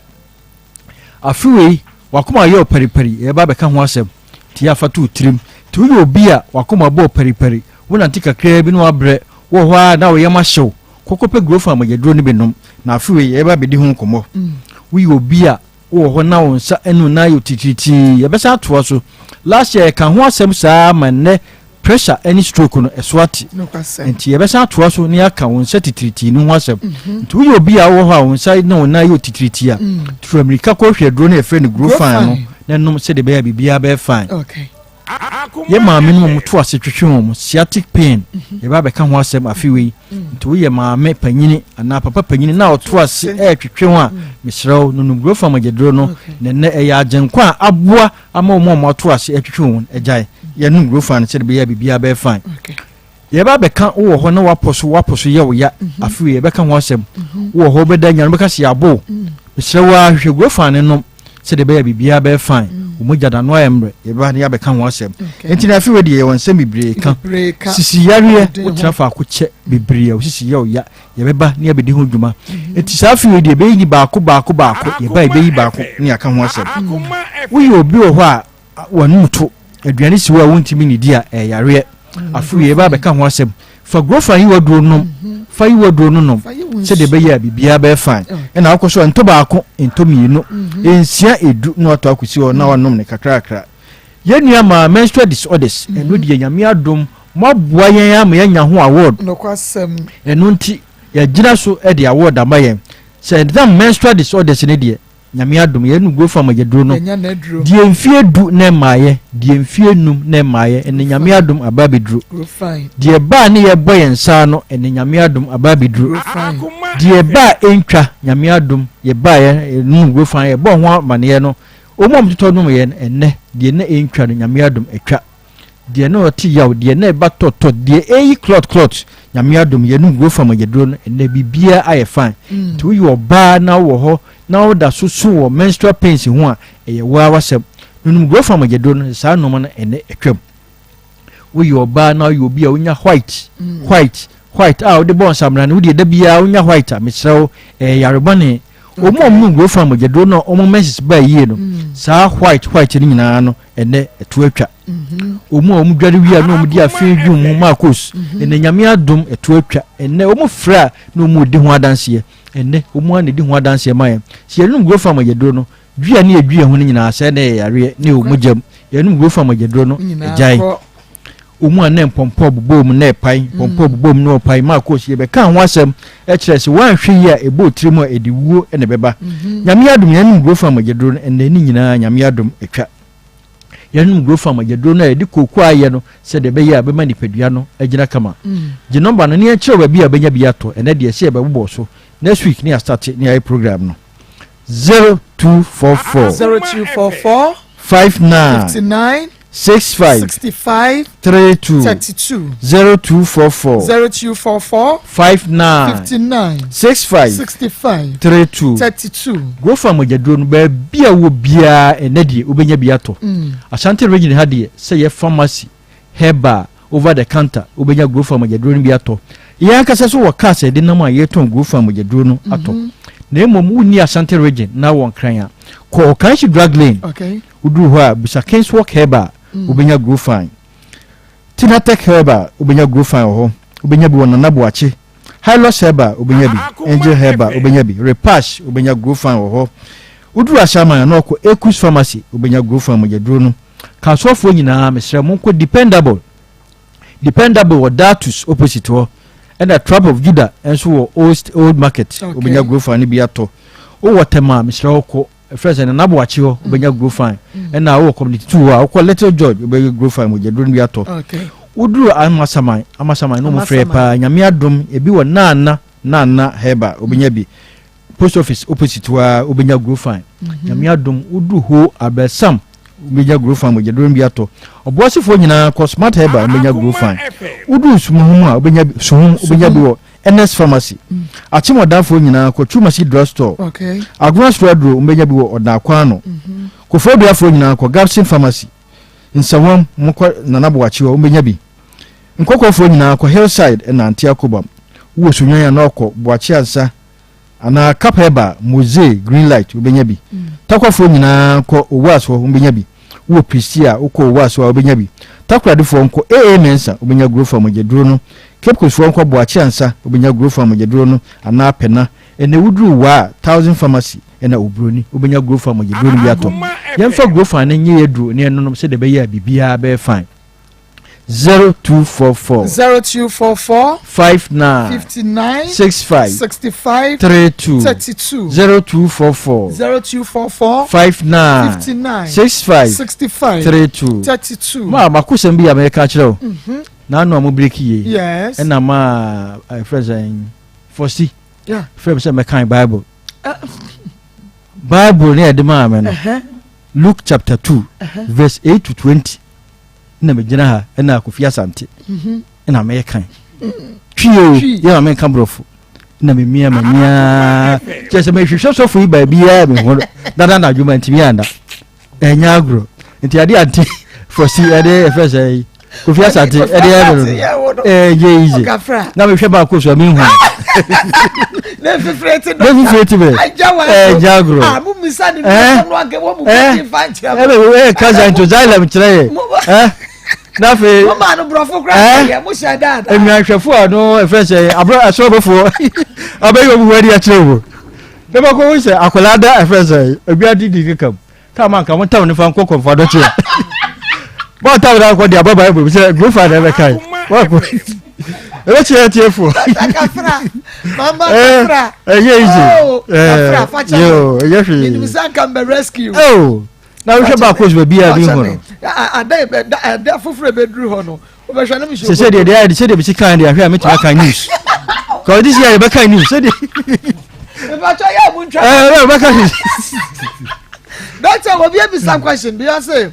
Afe wei, w'akoma ayɛ wo paripari, yɛbɛba abɛka ho asɛm. Nti yɛ a fa to wo tirim. Nti woyɛ obi a w'akoma bɔ wo paripari, wonante kakraa bi na woabrɛ, wowɔ hɔ ara na wo yam ahye wo, kɔ kɔpɛ Grofan mogyaduro no bi nom, na afe wei yɛbɛba abɛdi ho nkɔmmɔ. Woyɛ obi a wowɔ hɔ na wo nsa ne wo nan ayɛ wo titiritii, yɛbɛsan atoa so. Last year yɛkaa ho asɛm saa ara ma nnɛ pressure ne stroke no ɛso ate. Nti yɛbɛsan atoa so na yɛaka wo nsa titiritii no ho asɛm. Mhm. Nti woyɛ obi a wowɔ hɔ a wo nsa ne wo nan yɛ titiritii a, mm. turu amirika kɔhwɛ aduro no yɛfrɛ no Grofan no na nom sɛdeɛ ɛbɛyɛ a biribiara bɛyɛ fine. Yɛ maame no mu to ase twetwe wɔn sciatic pain mhm. yɛbɛ abɛka ho asɛm afe wei. Mm. Nti woyɛ maame panyini anaa papa panyini na ɔto ase ɛretwetwe ho a mm. mesrɛ wo nonom Grofan magyaduro no na ɛnɛ ɛyɛ agyenkwa a aboa ama wɔn a wɔato ase atwitwi wɔn agyae yɛnom guro fan sɛde bɛyɛ biribiara bɛyɛ fine yɛba bɛka wowɔ hɔ na wapɔ so wapɔ so yɛ wo ya mhm. afei yɛbɛka ho asɛm mhm. wowɔ hɔ wobɛda nya no bɛka sɛ yɛabo mm. mesrɛ wo a hwehwɛ guro fan no nom sɛde bɛyɛ biribiara bɛyɛ fine mm. wo mogya da no ayɛ mmerɛ yɛbɛba ne yɛabɛka ho asɛm nti na afei wei deɛ yɛwɔ nsɛm bebree ka sisi yareɛ wotena faako kyɛ bebree a wo sisi yɛ wo ya yɛbɛba ne yɛabɛdi ho dwuma nti saa afei deɛ yɛbɛyi ni baako baako baako yɛba yɛbɛyi baako ne yɛaka ho asɛm woyɛ obi wɔ hɔ a wɔnom to aduane si hɔ a wontumi nidi a ɛyɛ yareɛ afei yɛba abɛka ho asɛm fa grofa yi waduro nom mhm. fa yi waduro no nom sɛdeɛ ɛbɛyɛ a biribiara bɛyɛ fine ɛna wokɔ so a ntɔ baako ntɔ mmienu mhm. nsia edu na watɔ akɔsi hɔ na wanom ne kakrakra Yɛn nua maa menstrual disorders ɛno deɛ nyame adom moaboa yɛn ama yɛanya ho award. Nokwasɛm. Ɛno nti yɛagyina so de award ama yɛn sɛ ɛnam menstrual disorders no deɛ nyame adom yɛn nuguo fam agyaduro no Yɛanya n'aduro. deɛ mfie du na ɛmmaeɛ deɛ mfie num na ɛmmaeɛ ɛnɛ nyame adom aba abɛduro Grow fine. deɛ ɛbaa ne yɛbɔ yɛn nsa ano ɛnɛ nyame adom aba abɛduro Grow fine. deɛ ɛbaa ɛntwa nyame adom yɛbaeɛ nuguo fam yɛbɔɔ ho amaneɛ no Wɔn a wɔtotɔ nom yɛ no ɛnnɛ, deɛ na ɛntwa no, Nyame adom, atwa. Deɛ na ɔte yaw, deɛ na ɛba tɔtɔ, deɛ ɛyi clot clot, Nyame adom, yɛnom Grofa mogyaduro no, ɛnnɛ biribiara ayɛ fine. Nti woyɛ ɔbaa na wowɔ hɔ na woda so su wɔ menstrual pains ho a, ɛyɛ wo ara w'asɛm. Nonom Grofa mogyaduro no, saa nnoɔma no ɛnnɛ atwam. Woyɛ ɔbaa na woyɛ obi a wonya white, white, white a wode bɔ nsamena no, wodeɛ da biara wonya white a, mesrɛ wo, ɛyɛ yare bɔne. Wɔn a wɔnom growth farm mogyaduro no a wɔn menses baa yie no, mm. saa white white no nyinaa no ɛnɛ ɛto atwa. Mm-hmm. Wɔn a wɔn dware wie a na wɔn di afei dwom mu maakos, mm-hmm. ɛnɛ nyame adom ɛto atwa. Ɛnɛ wɔn frɛ a na wɔn di ho adanseɛ. Ɛnɛ wɔn a na di ho adanseɛ ma yɛn. Sɛ yɛnom growth farm mogyaduro no, dua ne yɛdua ho no nyinaa sɛ na ɛyɛ yareɛ ne ɛwɔ mogya mu. Yɛnom growth farm mogyaduro no ɛgyae. Wɔn a na mpɔmpɔ bobɔ mu na ɛpae, mpɔmpɔ bobɔ mu na ɔpae maa kɔɔ so yɛbɛkaa ho asɛm kyerɛ sɛ woanhwɛ yie a ɛbɔ tiri mu a ɛde wuo na ɛbɛba. Mhm. Nyame adom yɛnom Grofam agyaduro no ɛnnɛ ne nyinaa Nyame adom atwa. Yɛnom Grofam agyaduro no a yɛde kooko ayɛ no sɛdeɛ ɛbɛyɛ a ɛbɛma nipadua no agyina kama. Mm. Gye nɔmba no ne yɛnkyerɛ baabi a wobɛnya bi atɔ ɛnɛ deɛ sɛ yɛbɛbobɔ so next week ne yɛastate ne yɛayɛ program no. 0244 0244 59 59. 65 65 32 32 0244 0244 59 59 65 65 32 32. Grofa mogyaduro no baabi a wɔ biara ɛnɛ deɛ wobɛnya bi atɔ. Ashanti region ha deɛ sɛ yɛ pharmacy, herbal, over the counter wobɛnya Grofa mogyaduro no bi atɔ. Yɛn ankasa so wɔ cars a yɛde nam a yɛtɔn Grofa mogyaduro no atɔ. Na mmom wonni Ashanti region na wɔ Nkran a, kɔ Okaishie Drug Lane. Okay. Woduru hɔ a, bisa Kingswalk Herbal, wobɛnya Grofine. Tinatech Herbal, wobɛnya Grofine wɔ hɔ. Wobɛnya bi wɔ Nana Boakye. Hylos Herbal, wobɛnya bi. Angel Herbal, wobɛnya bi. Repash, wobɛnya Grofine wɔ hɔ. Woduru Ashaiman a, na ɔkɔ Ekus Pharmacy, wobɛnya Grofine mogyaduro no. Kasoafoɔ nyinaa, mesrɛ monkɔ Dependable. Dependable wɔ Datus opposite hɔ. Ɛna Tribe of Judah nso wɔ Old, Old Market, wobɛnya Grofine no bi atɔ. Wowɔ Tema a, mesrɛ wo kɔ ɛfrɛ sɛ Nana Boakye hɔ wobɛnya mm. Grofine mm. ɛna wowɔ community two hɔ a wokɔ Little George wobɛnya Grofine mogyaduro no bi atɔ woduru Amasaman Amasaman no mofrɛ paa Nyame adom ebi wɔ Nana Nana Herbal wobɛnya bi post office opposite hɔ a wobɛnya Grofine mm-hmm. Nyame adom woduru ho Abɛsam wobɛnya Grofine mogyaduro no bi atɔ ɔboasefoɔ nyinaa kɔ Smart Herbal wobɛnya Grofine woduru Suhum a wobɛnya Suhum wobɛnya bi wɔ Ernest Pharmacy, Akyem Ɔdanfoɔ nyinaa kɔ Twumasi Drug Store, Agona Soro Aduro mobɛnya bi wɔ Ɔdan Kwan ano, Kofoɔduafoɔ nyinaa kɔ Gabson Pharmacy, Nsawam mokɔ Nana Boakye hɔ mobɛnya bi, Nkɔkɔfoɔ nyinaa kɔ Hillside ɛna Ante Akobam, wowɔ Sunyani a na ɔkɔ Boakye Ansa anaa Cap Herbal, Mozee, Green Light wobɛnya bi, Takwafoɔ nyinaa kɔ Owuas hɔ mobɛnya bi. Wowɔ Prestea a, wokɔ Owasso a, wobɛnya bi. Takoradefoɔ nkɔ AA Mensah, wobɛnya Grofa mogyaduro no. Cape Coastfoɔ nkɔ Boakye Ansah, wobɛnya Grofa mogyaduro no, anaa Pɛna. Ɛnnɛ woduru Wa a, Thousand Pharmacy ɛna Oburoni, wobɛnya Grofa mogyaduro no bi atɔ. Yɛmfa Grofa no nyɛ yɛn aduro na yɛnnonom sɛdeɛ ɛbɛyɛ a biribiara bɛyɛ fine. 0244. 0244. 59. 59. 65. 65. 32. 32. 0244. 0244. 59. 59. 65. 65. 32. 32. Ma makosɛm bi a mɛka kyerɛ o. Mhm. N'ano a mo breki yie. Yes. Ɛna ma ɛfrɛ sɛ fɔsi. Yeah. Frɛ mi sɛ mɛkan Bible. Uh. Bible ne ɛde maa mi no. Uh-huh. Luke chapter 2 uh-huh. verse 8 to 20. na megyina ha ɛna Kofi Asante mhm. ɛna mɛkan twi o yɛ ma menka borɔfo na memia mania kyerɛ sɛ mehwehwɛ sɔfo yi baabiaa mehu no dada na adwuma ntimi anda ɛnyɛ agorɔ nti ade ante fɔsi ɛde ɛfɛ sɛ yi Kofi Asante ɛde ɛyɛ no no ɛyɛ easy na mehwɛ baako so a mehu ne fifire ti dɔkta ne fifire ti bɛ ɛɛ jagoro ah mu misa ni nua no anke wɔn mu bi ti fa nkyɛn ɛbɛ ɛɛ kasa nto xylem kyerɛ yɛ ɛɛ n'afɛ mo maa no borɔfo kura yɛ mo hyɛ dáadáa enuahwɛfo a no efɛ sɛ aburo asɔrɔbɔfoɔ abɛyɛ wɔn mu adi akyerɛ wɔn ne ba ko sɛ akwadaa da ɛfɛ sɛ ebi adi di keka mu. Kaa ma nka mo ntam ne fa nkɔ kɔmfa dɔkye a. Bɔ ntam na akɔ de aba Bible mu sɛ grofa na ɛbɛka yi. Wakɔ. Ɛbɛkyerɛ atiefo. Kafra. Mama kafra. Ɛyɛ easy. Oh, kafra fakyɛ. Yo, ɛyɛ hwee. Menim sɛ nka mbɛ rescue. Oh. Na wohwɛ baako so baabi a bi hu no. Ada ɛda foforɔ ɛbɛduru hɔ no. Wobɛhwɛ no mehyɛ. Sɛ sɛ deɛ deɛ sɛ deɛ bɛsi kan deɛ ahwɛ a mɛtumi aka news. Kɔɔ this year yɛbɛka news sɛ deɛ. Mepatwa yɛ mu ntwa. Ɛɛ bɛka news. Doctor obi ebisa question bi ɔse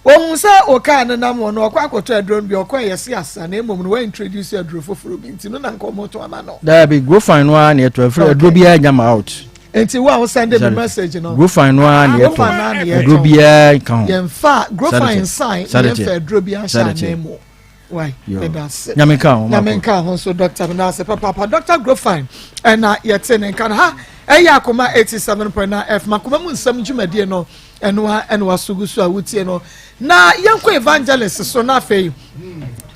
ohun sɛ okaa no nam hɔ no ɔkɔ akɔtɔ aduro no bi ɔkɔ ɛyɛ se asa na mmom no wa introduce aduro foforɔ bi nti no na nka ɔmo to ama no. Daabi grofine no ara na ɛtɔ afiri aduro biara nya ma out. Nti wo a wo send me message no. Grofine no ara na ɛtɔ aduro biara nka ho. Yɛnfa grofine nsan yɛnfa aduro biara nhyɛ anan mu. Wai meda ase. Nyame nka ho. Nyame nka ho nso doctor meda ase papaapa. Doctor Grofine ɛna yɛte ne nka no ha ɛyɛ akoma 87.9 F makoma mu nsɛm dwumadie no ɛno a ɛna waso gu so a wotie no na yɛnkɔ evangelist so na afei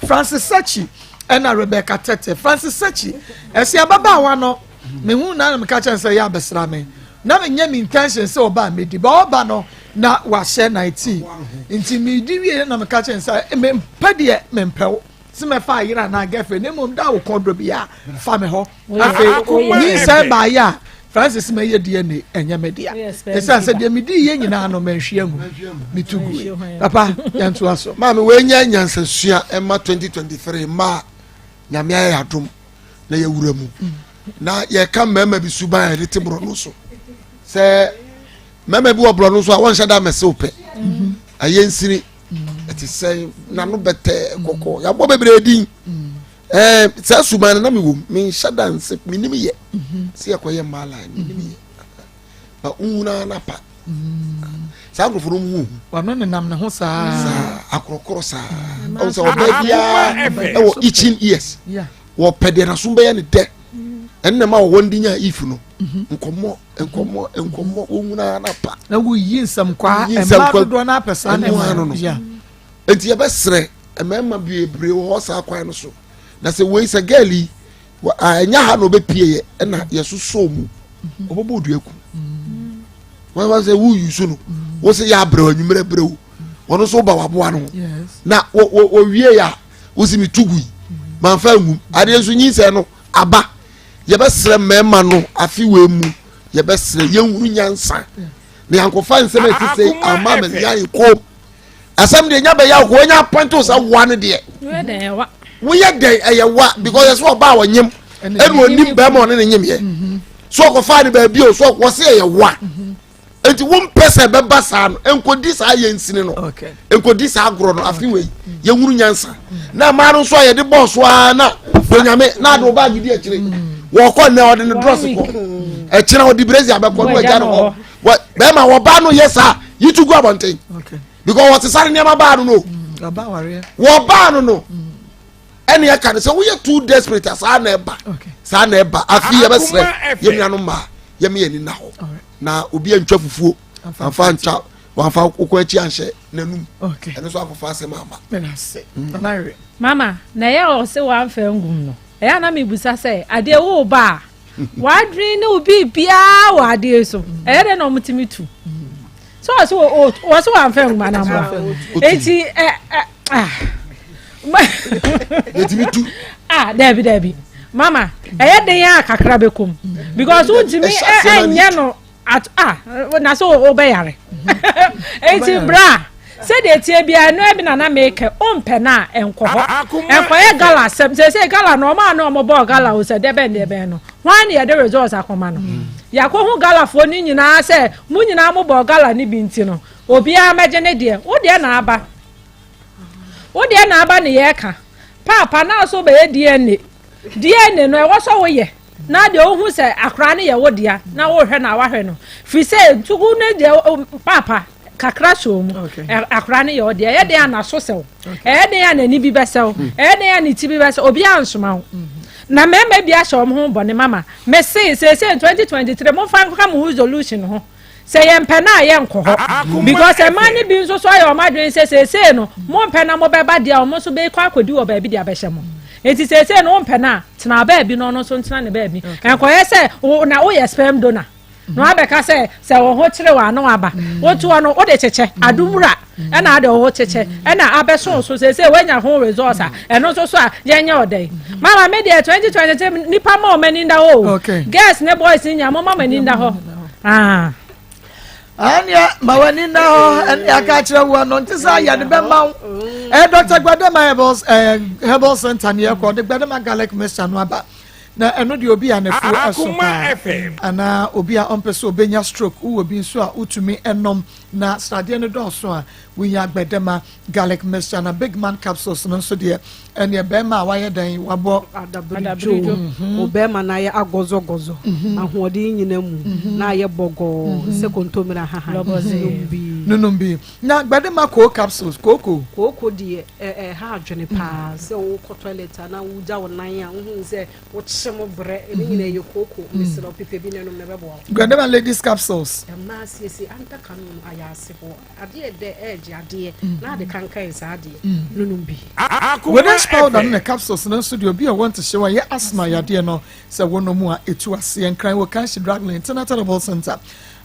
Francis Sachi ɛna Rebecca Tete Francis Sachi ɛsɛ ababaawa no mehu na na meka kyɛn sɛ yɛ abɛsra me na menyɛ me intention sɛ ɔba a medi ba ɔba no na wahyɛ nightie nti medi wie na meka kyɛn sɛ mempɛ deɛ mempɛ wo sɛ mɛfa ayere anaa girlfriend na mmom da wo kɔn dɔ bi a fa me hɔ afei nyinsɛn baayɛ a francis mɛyɛ dna ɛnyɛ me dea ɛsiane sɛ deɛ medi yɛ nyinaa no manhwie angu metu gue papa yɛntoa so maame wei nyɛ nyansasua ɛma 2023 mmaa nyame ayɛ adom na yɛwura mu na yɛka mmarima bi suban a yɛde te borɔno so sɛ mmarima bi wɔ borɔno so a wɔnhyɛ da mɛsew pɛ mhm. ayɛ nsini. Ɛte sɛn n'ano bɛtɛ kɔkɔɔ yɛabɔ bebree din ɛɛ saa suban no na mewɔ mu menhyɛ da nse menim yɛ sɛ yɛkɔyɛ mmaa line menim yɛ ba wohu no ara na pa saa nkurɔfoɔ no mu hu wɔno nenam ne ho saa saa akorɔkorɔ saa ɔhu sɛ ɔbaa biara ɛwɔ itching ears wɔpɛ deɛ n'asom bɛyɛ ne dɛ ɛnna ma wɔn de nya if no nkɔmmɔ nkɔmmɔ nkɔmmɔ wɔn nyinaa na pa. Na woyi nsɛmkwaa mmaa dodoɔ no apɛ saa na ɛma no no nti yɛbɛsrɛ mmarima bebree wɔ hɔ saa kwan no so na sɛ wei sɛ gɛɛl yi ɛnyɛ ha na ɔbɛpie yɛ ɛna yɛsosɔ mu ɔbɛbɔ odua ku wɔn wɔn sɛ woyi so no wɔsɛ yɛ abrɛw anwummerɛ brɛw wɔn nso ba waboa no na wɔ wɔ wɔwie yɛ a wosi mi tu gui manfa ngum adeɛ nso nyinsɛn no aba yɛbɛsrɛ mmarima no afe wei mu yɛbɛsrɛ yɛnhunu nyansa na yɛankɔfa nsɛm a ɛte sɛ ama ma yɛayɛ kom asɛm deɛ nya bɛyɛ akɔ wɔnya apɔnte sɛ woa no deɛ woyɛ dɛn ɛyɛ wa because ɛsɛ ɔbaa ɔnyem ɛna ɔnim bɛrima ɔne ne nyemyɛ so ɔkɔfaa ne baabi o so ɔkɔ se ɛyɛ wa nti wompɛ sɛ ɛbɛba saa no nkɔdi saa yɛ nsini no nkɔdi saa agorɔ no afe wei yɛhunu nyansa na mmaa no nso a yɛde bɔɔ so ara na onyame na ade wo baage di akyire wɔkɔ nnɛ ɔde ne drɔs kɔ ɛkyena ɔde brezi abɛkɔ no agya no hɔ bɛrima wɔba no yɛ saa yi tu gu abɔnten because wɔsesa ne nneɛma baa no no wɔbaa no no ɛne ɛka no sɛ woyɛ too desperate a saa na ɛba saa na ɛba afi yɛbɛsrɛ yɛn nuanom mmaa yɛn yɛn ani na hɔ na obi antwa fufuo anfa antwa wanfa okɔ akyi anhyɛ n'anum ɛno nso akɔfa asɛm ama. Mm. Mama na ɛyɛ ɔsɛ wanfa ngum no ɛyɛ anam ibusa sɛ adeɛ wo ba a wadwene ne wo biribiara wɔ adeɛ so ɛyɛ dɛ na wɔn ti mi tu so ɔsɛ wɔsɛ wanfa ngum anamboa eti ɛ ɛ ah. Yɛtumi tu. Ah daabi daabi mama ɛyɛ den a kakra bɛ kɔm because wontumi ɛnyɛ no at ah na so wobɛyare eti bra sɛdeɛ tie biara ɛno ɛbi na na mekɛ wompɛ no a ɛnkɔ hɔ ɛnkɔyɛ gala asɛm sɛsɛ gala no ɔmo a na ɔmo bɔɔ gala o sɛ dɛbɛn dɛbɛn no hwan ne yɛde results akɔma no yɛakɔhu galafoɔ no nyinaa sɛ mo nyinaa mo bɔɔ gala no bi nti no obiara mɛgye ne deɛ wo deɛ na aba Wo deɛ na aba ne yɛka. Paapa na so bɛyɛ DNA. DNA no ɛwɔ sɛ woyɛ na deɛ wohu sɛ akora no yɛ wo dea na wohwɛ na wahwɛ no. Firi sɛ ntugu no deɛ paapa kakra sɔ mu. Akora no yɛ wo dea. Ɛyɛ den a n'aso sɛ wo. Ɛyɛ den a n'ani bi bɛsɛ wo. Hmm. Ɛyɛ den a ne ti bi bɛsɛ obi ansoma wo. Hmm. Na mmarima bi ahyɛ wɔn ho bɔne mama. Mese seesei 2023 momfa nka mo resolution ho. Sɛ yɛmpɛ no a yɛnkɔ hɔ because mmaa no bi nso so ayɛ wɔn adwene sɛ seesei no mompɛ na mobɛba deɛ wɔn nso bɛkɔ akɔdi wɔ baabi de abɛhyɛ mo nti seesei no wompɛ no a tena baabi na ɔno nso ntena ne baabi nkɔyɛ sɛ na woyɛ sperm donor na wabɛka sɛ sɛ wo ho kyerɛ wɔ ano aba wotoɔ no wode kyekyɛ adomwura ɛna ade wo ho kyekyɛ ɛna abɛso so seesei woanya ho results a ɛno nso so a yɛnyɛ ɔdɛn mama me deɛ 2023 nipa ma ɔma ani nda hɔ o girls ne boys nya mo ma mo ani nda hɔ ah. ɛneɛ ma w'ani nna hɔ ɛne aka akyerɛ wo no nte sɛ yɛde bɛma wo ɛyɛ dr gbadama herbal, eh, herbal center ne yɛkɔ de gbadama garlic mixture no aba na ɛno deɛ obi a n'afuo ɛso paa anaa obi a ɔmpɛ sɛ ɔbɛnya stroke wowɔ bi nso a wotumi ɛnom Na sradeɛ no dɔɔso a, wonya agbɛdɛma, garlic mixture, na big man capsules no nso deɛ, ɛneɛ bɛrima a wayɛ dɛn, wabɔ. Adabirijo, mhm. wo bɛrima no ayɛ agɔzɔgɔzɔ, mhm. ahoɔden nyina mu, mhm. na ayɛ bɔgɔɔ sɛ kontomire ahahan. Nom bi. Nonom bi. Na gbɛdɛma koo capsules, kooko. Kooko deɛ, ɛha adwene paa, sɛ wokɔ toilet a na wogya wo nan a, wohu sɛ Wokye mo brɛ, ne nyinaa yɛ kooko. Mesrɛ wo, pepɛ bi na nom na ɛbɛboa wo. Grandema ladies capsules. Mmaa siesie anta kano no ayɛ ase hɔ adeɛ dɛ ɛɛgye adeɛ na ade kankan saa adeɛ no nom bi. Godash powder no ne capsules no nso deɛ obi a ɔwɔ ntehyew a ɛyɛ asthma yadeɛ no sɛ wonom a ɛtu aseɛ. Nkran wɔ Kanshi Drug Lane, Tenata Herbal Center,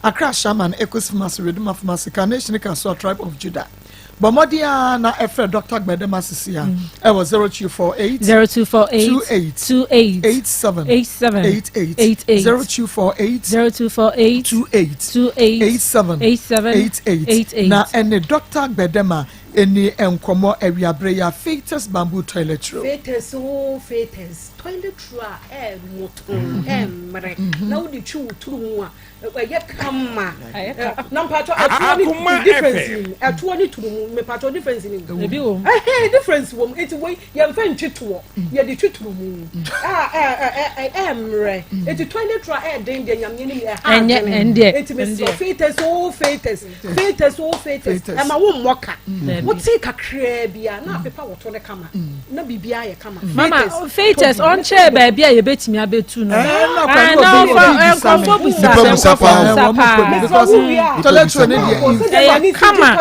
Accra Shaman, Ecos Pharmacy, Reduma Pharmacy, Carnation Kasoa, Tribe of Judah. Bɔ mmɔden ara na ɛfrɛ Dɔkta Gbedema sisi a ɛwɔ 0248 0248 28 28 87 87 88 88 0248 0248 28 28 87 87 88 88 na ɛne Dɔkta Gbedema Ɛni nkɔmmɔ awiaberɛ yi a Fetus Bamboo Toilet Roll. Fetus oo fetus, toilet roll a ɛɛmoto, ɛɛmmerɛ na wode twi wo turu mu a ɛyɛ kama. Na mpatsɔ ɛtoɔ ne difference ni mu, ɛtoɔ ne turu mu, mepatsɔ difference ni mu. Ebi wɔ mu. Ɛhɛn difference wɔ mu, nti wei yɛnfa ntwi toɔ, yɛde twi turu mu a ɛɛmmerɛ. Nti toilet roll a ɛɛden deɛ Nyame anim ɛha adwene. Nti mesrɛ fetus oo fetus. Fetus o fetus ɛma wo mmɔ ka wote kakraa bi a na apepa wɔto no kama na biribiara yɛ kama. Mama fetus ɔnkyerɛ baabi a yɛbɛtumi abɛtu no. Na ɔfa nkurɔfoɔ busa nkurɔfoɔ busa paa. Because toilet ne deɛ ɛyɛ kama.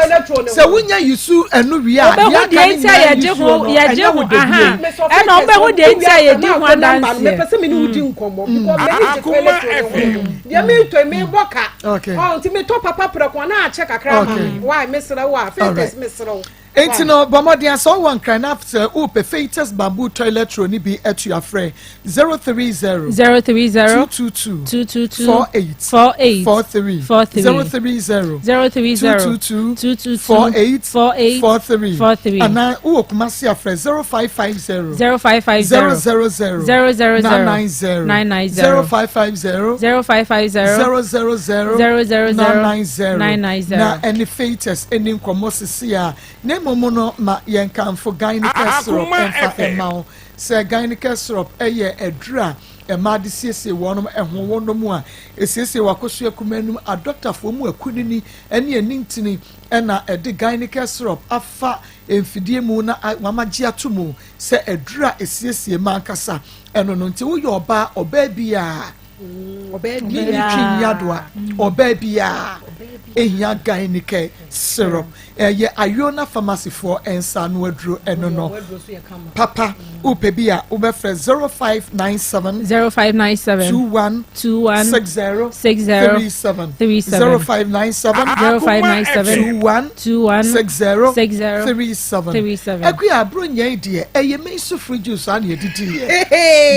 Sɛ wonya yusu ɛno wie a wobɛhu deɛ nti a yɛgye ho yɛgye ho aha ɛna wobɛhu deɛ nti a yɛdi ho adanseɛ. Mepɛ sɛ me ne wo di nkɔmmɔ because m'ani gye toilet ho. Deɛ metɔ yi mebɔ ka. Okay. Ɔ nti metɔ papa prɛko a na akyɛ kakra ama me. Why mesrɛ wo a Fatus mesrɛ wo. Nti no bɔ mmɔden a sɛ wowɔ Nkran na sɛ wopɛ Fatus bamboo toilet roll no bi atua frɛ 030 030 222 222 48 48 43 43 030 030 222 222 48 48 43 43 anaa wowɔ Kumasi a frɛ 0550 0550 000 000 990 990 0550 0550 000 000 990 990 na ɛne Fatus ɛni nkɔmmɔ sisi a na mmom no ma yɛnkamfo Gynaecare syrup Akoma ɛmfa FM. ɛma wo sɛ Gynaecare syrup ɛyɛ aduru a ɛmaa de siesie wɔnom ɛho wɔnom a ɛsiesie wakosua kuma anum adɔktafoɔ mu akunini ɛne anintini ɛna ɛde Gynaecare syrup afa mfidie mu na wɔagye ato mu sɛ aduru a ɛsiesie ma ankasa ɛno no nti woyɛ ɔbaa ɔbaa biara Ɔbaa ne ne twi nyadoa ɔbaa biara ehia Gynaecare syrup ɛyɛ Ayona pharmacyfoɔ nsa ano aduro ɛno no papa wopɛ bi a wobɛfrɛ 0597 0597 21 21 60 60 37 37 0597 0597 21 21 60 60 37 37. Akua aburo nyɛn deɛ ɛyɛ mensu fruit juice a na yɛdidi yɛ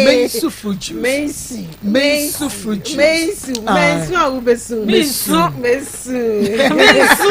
mensu fruit juice Mensu. mensu fruit juice Mensu. Ah. Mensu a wobɛsu. Mensu. Mensu. Mensu.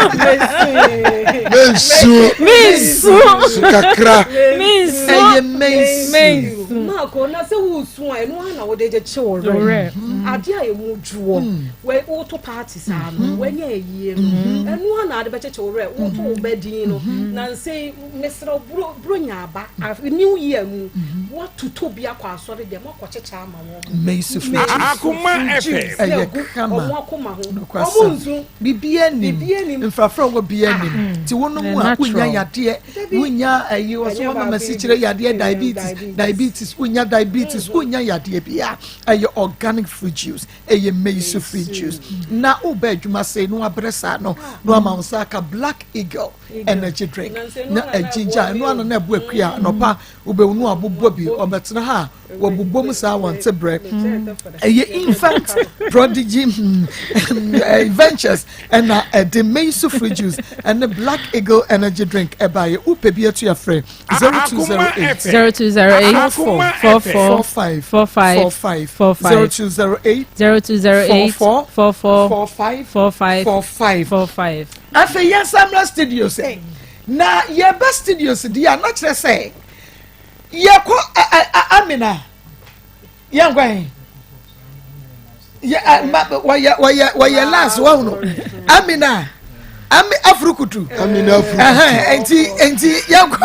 Mensu. Mensu. Su kakra. Mensu. Ɛyɛ mensu. Maako na sɛ wosu a ɛno ara na wode gyekye wo werɛ. Ade a ɛmu dwoɔ. Wɛ woto party saa no wanya ayie no ɛno ara na ade bɛkyekye wo werɛ woto wo ba din no na nsɛ mesrɛ wo buro buronya aba new year mu woatoto bi akɔ asɔre dɛm woakɔkyekyɛ ama wɔn. Mensu fruit juice. Akoma FM. Ɛyɛ kama. Ɔmo akoma ho. Ɔmo Nokwasɛm. nsu. Biribiara nim. Biribiara nim. Mfrafra wɔ biara nim. Nti wo nom a Natural. wonya yadeɛ, wonya ayi wɔ so Ɛnyɛ wɔma baako masikyerɛ yi. yadeɛ diabetes, diabetes, wonya diabetes, wonya yadeɛ biara. Ɛyɛ organic fruit juice, ɛyɛ Mensu fruit juice. Na woba adwuma sei na wabrɛ saa no, na wama wo nsa aka Black Eagle energy drink. Na agyigya, ɛno ano na ɛbo akua anɔpa wobɛhu no abobɔ bi, ɔbɛtena ha a wɔbobɔ mu saa wɔn te brɛ. Ɛyɛ infant prodigy ventures ɛna ɛde Mensu fruit juice ɛne Black Eagle energy drink ɛbaayɛ. Wopɛ bi atu afrɛ 0208 0208 44 44 45 45 45 45 0208 0208 44 44 45 45 45. 45. Afei yɛnsa mmra studio sɛ na yɛba studios deɛ a na kyerɛ sɛ yɛkɔ Amina yɛnkɔ he yɛ ɛ ma wɔyɛ wɔyɛ wɔyɛ last wɔn no Amina ami afurukutu Amina afurukutu. ɛhɛn nti nti yɛnkɔ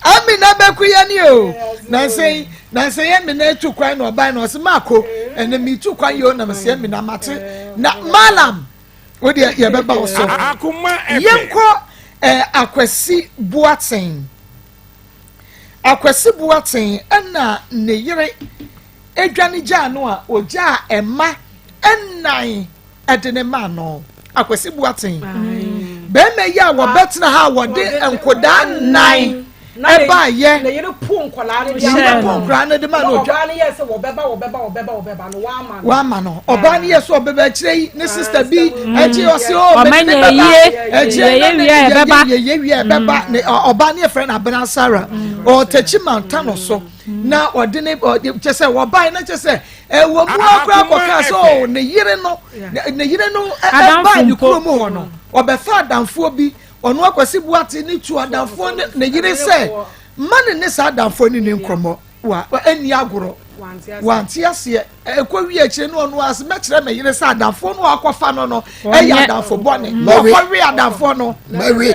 Amina bɛku yɛ ni o nansɛn nansɛn yɛ Amina etu kwan na ɔban na ɔsi maako ɛnna mi tu kwan yɛ o na mi si Amina mate na malam o deɛ yɛbɛba wo so Akoma FM. yɛnkɔ ɛɛ Akwasi Boateng. Akwasi Boateng ɛna ne yere edwane gyaa no a ogyaa ɛma ɛnan ɛde ne maa no. Akwasi Boateng bɛrima yi a wɔbɛtena ha a wɔde nkodaa nan ɛbaayɛ ne yere po nkɔlaa no de ne yere ama po no. nkɔlaa no de ma no Na odwa ɔbaa no yɛ sɛ wɔbɛba wɔbɛba wɔbɛba wɔbɛba no wama no. wama no ɔbaa no yɛ so ɔbɛba akyire yi ne sista bi akyi ɔsi o Ɔma mɛ ne nya bɛba yie, akyire yɛyɛ na ne wie a ɛbɛba. yɛ yɛ wie a ɛbɛba ne ɔbaa no yɛ fɛ no Abena Sara ɔtɛkyi manta no so na ɔde ne ɔde kyɛ sɛ wɔbaa na kyɛ sɛ ɛwɔ mu akora akɔka sɛ o ne yere no ne yere no Adamfo ɛbaa ne mpo. kurom hɔ no ɔbɛfa adamfoɔ bi. Ɔno Akwasi Boate ne tu adamfoɔ ne ne yere sɛ mma ne ne saa adamfoɔ ne ne nkɔmmɔ wa ɛnni agorɔ. Wante aseɛ. Ɛkɔ wie akyire no ɔno ase mɛkyerɛ me yere sɛ adamfoɔ no akɔfa no no ɛyɛ adamfo bɔne. Ɔkɔwe adamfoɔ no. Mɛwe.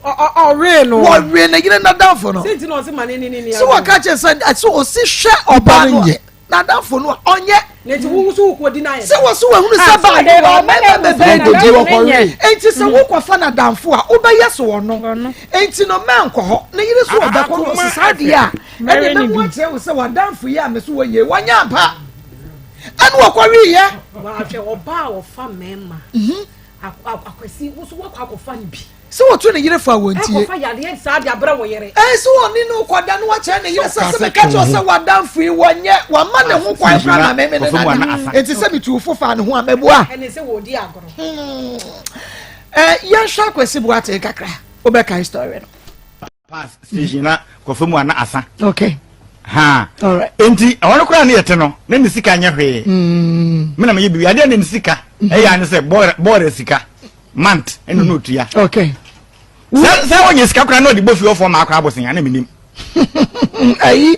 Ɔwe no. Wɔwe ne yere n'adamfo no. Sɛ wɔka kyerɛ sɛ sɛ ɔsi hwɛ ɔbaa no n'adamfo no a ɔnyɛ. Nti wo nso wokɔ di n'ayɛ. Sɛ wɔ so wahunu sɛ baa yi wɔ mmarima bebree didi wɔ Nti sɛ wokɔfa n'adamfo a wobɛyɛ so ɔno. Nti no mɛnkɔ hɔ. Ne yere so ɔbɛkɔ no ɔsi saa deɛ a ɛde mɛmu akyerɛ wo sɛ w'adamfo yi a me so wɔ yie wɔnyɛ ampa. Ɛna wɔkɔweeɛ. Wahwɛ ɔbaa a ɔfa mmarima. Akwasi wo so wakɔ akɔfa no bi. Sɛ wɔtu ne yere fa a wɔntie. Ɛkɔfa yadeɛ saa de abrɛ wo yere. Ɛɛ sɛ ɔne no kɔda no wakyerɛ ne yere sɛ sɛ meka kyerɛ sɛ w'adamfo yi wɔnyɛ wama ne ho kwan koraa na meme ne nada. Enti sɛ metu fo faa ne ho a mɛboa. Ɛne sɛ wɔdi agorɔ. Ɛɛ yɛnhwɛ Akwasi Boateng kakra wobɛkae story no. Pass station na kɔfa mu ana asa. Okay. Ha. Alright. Enti ɛhɔ no koraa ne yɛte no ne ne sika nyɛ hwee. Mm. Me na meyɛ biribi adeɛ ne ne sika. Mm-hmm. Ɛyɛ ane sɛ bɔɔla bɔɔla sika mant ɛna no otua. Okay. Sɛ sɛ wɔnyɛ sika koraa na ɔde bɔ fie ɔfɔ maa koraa abɔsen ana menim. Ayi.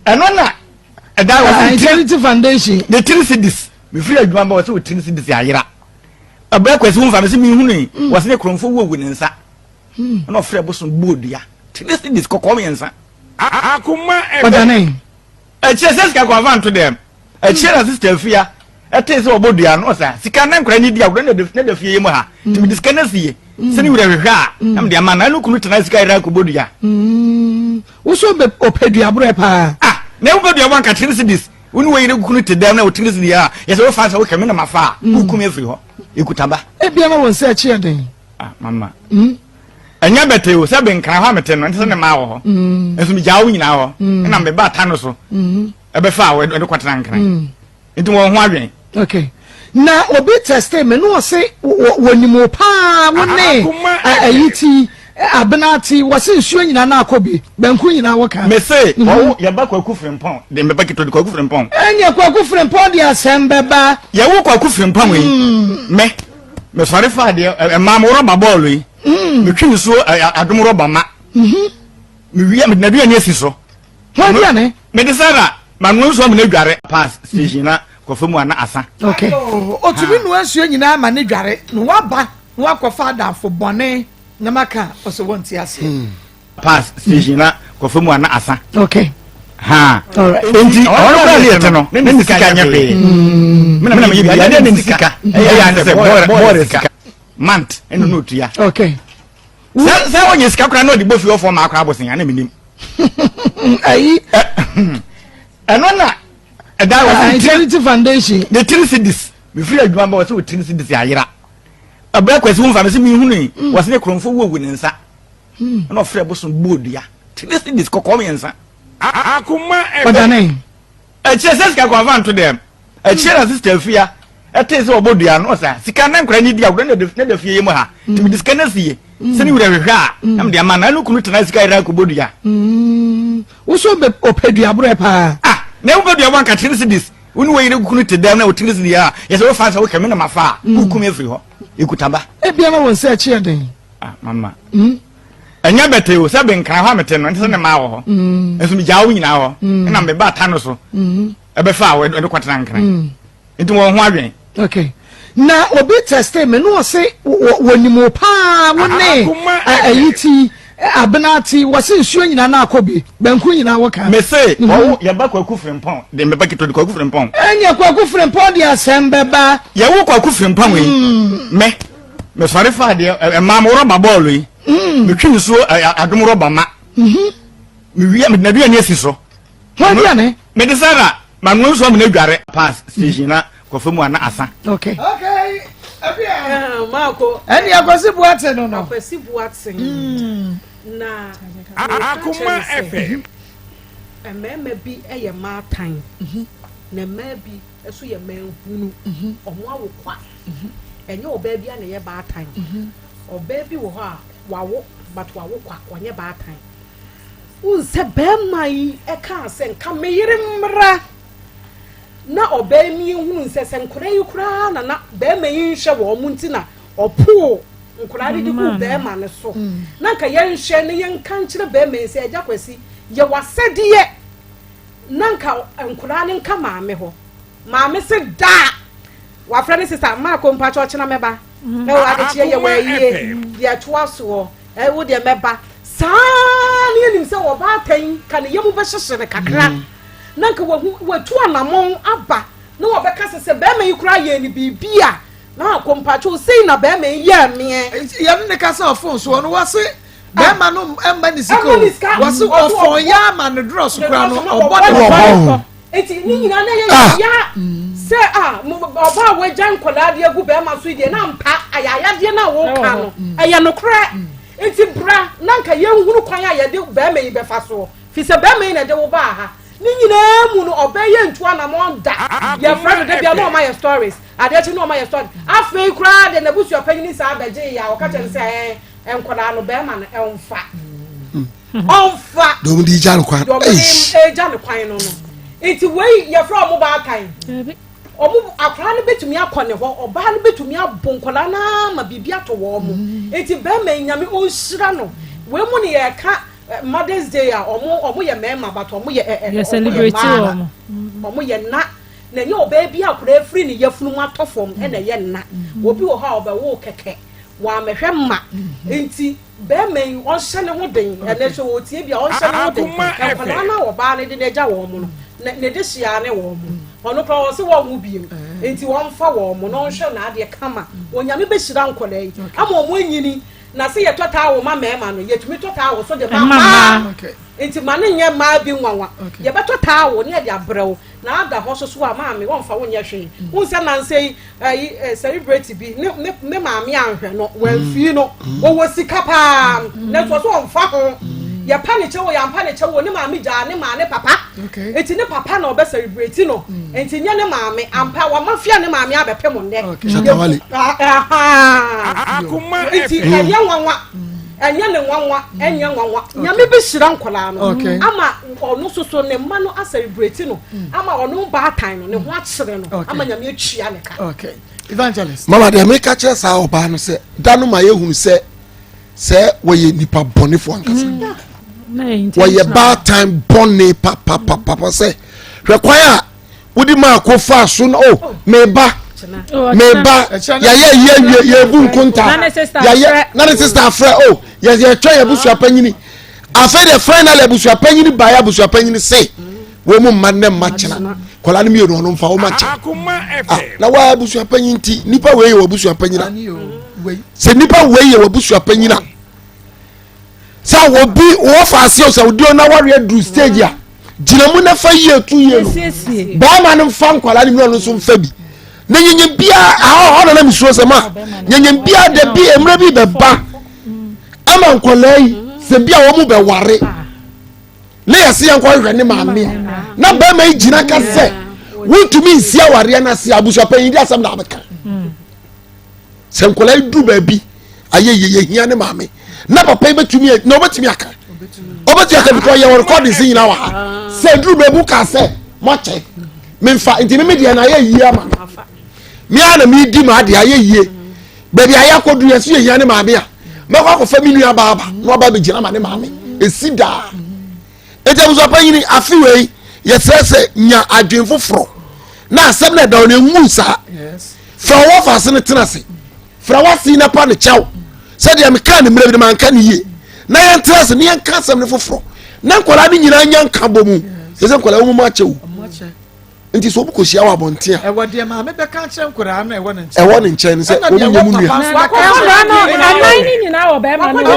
Ɛno na ɛda wɔ sɛ Integrity Foundation. Ne tiri cedis mefiri adwuma ba wɔ sɛ wɔ tiri cedis ayera. Ɛbɛrɛ kwasi wo nfa me sɛ mehunu yi mm. wɔ sɛ ne kurɔmfo wuowu ne nsa. ɛna ɔfrɛ bosom bɔɔ dua three cedis kɔkɔɔ mmiɛnsa. Akoma ɛbɛ. Ɔdane. Ɛkyerɛ sɛ sika kɔ afa nto dɛm. Ɛkyerɛ na sista afia ɛte sɛ ɔbɔ dua no ɔsa sika na nkora ne di agorɔ ne da fie yi mu ha. Nti mede sika no sie sɛ ne wura hwehwɛ a na mede ama no. Ɛno kunu tena sika yera kɔbɔ dua. Wosɔ ɔpɛ dua borɛ paa. Ah na wopɛ dua bɔ anka three cedis wo ne wo yere kunu te dɛm na wo three cedis a yɛsɛ wofa sɛ wokɛ me na mafa a wokum afiri hɔ ekutaba. Ebia na wɔn nsa akyi yɛ den. Ah, mama. Mm. Ɛnyɛ bɛtɛ o, sɛ bɛnkra hɔ a mete no, ɛnte sɛ ne maa wɔ hɔ. Mm. Nso megyaa wo nyinaa hɔ, mm. ɛna meba ata no so. Mm-hmm. Ɛbɛfa a wɔde kɔtena nkran. Mm. Nti wɔn ho adwen. Okay. Na obi tɛste me na ɔse wɔnim wo paa wo ne ayi ti abena ti wɔse nsuo nyinaa na akɔ bi banku nyinaa wɔka. Mese mhm. wɔwo yɛba kwaku frimpɔn de mbɛba ketewa de kwaku frimpɔn. Ɛnyɛ kwaku frimpɔn de asɛm bɛba. Yɛwo kwaku frimpɔn yi mm. mɛ. mesɔre fa adeɛ ɛmaa mo rɔba bɔɔlo yi mm. metwi nsuo adom rɔba ma mhm. mewia mede n'aduane asi so aduane mede sara manoa nsuo amena dware pass station na kɔfa mu ana asa okay otumi nua nsuo nyinaa ma ne dware na waba na wakɔfa adamfo bɔne na maka ɔsɛ wɔnte aseɛ hmm. pass station na kɔfa mu ana asa. okay. ha nti ɔno kora ne yɛte no ne ne sika nyɛ hwee mm. me na meyɛ biribi adeɛ ne ne sika ɛyɛ ane sɛ bɔɔlɛ sika mant ɛna na ɔtua okay sɛ sɛ ɔnyɛ sika koraa na ɔde bɔ fie ɔfɔ maa koraa abɔsen ana menim ayi ɛno na ɛda wɔ sɛ Integrity Foundation ne tiri cedis mefiri adwuma ba wɔ sɛ wɔ tiri cedis ayera ɛbrɛ kwasi wo mfa me sɛ mehunu yi mm. wɔ sɛ ne kurɔmfo wuowu ne nsa Hmm. Ɛna ɔfrɛ bosom bɔɔ dua. Three cedis kɔkɔɔ mmiɛnsa. Akoma ɛbɛ. Ɔdane. Ɛkyerɛ sɛ sika kɔ afa nto dɛm. Ɛkyerɛ na sista afia ɛte sɛ ɔbɔ dua no ɔsa sika na nkora ne di agorɔ ne da fie yi mu ha. Nti mede sika no sie. Sɛ ne wura hwehwɛ a na mede ama no. Ɛno kunu tena sika yera kɔbɔ dua. Wosɔ ɔpɛ dua borɛ paa. Ah na wopɛ dua bɔ anka three cedis. Wo ne wo yere kunu te dɛm na wo three cedis a yɛsɛ wofa sɛ wokɛ me na mafa a wokum afiri hɔ. Ekutaba. Ebia na wɔn nsa akyi yɛ den. Ah, mama. Mm. Ɛnyɛ bɛtɛ o, sɛ bɛnkra hɔ a mete no, ɛnte sɛ ne maa wɔ hɔ. Mm. Nso megyaa wo nyinaa hɔ, mm. ɛna meba ata no so. Mm-hmm. Ɛbɛfa a wɔde kɔtena nkran. Mm. Nti wɔn ho adwen. Okay. Na obi tɛste me na ɔse wɔnim wo paa wo ne ayi ti abena ti wɔse nsuo nyinaa na akɔ bi banku nyinaa wɔka. Mese mhm. wɔwo yɛba kwaku frimpɔn de mbɛba ketewa de kwaku frimpɔn. Ɛnyɛ kwaku frimpɔn de asɛm bɛba. Yɛwo kwaku frimpɔn yi mm. mɛ. mesɔre fa adeɛ ɛmaa mo rɔba bɔɔlo yi mm. metwi nsuo adom rɔba ma mhm. mewia mede n'aduane asi so ho aduane mede sara manoa nsuo amena dware pass station na kɔfa mu ana asa okay okay ɛne akwasi buate no no akwasi buate mm. na akoma fm mmarima bi yɛ mmaatan mhm. na mmaa bi nso yɛ mmanhunu. Wɔn awo kwa. Ɛnyɛ ɔbaa biara na ɛyɛ baatan. Ɔbaa bi wɔ hɔ a wawo but wawo kwa, ɔnyɛ baatan. Wohu sɛ barima yi kaa sɛ nka me yere mmra na ɔbaa mi ehunu sɛ sɛ nkwadaa yi koraa na na barima yi nhwɛ wɔn nti na ɔpoo. nkwadaa no de gu bɛrima no so na nka yɛnhwɛ na yɛnka nkyerɛ bɛrima yi sɛ agya Kwasi yɛ w'asɛdeɛ na nka nkwadaa no nka maame hɔ. Maame se daa wafrɛ ne sista maako mpakyɛ ɔkyena mɛba ɛwɔ adekyeɛ yɛ wɔ ayie deɛ ɛtoa soɔ ɛwo deɛ mɛba saa ne yɛnim sɛ ɔbaatan ka ne yam bɛhyehye no kakra mm. na nka wahu watu anamɔn aba na wɔbɛka sɛ sɛ bɛrima yi koraa yɛ ne biribi a na akɔ mpakyɛ sei na bɛrima yi yɛɛ meɛ. yɛne ne kasa ɔfon so ɔno wɔse bɛrima no mma ne sika o wɔse ɔfɔn yɛ ama ne dorɔ so koraa no ɔbɔ ne hɔ. Eti ne nyinaa na ɛyɛ ah. ya sɛ a ah, ɔbaa a wagya nkwadaa de agu bɛrima so deɛ na mpa ayayadeɛ no a wɔka no mm. ɛyɛ nokorɛ mm. nti bra na nka yɛnhunu kwan a yɛde bɛrima yi bɛfa soɔ fi sɛ bɛrima yi na ɛde wo baa ha ne nyinaa mu no ɔbɛyɛ ntu anamɔ da yɛfrɛ no da bia na ɔma yɛ stories adeɛ kyi na ɔma yɛ stories afei koraa de n'abusua panyin saa abɛgye yɛ a ɔka kyerɛ no sɛ ɛɛ nkwadaa no bɛrima no ɛnfa. Ɔnfa. Deɛ wɔn de gya no kwan. Deɛ wɔn de gya no kwan no no. Nti wei yɛfrɛ wɔn baatan. Wɔn akwadaa no betumi akɔ ne hɔ, ɔbaa no betumi abo nkwadaa no ama biribi ato wɔn mo. Mm. Nti bɛrima yi nyame ɔnhyira no. Wei mu ne yɛka eh, Mother's Day a wɔn wɔn yɛ mmarima but wɔn yɛ ɛ ɛ wɔn yɛ mmaa. Wɔn yɛ na na ɛnyɛ ɔbaa bi akwadaa afiri ne yafunu mu atɔ fam ɛna ɛyɛ nna. Mm. Obi wɔ hɔ a ɔbɛwo kɛkɛ wɔamɛhwɛ mma nti. Bɛɛma yi ɔnhyɛ ne ho den ɛnɛ sɛ ɔtie bi a ɔnhyɛ ne ho den nkwadaa no a ɔbaa no de no agya wɔn no ne de hyia ne wɔn ɔno koraa ɔse wɔn wo biem nti wɔnfa wɔn na ɔnhwɛ n'adeɛ kama onyame bɛhyira nkwadaa yi ama wɔn anyini na sɛ yɛtɔ taawo ma mmarima no yɛtumi tɔ taawo so de ma mmaa nti ma ne nyɛ mmaa bi nwanwa yɛbɛtɔ taawo ne yɛde abrɛ wo Na ada hɔ soso a maame wɔnfa wo nyɛ hwee. Mm. Wohu sɛ nansa yi ayi eh, celebrity bi ne ne ne maame anhwɛ no wɔamfii no. Mm. Wɔwɔ sika paa mm. nanso ɔso ɔnfa ho. Yɛpa ne kyɛw yɛampa ne kyɛw ne maame gyaa ne maa ne papa. Eti ne papa na ɔbɛ celebrate no. Nti nyɛ ne maame ampa wɔma fia ne maame abɛpem nnɛ. Shatawale. Nti ɛnyɛ nwanwa ɛnyɛ ne nwanwa ɛnyɛ nwanwa nyame bɛ hyira nkɔlaa no ama ɔno soso ne mma no asɛrebreti no mm. ama ɔno baatan no ne ho akyerɛ no ama nyame atua ne ka. Evangelist. Mama deɛ meka kyerɛ saa ɔbaa no sɛ da no ma yɛhunu sɛ sɛ wɔyɛ nipa bɔnefoɔ ankasa mm. wɔyɛ baatan bɔne papapapa sɛ hwɛ kwan a wode maako faa so no o oh, meba meba yɛyɛ yɛ wie yɛbu nkonta yɛyɛ na ne sista afrɛ o oh, yɛtwɛn yɛ abusua panyini afei deɛ finally abusua panyini baeɛ abusua panyini se wɔn mu mma ne mma kyena kɔla no mmienu ɔno mfa wɔn akyɛ ah na wɔn abusua panyin ti nipa wei yɛ wɔ abusua panyin a sɛ nipa wei yɛ wɔ abusua panyin a sɛ obi wɔ fa ase o sɛ odi ɔna wɔre aduru stage a gyina mu na fa yie tu yie no bɛrima no nfa nkwadaa no mu ɔno nso nfa bi na nyinyin biara ahɔ hɔ na na misuo sɛ ma nyinyin biara da bi mmerɛ bi bɛba ama nkwadaa yi sɛ bi a wɔn bɛware ne yɛsi yɛn kɔhwehwɛ ne maame a na bɛrima yi gyina ka sɛ wontumi nsi awareɛ no ase abusuapanyin di asɛm na abɛka. Sɛ nkwadaa yi duru baabi ayɛ yie yɛhia ne maame na papa yi bɛtumi na ɔbɛtumi aka ɔbɛtumi aka because yɛwɔ recordings nyinaa wɔ ha sɛ duru baabi ka sɛ moakyɛ memfa nti meme deɛ na ayɛ yie ama me me ara na medi ma adeɛ ayɛ yie baabi ayɛ akɔduru yɛ so yɛhia ne maame a mɛkɔ akɔfa me nua baaba na ɔba bɛgyina ma ne maame ɛsi daa Enti abusuapanyin, afe wei yɛsrɛ sɛ nya adwene foforɔ na asɛm na ɛda hɔ no ɛnwu saa. Fra wɔn faase no tena ase. Fra w'ase na pa ne kyɛw. Sɛdeɛ mekaa ne mmerɛ bi no manka ne yie. Na yɛntena ase na yɛnka asɛm no foforɔ. Na nkwadaa no nyinaa nya nka bɔ mu. Sɛ sɛ nkwadaa wɔn mu akyɛ o. Nti sɛ obi kɔhyia wɔ abɔnten a. Ɛwɔ deɛ maame bɛka akyerɛ nkwadaa no ɛwɔ ne nkyɛn. Ɛwɔ ne nkyɛn no sɛ wɔn nyɛ mu nua. Wakɔfa no ɛnan ne nyinaa wɔ bɛrima no hɔ.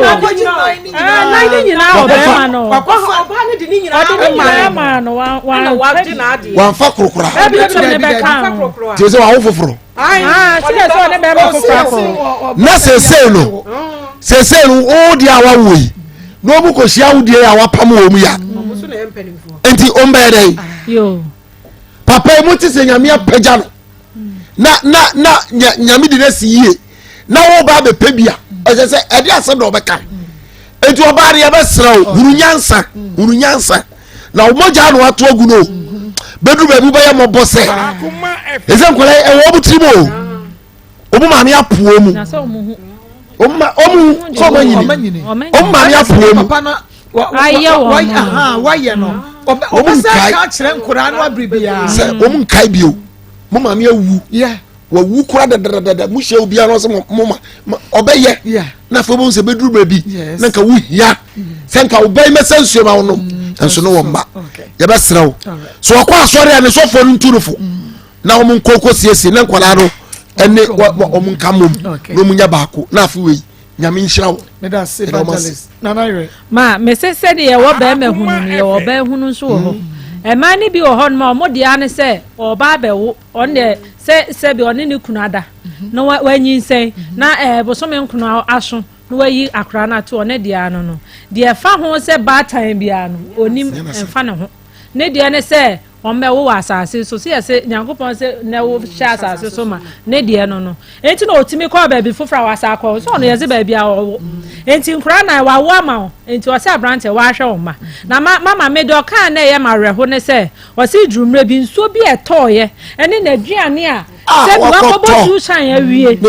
Ɛnan ne nyinaa wɔ bɛrima no hɔ. Wakɔfa ɔbaa no de ne nyinaa ɔde ne nyinaa maa no wanfa Wanfa korokora. Ɛbi ebi ne bɛka ho. Tie sɛ wawo foforɔ. Sɛ sɛ ɔne bɛrima foforɔ akɔ. Na seesei no seesei no wo deɛ a wawo yi na wɔn kɔhyia wo deɛ a wapam wɔn mu ya nti wɔn bɛyɛ dɛ. Papa yi mo te sɛ nyame apagya no na na na nyame de no asi yie na wo ba abɛpɛ bi a ɛsɛ sɛ ɛde asɛm na ɔbɛka nti ɔbaa no yɛbɛsrɛ wo hunu nyansa hunu nyansa na wo mogya na wato agu no bɛduru baabi wobɛyɛ mmɔbɔ sɛ ɛsɛ nkwadaa ɛwɔ wɔn tirim o wɔn maame apoɔ mu. Ɔmo ɔmo sɛ ɔmo anyini. Ɔmo maame apoa mu. Papa na Ayɛ wɔn no. Wayɛ no. Ɔbɛsɛ ka kyerɛ nkoraa no abiri biara. Sɛ ɔmo nkae bio. Mo maame awu. Wawu kora dadadada. Mo hyia obiara ɔsɛ mo ma ɔbɛyɛ. Na afei ɔmo sɛ bɛduru baabi. Na nka wo hia. Sɛ nka wo bɛyi mɛsɛ nsuo ma wo nom. Nso ne wɔn mma. Yɛbɛsrɛ wo. So ɔkɔ asɔre a ne sɔfoɔ no ntu no fo. Na wɔn nkɔ kɔ siesie ne nkwadaa no ɛne wɔn nka mmom na wɔn nya baako na afei wei nyame nhyira wo. Meda ase evangelist nana yere. Ma mese sɛdeɛ yɛwɔ bɛrima hunu no yɛwɔ ɔbaa hunu nso wɔ hɔ. Mmaa no bi wɔ hɔ nom a wɔn deɛ ne sɛ ɔba abɛwo ɔno deɛ sɛ sɛbi ɔne ne kunu ada na wanyinsɛn na ɛɛ bosome nkono aso na wayi akora no ato ɔne deɛ ano no deɛ ɛfa ho sɛ baatan biara no onim mfa ne ho ne deɛ ne sɛ Wɔbɛwo wɔ asase so. Sɛ yɛse Nyankopɔn se nɛ wo hyɛ asase so ma ne deɛ no no. Enti na ɔtumi kɔɔ baabi foforɔ a wasa akɔ. Sɛ ɔno yɛse baabi a ɔwo. Enti nkora nan wawo ama wo. Enti ɔse aberanteɛ wahwɛ wo mma. Na ma mama me deɛ ɔkaa na ɛyɛ ma awerɛho ne sɛ ɔse duru mmerɛ bi nsuo bi a ɛtɔɔyɛ ɛne n'aduane a sɛbi wakɔbɔ shoe shine awie ne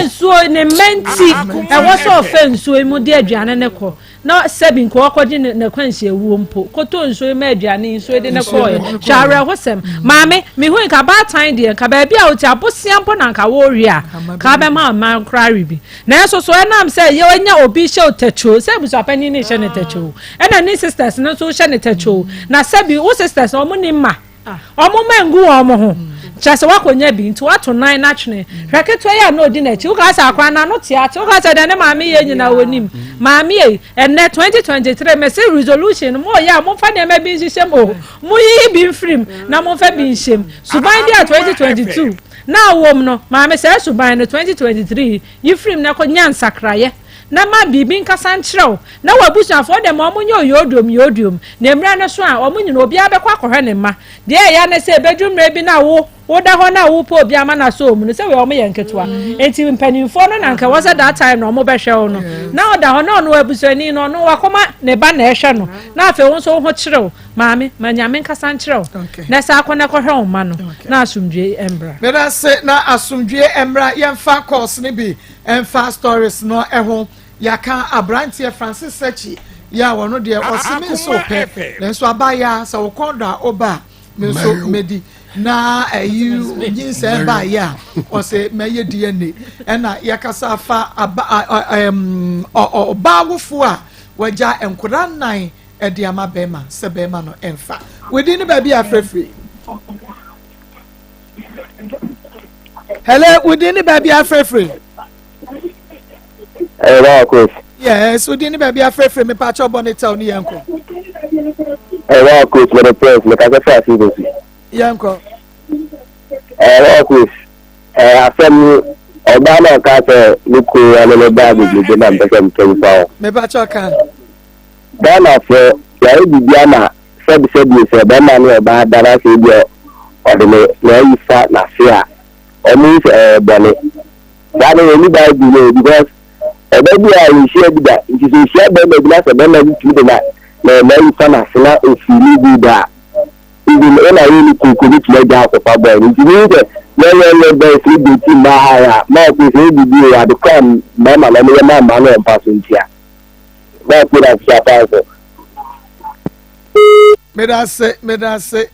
nsuo ne mma nti ɛwɔ sɛ ɔfɛ nsuo yi mu de aduane no kɔ. Na sɛbi nka ɔkɔgye ne n'akwanhyiawuo mpo, kɔtɔ nsuo yi ma aduane yi, nsuo yi de no kɔɔeɛ. Hwɛ awerɛhosɛm. Maame, mehui nka baatan deɛ, nka baabi a wote abosea mpo na nka worewe a, nka wobɛma mma koraa awe bi. Nanso so ɛnam sɛ yɛanya obi hyɛ wo tɛkyoo, sɛ abusuapanin no rehyɛ no tɛkyoo, ɛna ne sisters no nso rehyɛ no tɛkyoo, na sɛbi wo sisters no wɔn nni mma. Wɔn mma ngu wɔn ho. Kyerɛ sɛ woakɔnya bi nti woato nan no atwene. Hwɛ ketewa yi a na ɔdi n'akyi. Wokaa sɛ akwadaa no ano te ate. Wokaa sɛ deɛ ne maame yɛ nyinaa ɔnim. Maame ei, ɛnnɛ 2023 mese resolution no moyɛ a momfa nneɛma bi nhyehyɛ mu o. Monyiyi bi mfiri mu na momfa bi nhyɛ mu. Suban bi a 2022 na wɔ mu no, maame saa suban no 2023 yi firi mu na kɔ nya nsakraeɛ na ma biribi nkasa nkyerɛ wo na w'abusuafoɔ deɛ ma wɔn nyɛ oyoodiom yoodiom na mmerɛ no so a wɔn nyina obiara bɛkɔ akɔhwɛ ne mma deɛ ɛya ne sɛ ɛbɛduru mmerɛ bi na wo woda hɔ na wopɛ obi ama no asɔ mu no sɛ wei wɔn yɛ nketewa nti mpanimfoɔ no na nka ɛwɔ sɛ that time na wɔn bɛhwɛ wo no na ɔda hɔ na ɔno abusuani no ɔno wakɔma ne ba na ɛhwɛ no na afei wo nso wo ho kyerɛ wo maame ma nyame nkasa nkyerɛ wo na ɛsɛ akɔ na ɛkɔhwɛ wo mma no na asomdwoe mbra. Meda ase na asomdwoe mmra yɛmfa calls no bi Ɛmfa stories no ho yɛaka abranteɛ Francis Sechi yɛ a ɔno deɛ ɔse me nso pɛ nanso abaayaa sɛ wo kɔn dɔ a woba a me nso mɛdi na ɛyi nyinsɛn baayɛ a ɔse mɛyɛ DNA ɛna yɛkasa afa aba ɔbaa wofoɔ a wagya nkwadaa nnan ɛde ama bɛrima sɛ bɛrima no ɛmfa within ne baabi a frɛfrɛ Hello, wo din ne baabi afrɛfrɛ? Ɛyɛ báwa coach. Yes, wo din ne baabi afrɛfrɛ mi paakyɛ ɔbɔ ne tɛw ne yɛn kɔ. Ɛyɛ báwa coach mɛde press mɛ kasa fɛ ase bɛsi. Yɛn kɔ. Ɛyɛ báwa coach ɛɛ asɛm no ɔbaa náà ɔka sɛ ne kuro ɛne ne baa bebrebe na mpɛ sɛ mpɛ nipa hɔ. Mɛ paakyɛ ɔka. Ghana fo yɛayɛ biribi ama sɛbisɛbi sɛ bɛrima ne ɔbaa da na sɛ ebi ɔde ne n'ayi fa n'ase a ɔmo hu sɛ ɛyɛ bɔne. Saa no yɛnni bible mu o because ɔbaa bi a ɔnhyia bi da nti sɛ ɔhyia bɛrima bi na sɛ bɛrima bi tumi de na na n'ayi fa n'ase na ɔfiili good a even wo na wo ne koko bɛtumi agya akɔfa bɔe no nti mehu sɛ yɛyɛyɛ boys ne date mmaa ha a ma ɔpɛ sɛ ɛyɛ biribi o ade kora mmarima na ɔmoyɛ ma mmaa no ɔmfa so ntia. Medase, medase.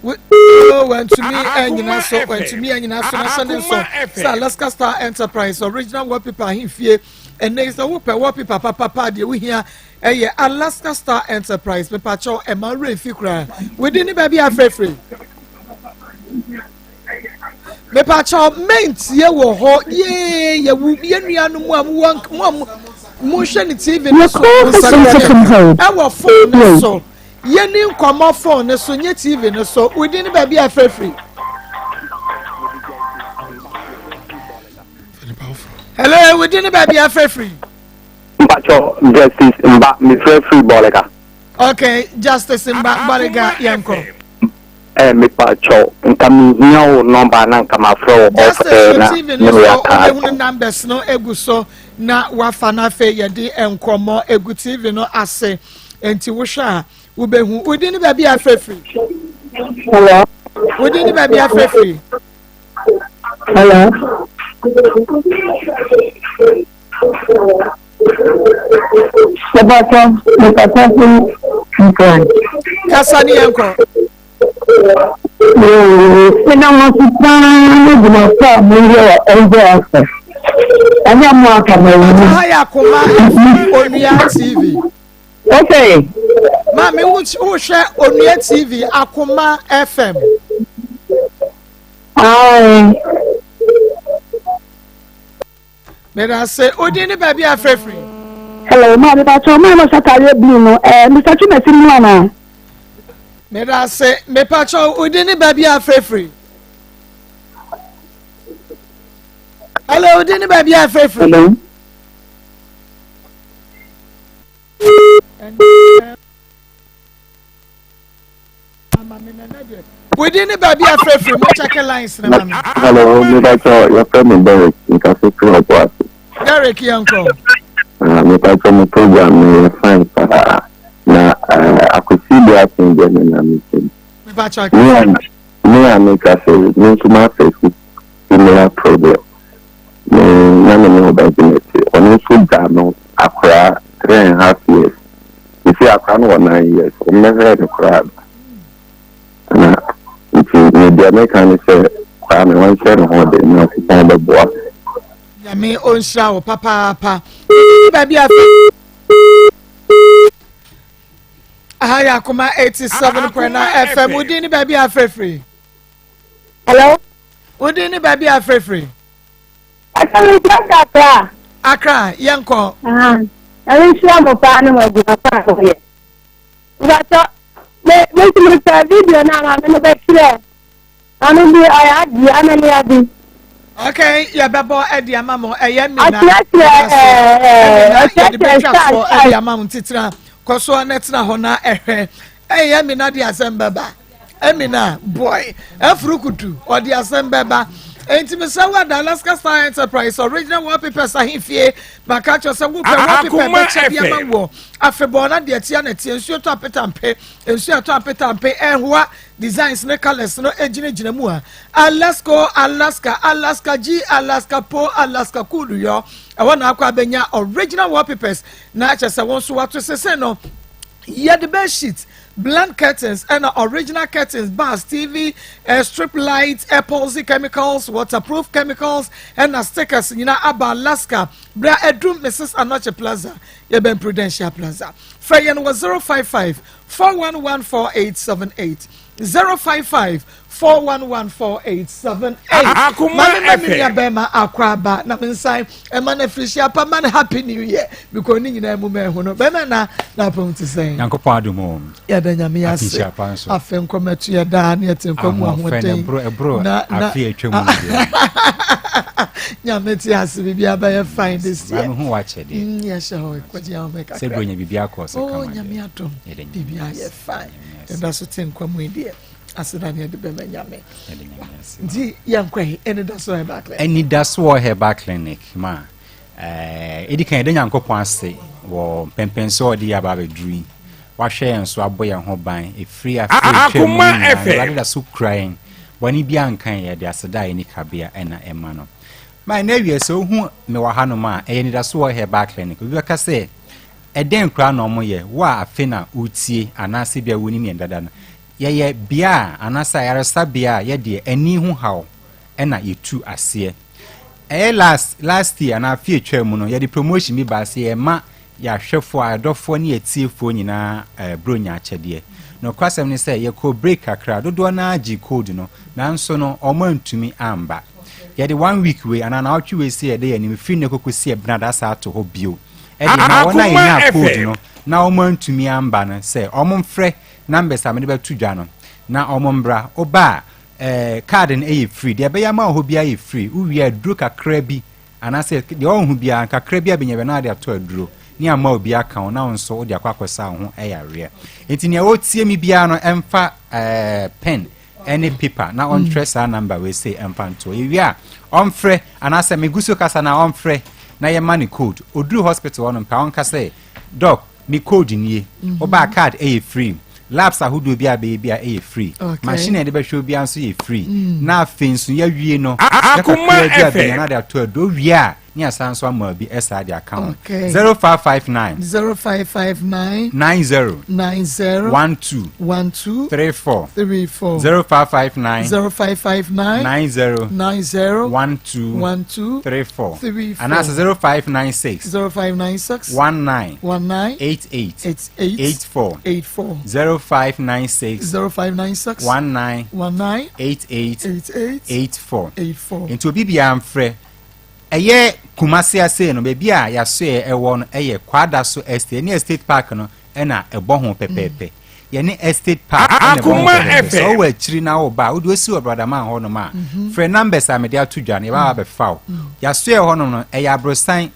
Oh, wantumi anyina so, wantumi anyina so na hyɛ ne nso. Sɛ Alaska Star Enterprise original wallpaper ahemfie. Ɛnɛ yi sɛ wopɛ wallpaper papapa deɛ wohia ɛyɛ Alaska Star Enterprise. Mepakyɛw ɛma werɛ mfi koraa. Wodi ne baabi afrɛfrɛ. Mepakyɛw mentie wɔ hɔ yee yɛwu yɛ nuanom a mowɔ mo a mohwɛ ne tv no so nsɛnkyerɛnne ɛwɔ phone no so yɛni nkɔmmɔ phone no so nye tv no so wodi ne baabi a frɛfiri hello wodi ne baabi a frɛfiri Mpakyɛw Justice Mba mefrɛ firi Bɔlega. Okay, Justice Mba Bɔlega yɛnkɔ. Eh mepa kyɛw nka me hia wo number na nka ma frɛ wo off air na TV ne no wo so aka wobɛhunu asɛm. numbers no egu so na wafa no afei yɛde nkɔmmɔ egu TV no ase nti wohwɛ a wobɛhu wodi ne baabi a afrɛfiri. Hello. Wodi ne baabi afrɛfiri. Hello. Mepatɔ, mepatɔ so nkran. Kasa ne yɛn kɔ. Meda mo ase paa ne dwuma pa a moyɛ wɔ Angel FM. Ɛnyɛ mo aka ma ɛwɔ mu. Ha yɛ akoma Onua TV. Okay. Maame wohwɛ Onua TV Akoma FM. Aye. Meda ase. Odin ne baabi a frɛfiri. Hello, maa mi patsɔ maa mo satadeɛ blue no ɛɛ eh, Mr. Twumasi mu ana. Meda ase. Mepatsɔ odin ne baabi a frɛfiri. Hello, odin ne baabi a frɛfiri. Hello. Within ne baabi a frɛfrɛ mu check lines na ma me. Hello, mepakyɛ yɛfrɛ me Derek nkase firi ɔbo ase. Derek yɛn kɔ. Ah, mepakyɛ mo program no yɛ fine paa na eh, akwasi bi asen deɛ me na me kyɛm. Mepakyɛ Me a me a meka sɛ me nso ma face similar problem. Me na me ne ɔba bi na ɛte ɔno nso gyaa no akwaraa 3.5 years. Sisi akwaraa no wɔ 9 years ɔmmɛhwɛɛ no koraa da. Na nti me deɛ meka ne sɛ Kwame wɔnhyɛ ne ho den Nyankopɔn bɛboa. Nyame ɔnhyira wo papaapa. Baabi a aha yɛ akoma 87.9 FM wodin ne baabi a frɛfiri. Hello. Wodin ne baabi a frɛfiri. Ɛsɛ mi Accra. Accra yɛnkɔ. Ɛmi nhyira mo paa ne mo adwuma paa mo yɛ. Mpatsɔ, me me nso mepɛ video no a maame no bɛkyerɛ. Maame bi ɔyɛ adi amene adi. Okay, yɛbɛbɔ ɛde ama mo ɛyɛ mina. Ɔkyerɛkyerɛ ɛɛ ɔkyerɛkyerɛ yɛde bɛtwa soɔ ɛde ama mo ntitira kɔ soɔ na tena hɔ na ɛhwɛ ɛyɛ mina de asɛm bɛba ɛmina boy ɛfuru kutu ɔde asɛm bɛba nti mesɛ wo ada Alaska Star Enterprise original wallpapers ahemfie maka kyerɛ sɛ wopɛ wallpaper bɛkyɛ bi ama wɔ Afebɔɔ na deɛ ɛteɛ na ɛteɛ, nsuo tɔ apetampe, nsuo ɛtɔ apetampe, ɛhoa designs ne colours no gyinagyina mu a. Alasko, Alaska, Alaska G, Alaska Po, Alaska Kudu yɔ, ɛhɔ na akɔ abɛnya original wallpapers na kyɛ sɛ wɔn nso wato sese no. Yɛde bed sheet, blend curtains, ɛna original curtains, bars, TV, eh, strip lights, epoxy chemicals, waterproof chemicals, ɛna stickers nyinaa aba Alaska. Bra adum Mrs. Anokye Plaza. Yɛbɛn Prudential Plaza. Frɛ yɛn wɔ 055 411 4878. 055 411 4878. Akoma Maame ma me FM. nua bɛrima akɔ aba na me nsan ɛma no afirihyia pa ma no happy new year because ne nyinaa mu ma ɛho no bɛrima na n'apɔm te sɛn. Nyankopɔn adom o. Yɛda Nyame ase. Afinhyia pa nso. Afe nkɔmɛto yɛ daa ne yɛte nkwa mu Ahoɔfɛ ahoɔden. no ɛboro ɛboro Na na afe a atwa mu no deɛ. Nyame te ase biribi abɛyɛ fine this year. Maame hu wakyɛ deɛ. Yɛhyɛ hɔ kɔgye ahome kakra. Sɛ bronya biribi akɔ so Oh kama deɛ. Nyame adom Yɛda Nyame biribi ase. ayɛ fine. Yɛda so te nkwa mu yi deɛ aseda ne yɛde bɛma Nyame. Yɛda Nyame ase. Nti yɛnkɔ yi Anidasoɔ Herbal Clinic. Anidasoɔ Herbal Clinic ma ɛɛ edi kan yɛda Nyankopɔn ase wɔ mpɛmpɛnsoɔ a ɔde yɛ aba abɛduru yi. Wahwɛ yɛn so abɔ yɛn ho ban ɛfiri afe a atwa mu Akoma nyinaa. FM. Awurade da so kura yɛn. Bɔne biara nka yɛn, yɛde aseda a ɛnni kabea na ɛma no. Ma ɛnnɛ awia sɛ wohu me wɔ hanom a, ɛyɛ anidaso wɔ Herbal Clinic. Obi bɛka sɛ, Ɛdɛn koraa na wɔyɛ? Wo a afe na woretie anaasɛ ebia wonim yɛn dada no, yɛyɛ bea a anaasɛ ayaresabea a yɛdeɛ ani ho haw na yɛtu aseɛ. Ɛyɛ last last year anaa afe a ɛtwaa mu no, yɛde promotion bi baa sɛ yɛma Yɛn ahwɛfoɔ, adɔfoɔ ne atiefoɔ nyinaa eh, Buronya akyɛdeɛ. Nokwasɛm ne sɛ, yɛkɔɔ break kakra, dodoɔ no ara gyee code no, nanso no, wɔn antumi amba. Yɛde one week wei anaa naawɔtwe wei sɛ yɛde yɛn anim firi nnɛ kɔkɔsi Ɛbenada asa ato hɔ bio de ma wɔn a Akoma yɛnyaa code FM. no na wɔn antumi amba no sɛ wɔn mfrɛ numbers a mede bɛto dwa no na wɔn mbra. Woba a, eh, card no yɛ free, deɛ ɛbɛyɛ ama wo hɔ biara yɛ free. Wowie a, aduro kakra bi Anaasɛ deɛ ɔnhu biara, kakra bi a bɛnya biara na ade atɔ aduro ne ama obi aka wo na wo nso wode akɔ akɔsa wo ho yareɛ. Nti nea ɔretie me biara no ɛmfa ɛɛ pen ɛne paper na ɔntwerɛ saa number wei sei ɛmfa ntoɔ. Yɛwie a ɔmfrɛ anaasɛ megu so kasa na ɔmfrɛ na yɛma ne code. Ɔduru hospital hɔ no mpɛ ɔnka sɛ doc me code nie. Wobaa card ɛyɛ free. Labs ahodoɔ bi a bɛyɛ bi a ɛyɛ free. Machine a yɛde bɛhwɛ obiara nso yɛ free. Na afei nso yɛawie no, sika Akoma kakra bi a FM. bɛnya na de atɔ aduro. Wowie a. ne yɛasan nso ama bi saa de aka ho. Okay. 0559 0559 90 90 12 12 34 34 0559 0559 90 90 12 12 34 34 anaasɛ 0596 0596 19 19 88 88 84 84 0596 0596 19 19 88 88 84 84 nti obi biara mfrɛ ɛyɛ Kumasi ase no baabi a yɛasoɛ ɛwɔ no ɛyɛ Kwadaso Estate ɛne Estate Park no ɛna ɛbɔ ho pɛpɛɛpɛ yɛne Estate Park ɛna ɛbɔ ho Akoma pɛpɛɛpɛ sɛ FM. ɔwɔ akyiri na woba a wode osi wɔ Bradaman hɔ nom a frɛ numbers a mede ato dwa no yɛbɛba abɛfa wo yɛasoɛ hɔ nom no ɛyɛ aborosan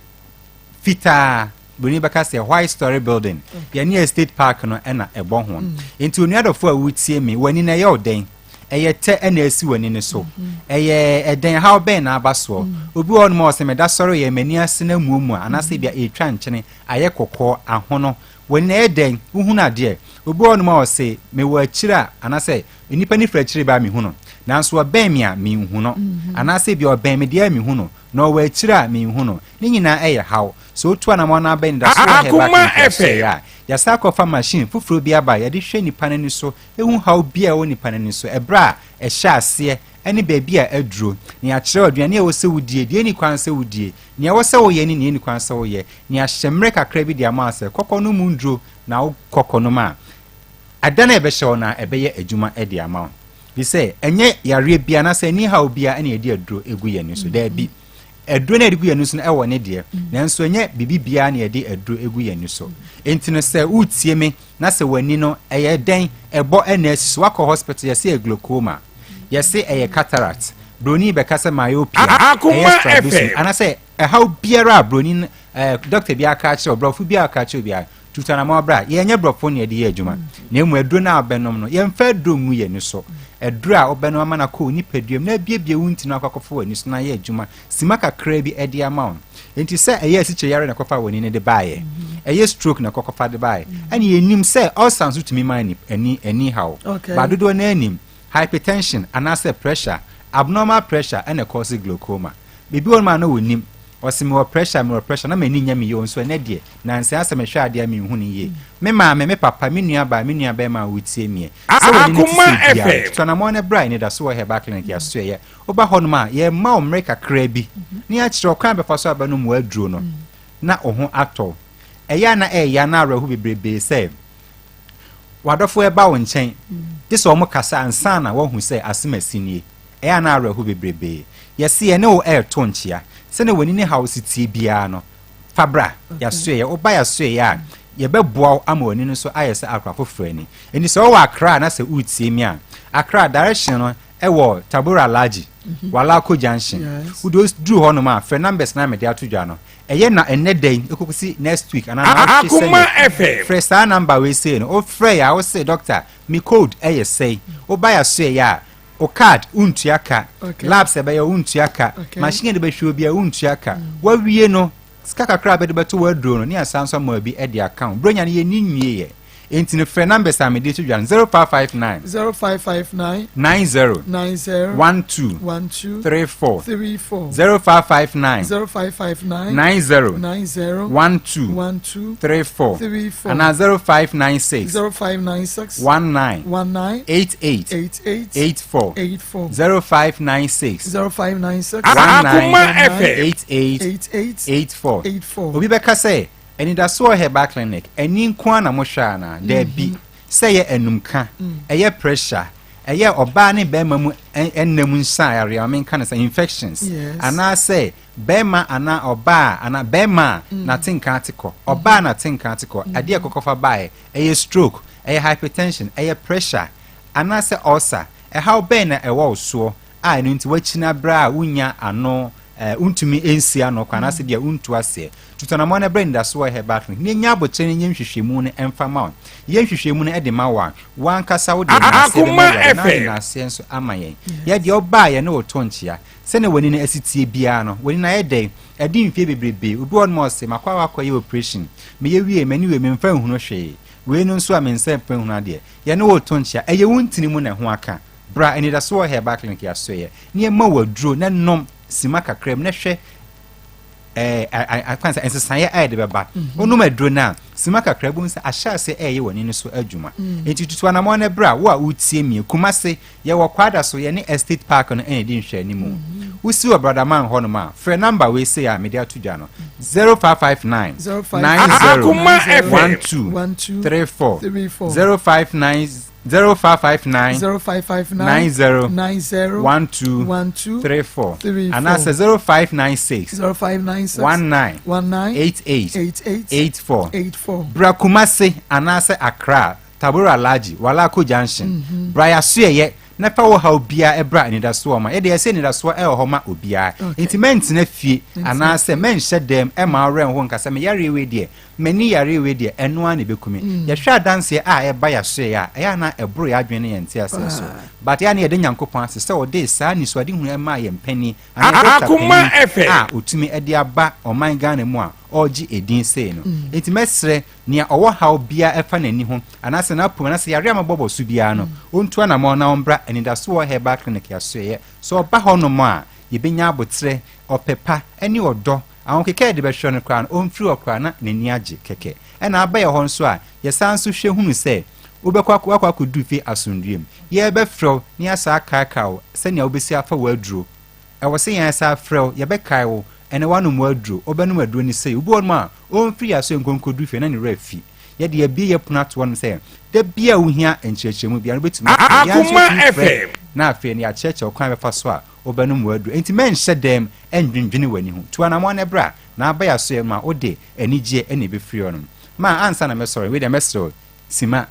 fitaa buroni bɛka sɛ white story building yɛne estate park no ɛna ɛbɔ ho nti onua dɔfo a wotie me w'ani na ɛyɛ wo dɛn ɛyɛ tɛ ɛna esi w'ani no so ɛyɛ ɛdɛn haw bɛn na aba soɔ obi wɔ hɔnom a ɔsɛ mɛda sɔre yɛ m'ani ase na muamua anaasɛ bia ɛretwa nkyene ayɛ kɔkɔɔ ahono w'ani na ɛyɛ dɛn wohunu adeɛ obi wɔ hɔnom a ɔsɛ mewɔ akyire a anaasɛ nnipa no firi akyire ba a mehu no nanso ɔbɛn me a menhu no anaasɛ bia ɔbɛn me deɛ a mehu no na ɔwɔ akyire a menhu no ne nyinaa ɛyɛ haw sɛ otu anamɔ no abɛn da so wɔ Akoma herbal clinic FM. asɔre a yɛsa akɔfa machine foforɔ bi aba a yɛde hwɛ nipa no ani so ehu haw bi a ɛwɔ nipa no ani so ɛberɛ a ɛhyɛ aseɛ ɛne baabi a aduro na yɛakyerɛ aduane a ɛwɔ sɛ wodie deɛ ɛni kwan sɛ wodie nea ɛwɔ sɛ woyɛ ne nea ɛni kwan sɛ woyɛ nea ahyɛ mmerɛ kakra bi de ama wo sɛ kɔkɔ no mu nduro na wo kɔkɔ no mu a ada no a ɛbɛhyɛ wo no a ɛbɛyɛ adwuma de ama wo fi sɛ ɛnyɛ yareɛ bia anaasɛ ɛni haw bia ɛna yɛde aduro egu yɛn ani so daabi aduro no a yɛde gu yɛn ani so no ɛwɔ ne deɛ nanso ɛnyɛ biribi biara na yɛde aduro egu yɛn ani so nti no sɛ wotie me na sɛ w'ani no ɛyɛ dɛn ɛbɔ ɛna asi so wakɔ hospital yɛsɛ yɛ glaucoma yɛse ɛyɛ cataract broni bɛka sɛ myopia Akoma ɛyɛ strabismus FM. anaasɛ ɛhaw biara a broni no ɛɛ doctor bi aka akyerɛ wo borɔfo bi aka akyerɛ obiara tutu anamɔ bra yɛnyɛ borɔfo na yɛde yɛ adwuma na emu aduro no a wobɛnom no yɛmfa aduro ngu yɛn ani so aduro a wobɛnom ama no akɔ wo nipadua mu na abiebie wo ntini akɔ akɔfa w'ani so na ayɛ adwuma sima kakra bi de ama wo nti sɛ ɛyɛ asikyire yare na ɛkɔfa w'ani no de baeɛ ɛyɛ stroke na ɛkɔkɔfa de baeɛ ɛne yɛnim sɛ ulcer nso tumi ma ani ani ani haw Okay. ba dodoɔ no anim hypertension anaasɛ pressure abnormal pressure ɛna ɛkɔɔse glaucoma biribi wɔ nom a na wɔnim ɔse mewɔ pressure mewɔ pressure na m'ani nyɛ me yie nso ɛnɛ deɛ nansa asɛ mehwɛ adeɛ a menhu no yie me maame me papa me nua baa me nua bɛrima a wotie mie sɛ w'ani no te Akoma sɛ biara FM. tutu anammɔn no bra anidaso wɔ herbal clinic yɛasoɛyɛ woba hɔ nom a yɛma wo mmerɛ kakraa bi na yɛakyerɛ ɔkwan a bɛfa so abɛnom w'aduro no na wo ho atɔ wo. ɛyɛ a na ɛyɛ na awerɛho bebrebee sɛ w'adɔfo ɛba wo nkyɛn gye sɛ wɔn kasa ansa na wɔahu sɛ asɛm asi nie ɛyɛ a na awerɛho bebrebee yɛse yɛne wo ɛreto nkyea sɛnea w'ani ne haw si tie biara no fa bra yɛasoɛyɛ woba yɛasoɛyɛ a yɛbɛboa wo ama w'ani no nso ayɛ sɛ akora foforɔ ani ɛnti sɛ wowɔ Accra na sɛ woretie mi a Accra direction no ɛwɔ Tabora Alhaji Walako Junction wode duru hɔ nom a frɛ numbers na mede ato dwa no ɛyɛ na ɛnnɛ da yi ɛkɔkɔsi next week anaa naawɔtwe Akoma sɛdeɛ FM. frɛ saa number wei sei no wofrɛ yɛ a wose doctor me code ɛyɛ sɛi woba yɛ asoɛyɛ a wo card wontua ka Okay. labs ɛbɛyɛ wontua ka Okay. machine de bɛhwɛ obi a wontua ka wawie no sika kakra a bɛde bɛto w'aduro no ne asan so ama bi de aka ho buronya no yɛni nwie yɛ enti no frɛ numbers a mede to dwa no 0559 0559 90 90 12 12 34 34 0559 0559 90 90 12 12 34 34 anaa 0596 0596 19 19 88 88 84 84 0596 0596 Akoma FM. 88 88 84 84 obi bɛka sɛ anidasoɔ herbal clinic ani nko ara na mohwɛ anaa daabi sɛ ɛyɛ anumka ɛyɛ pressure ɛyɛ ɔbaa ne bɛrima mu ɛnna mu nsa yareɛ ma menka no sɛ infections Yes. anaasɛ bɛrima anaa ɔbaa anaa bɛrima a nate nka ate kɔ ɔbaa nate nka ate kɔ adeɛ kɔkɔfa baeɛ ɛyɛ stroke ɛyɛ hypertension ɛyɛ pressure anaasɛ ulcer ɛhaw bɛn na ɛwɔ wo soɔ a ɛno nti wakyina berɛ a wonya ano ɛɛ wontumi nsi ano kwan anaasɛ bia wontu aseɛ tutanamɔ no berɛ nidaso wɔ herbal clinic ne nya abokyerɛ no nyɛ nhwehwɛmu no ɛmfa ma wo yɛ nhwehwɛmu no ɛde ma wo a wankasa wode naaseɛ bɛma Akoma Awurade na wode FM. naaseɛ nso ama yɛn yɛdeɛ ɔbaa yɛne wo to nkyea sɛnea w'ani no asi tie biara no w'ani no ayɛ dɛn ɛde mfie bebrebe obi wɔ nom a ɔse makɔ a wakɔyɛ operation meyɛ wie m'ani wei memfa nhunu hwee wei no nso a me nsa mfa nhunu adeɛ yɛne wo to nkyea ɛyɛ wo ntini mu na ɛho aka bra anidaso wɔ herbal clinic yɛasoɛyɛ ne yɛma wo aduro na nom sima kakra mu na hwɛ Ɛɛ akwan sɛ nsesaeɛ a yɛde bɛba. Wonom aduro no a, sima kakra bi sɛ ahyɛ ase ɛreyɛ w'ani no so adwuma. Nti tutu anamɔn no berɛ a wo a wotie mie. Kumase, yɛwɔ Kwada so, yɛne Estate Park no ɛna ɛdi nhwɛanimu. Wosi wɔ Bradaman hɔnom a, frɛ namba wei sei a mede ato dwa no, 0559 90 12 34, 059 0559 0559 90 90 12 12 34 34 anaasɛ 0596 0596 19 19 88 88 84 84. Bra Kumasi anaasɛ Accra, Tabora Alhaji, Walako Junction. Mhm. Bra yɛasoɛyɛ na fa wo haw biara bra anidasoɔ ma. Yɛde yɛsɛ anidasoɔ ɛwɔ hɔ ma obiara. Okay. Nti mɛntena fie Ntena anaasɛ mɛnhyɛ dɛm ɛma wo werɛ nho nka sɛ me yareɛ wei deɛ M'ani yareɛ wei deɛ, ɛno ara na ɛbɛku me. Yɛhwɛ adanseɛ a ɛba yɛasoɛeɛ a, ɛyɛ a na ɛboro yɛn adwene ne yɛn nteaseɛ so. But ɛyɛ a na yɛda Nyankopɔn ase sɛ ɔde saa anisoadehunu yi maa yɛn panin, anaa dɔkta panin a ɔtumi de aba ɔman Ghana mu a ɔregye edin sei no. Enti mɛsrɛ nea ɔwɔ haw biara ɛfa n'ani ho, anaasɛ n'apom, anaasɛ yareɛ a mobɔbɔ so biara no, ɔntu anamɔn na ɔmbra Anidasoɔ Herbal Clinic yɛasoɛeɛ. Sɛ ɔba hɔnom a, yɛbɛnya aboterɛ, ɔpɛ pa, ne ɔdɔ Ahokeka a yɛde bɛhwɛ no koraa no, ɔmfiri hɔ koraa na n'ani agye kɛkɛ. Ɛna aba yɛ hɔ nso a, yɛsan nso hwɛ hunu sɛ wobɛkɔ akɔ wakɔ akɔduru fie asomdwoeɛ mu. Yɛrebɛfrɛ wo na yɛasan akaakae wo sɛnea wobɛsi afa w'aduro. Ɛwɔ sɛ yɛn san frɛ wo, yɛbɛkae wo, ɛnɛ woanom w'aduro, wobɛnom aduro no sei. Obi wɔ hɔnom a, ɔmfiri yɛn asoɛ nkɔ nkɔduru fie na ne werɛ afi. Yɛde yɛabue yɛn pono ato hɔnom sɛ da biara a wohia nkyerɛkyerɛmu biara no wobɛtumi afrɛ. Yɛn nso yɛtumi frɛ na afei no yɛakyerɛkyerɛ wo kwan a wobɛfa so a Wobɛnom w'aduru. Enti mɛnhyɛ dɛm ndwendwene w'ani ho. Tu anamɔn na bra, na aba yɛasoɛ ma wode anigyeɛ na ɛbɛfiri hɔnom. Ma ansa na mɛsɔre, wei deɛ mɛsrɛ wo, Sima,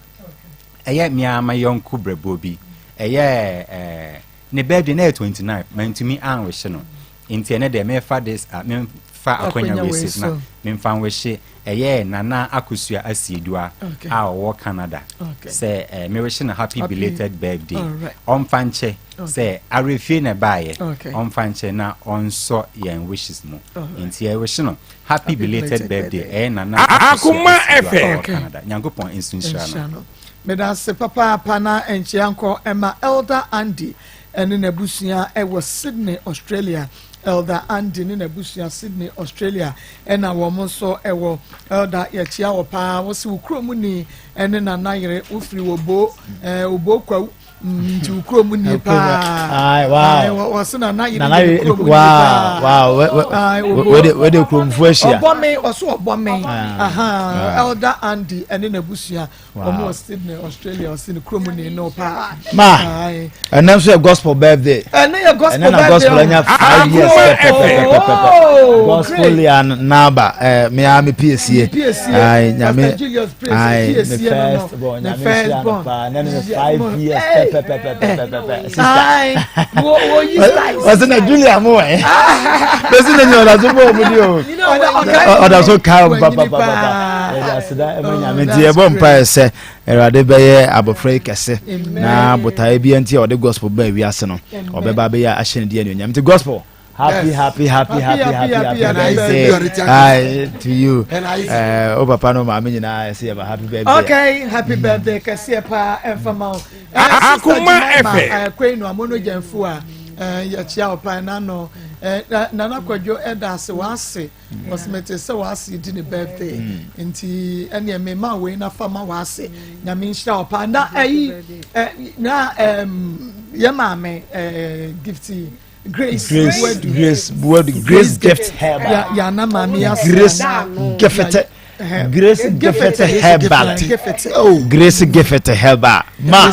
ɛyɛ me ara me yɔnko brɛboɔ bi, ɛyɛ eh, ne birthday na ɛyɛ 29, mantumi anwehye no. Enti ɛnɛ deɛ mefa this, uh, memfa akwanya wei so na memfa nwehye ɛyɛ Nana Akosua Asiedua a ɔwɔ Canada sɛ eh, mewehye no happy belated birthday. Ɔmfa nkyɛ sɛ awerɛfie na ɛbaeɛ ɔmfa nkyɛ na ɔnsɔ yɛn wishes mu nti yɛwehye no happy belated birthday ɛyɛ Nana Akosua Asiedua ɔwɔ Canada. Nyankopɔn nso nhyira no. Meda ase papaapa na nkyea nkɔ ɛma Elder Andy ɛne n'abusua ɛwɔ Sydney, Australia. Elder Andy ne n'abusua Sydney, Australia ɛna wɔn nso ɛwɔ. Elder yɛkyea wɔ paa, wose wo kurom ni ɛne nana yere, wofiri Obo, ɛɛ Obo Kwawu, mm, nti wo kurom ni paa. Wɔse nana yere de kurom ni paa. Wede kuromfo ahyia. Ɔbɔ me, ɔso ɔbɔ me. Aha, Elder Andy ɛne n'abusua. Wɔn wɔ Sydney, Australia, ɔsi ne kurom ni no paa. Ma, ɛnɛ nso yɛ gospel birthday. Ɛnɛ yɛ gospel birthday. Ɛnɛ na gospel anya 5 years pɛpɛpɛpɛpɛ. Gospel lian naba ɛɛ mi a mi piesie. Ayi nyame ayi mi first born nyame nhyira no paa ɛnɛ ne 5 years pɛpɛpɛpɛpɛpɛ. Sista. Ɔsi na Julia mo wɛ. Bɛsi na nyɛ ɔda so bɔ ɔmo di o. Ɔda so kaa ɔmo papapapa. Yɛde aseda ɛma nyame nti yɛbɔ mpaeɛ sɛ awurade bɛyɛ abɔfra yi kɛse na botaeɛ bi nti a ɔde gospel baa wiase no ɔbɛba abɛyɛ ahyɛ ne di anuonyam nti gospel happy happy happy happy happy happy birthday hi to you uh, o papa no maame nyinaa ɛsɛ yɛba happy birthday okay happy birthday kɛseɛ paa ɛmfa ma wo Akoma FM kwei no amono gyamfo a yɛkyia wo paa na no nana kwadwo ɛda ase w'ase Wɔsi mete sɛ w'ase di ne birthday mm. nti ɛneɛ me ma wei na fa ma w'ase nyame nhyira wo paa na ɛyi na yɛ maame gift Grace Grace Grace Buadu Grace gift herbal yana maame yase Grace gift Grace Giffet Herbal. Grace Giffet Herbal. Ma.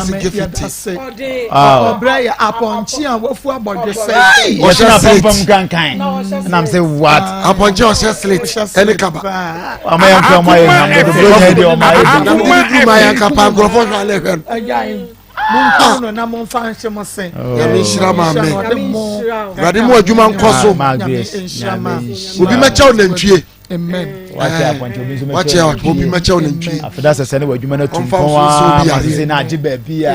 Ɔbrɛ yɛ apɔnkye a wafu abɔdwe sɛ. Ɔhyɛ na pampam kankan. Nam sɛ what? Apɔnkye ɔhyɛ slit ɛne kaba. Ɔmo yɛ nkɔ ɔmo ayɛ nam dodo bro nyɛ deɛ ɔmo ayɛ bi. Na mi di duru ma yɛ nkapa nkurɔfoɔ hwɛ alɛ hwɛ no. Monkum no na momfa nhye mo se. Nyame nhyira maame. Awurade mu adwuma nkɔ so. Obi mɛkyɛw nantwie. Amen. Wakyɛ apɔnkye obi nso mɛkyɛ wakyɛ obi mɛkyɛ nantwie. Afeda sɛ sɛ ne w'adwuma no atu mpɔn a ma sese na agye baabi a.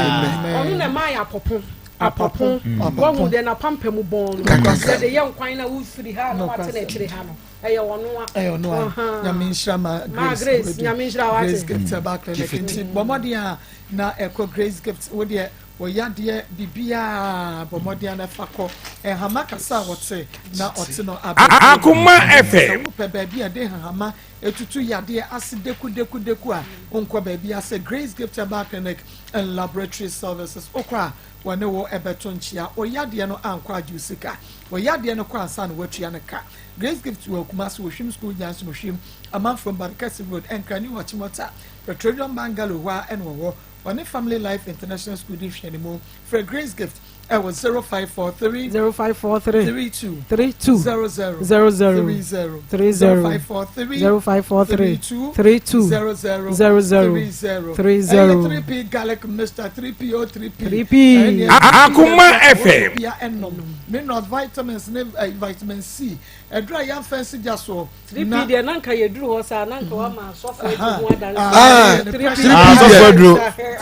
Ɔno na ɛma yɛ apɔpo apɔpo wɔhu deɛ n'apampam bɔn no yɛde yɛ nkwan na wofiri ha na wate n'akyire ha no ɛyɛ ɔno a. Ɛyɛ ɔno a nyame nhyira ma grace nyame nhyira wate grace gift ɛba clinic nti bɔ mmɔden a na ɛkɔ grace gift wo deɛ. Wɔ yadeɛ biribiara bɔ mmɔden ara fa kɔ. Nhama kasa a wɔte na ɔte no abɛn. Akoma FM. Sɛ wopɛ baabi a yɛde nhahama tutu yadeɛ ase dekudeku a, wonkɔ baabiara sɛ Grace Gift Herbal Clinic and Laboratory Services. Wokɔ a, wɔne wo bɛto nkyea. Wo yadeɛ no ankɔ agye wo sika. Wo yadeɛ no kɔ ansa na woatua no ka. Grace Gift wɔ Kumasi, Ohwim School Junction, Ohwim, Amanfrom, Barekɛse Road, Nkran, New Achimota, Petroleum Bungalow hɔ ara na wɔwɔ. Ɔne Family Life International School di nhwɛanimu. Frɛ Grace Gift wɔ 0543 0543 32 32 00 00 30 30 0543 0543 32 32 00 00 30 30 Ɛyɛ 3P garlic mixture 3P o 3P 3P. Ɛne Akoma FM. Bia ɛnom minerals vitamins ne eh, vitamin C ɛduru a yɛamfa nsi gya soɔ 3P deɛ na nka yɛduru hɔ saa na nka wama asɔfo adi ho adanse. Ah, 3P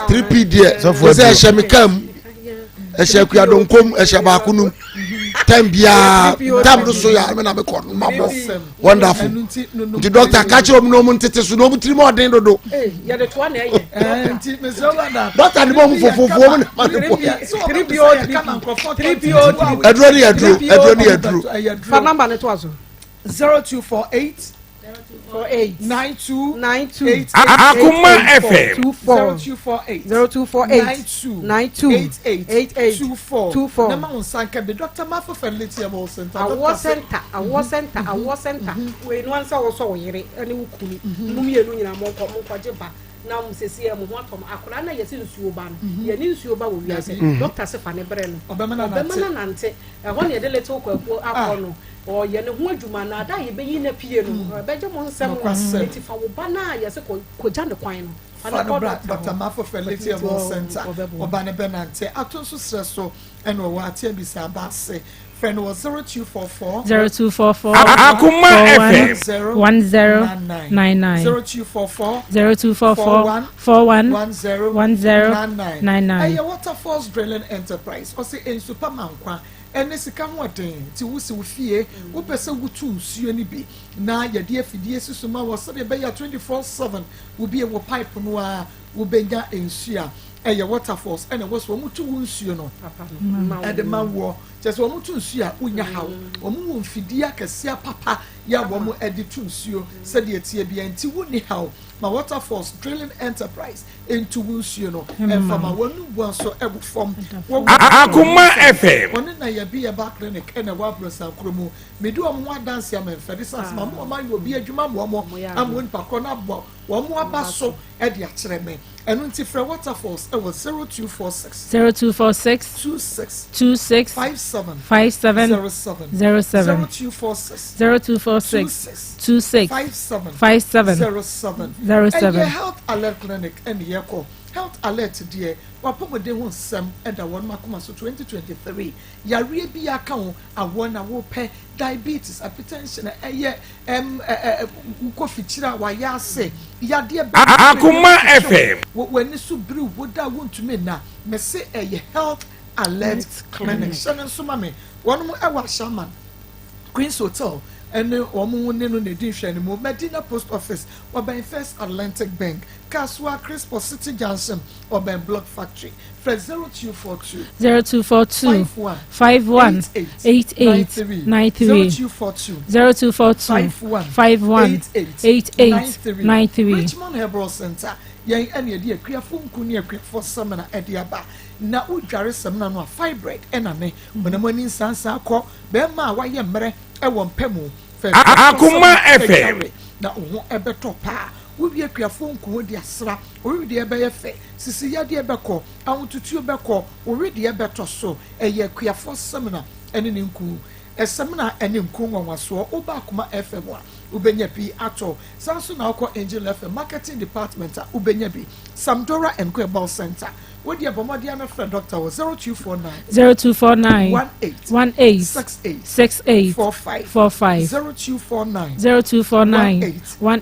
3P deɛ 3P deɛ sɛ ɛhyɛ me kaa mu ɛhyɛ akuadonkom ɛhyɛ baako num time biara time no so yɛ ame na mekɔ no mabɔ wonderful nti doctor ka kyerɛ ɔm na ɔm ntete so na ɔm tirim ɔden dodo doctor ne bɔ ɔm fofofoɔ mu na ma ne bɔ aduro ne aduro aduro ne aduro fa number ne to aso 0248 48 92 92 88 Akoma FM. 24 0248 0248 92 92 88 88 24 24 na ma wo nsa nka bi Dr. Mafo Fertility Herbal Center awoɔ Dr. sɛ sɛnta awoɔ sɛnta awoɔ sɛnta wei no ansa wɔsɔ wo yere ne wo kunu mo mmienu nyinaa monkɔ monkɔgye ba na mo sɛsi ɛ mo ho atɔ mo akwadaa no a yɛse nsuo ba no yɛne nsuo ba wɔ wiase dɔkta se fa ne brɛ no Ɔbɛma no ɔbɛma anante. no anante Ɛhɔ na yɛde Little Kwaku akɔ no. Ɔreyɛ ne ho adwuma na da a yɛbɛyi no apue no, ɛbɛgye mo nsam. Enti fa wo ba no a yɛse kɔgya no kwan no, fa no Fa no kɔ bra dɔkta Dɔkta hɔ. Mafo Fertility Herbal Centre. Ɔba no bɛnante ato nso serɛ so ɛna ɔwɔ ate abisa aba ase. Frɛ no wɔ 0244 0244 Akoma 41 FM. 10 99 0244 0244 41 10 10 99. Ɛyɛ Waterfalls Drilling Enterprise. Ɔse nsu pa ma nkwa ɛne sika ho ɔden nti wo si wo fie wopɛ sɛ wotu nsuo no bi na yɛde afidie si so ma wɔ sɛdeɛ ɛbɛyɛ a 24/7 wobie wo pipe no a wobɛnya nsuo a ɛyɛ Waterfalls ɛna ɛwɔ so wɔn tu wo nsuo no ɛde ma woɔ kyerɛ sɛ wɔn tu nsuo a wonya haw wɔn wɔ mfidie akɛseɛ apapa yɛ a wɔn ɛde tu nsuo sɛdeɛ ɛteɛ biara nti wonni haw Ma Waterfalls Drilling Enterprise ntu wo nsuo no mfa ma wɔn nubua nso wɔ fam. Wɔ Akoma FM. Wɔne Nayabi Herbal Clinic na ɛwɔ Abrɔsan kuro mu. Medi wɔn ho adanse ama mfɛde sane sɛ mama wɔn ayɛ obi adwuma ama wɔn ama onipa korɔ no abɔ wɔn aba so de akyerɛ me. Ɛno nti frɛ Waterfalls wɔ 0246. 0246. 26. 26. 57. 57. 07. 07. 0246. 0246. 26. 26. 57. 57. 07. 07. Ɛyɛ Health Alert Clinic ɛne yɛkɔ. Health Alert deɛ w'apɔmuden ho nsɛm ɛda wɔn akoma so 2023. Yareɛ bi aka ho awoɔ na wopɛ diabetes, hypertension, ɛyɛ ɛm ɛ ɛ wokɔ fikyire a wayɛ ase yadeɛ bɛn Akoma FM. wɔ w'ani so biriw woda a wontumi nna mese ɛyɛ Health Alert Clinic hyɛ no nso ma me wɔnom ɛwɔ Ashaiman Queens Hotel ɛne wɔn ne no na edi nhwɛanimu Medina Post Office ɔbɛn First Atlantic Bank Kasoa Crispo City Junction ɔbɛn Block Factory frɛ 0242 0242 51 51 88 88 93 93 0242 0242 51 51 88 88 93 93. Richmond Herbal Center yɛn ɛna yɛde akuafo nku ne akuafo samina ɛde aba na wodware samina no a fibroid ɛna ne honam ani nsansan kɔ bɛrima a wayɛ mmerɛ ɛwɔ mpɛ mu fɛ Akoma FM. ɛdware na wo ho ɛbɛtɔ paa wowie akuafo nku ho de asra owi deɛ ɛbɛyɛ fɛ sisi yadeɛ bɛkɔ ahotutuo bɛkɔ owi deɛ bɛtɔ so ɛyɛ akuafo samina ɛne ne nku ɛsamina ɛne nku nwanwasoɔ woba Akoma FM a wobɛnya bi atɔ san so na wokɔ Angel FM marketing department a wobɛnya bi. Samdora and Co Herbal Center wodeɛ bɔ mmɔden ano frɛ doctor wɔ 0249 0249 18 18 68 68 45 45 0249 0249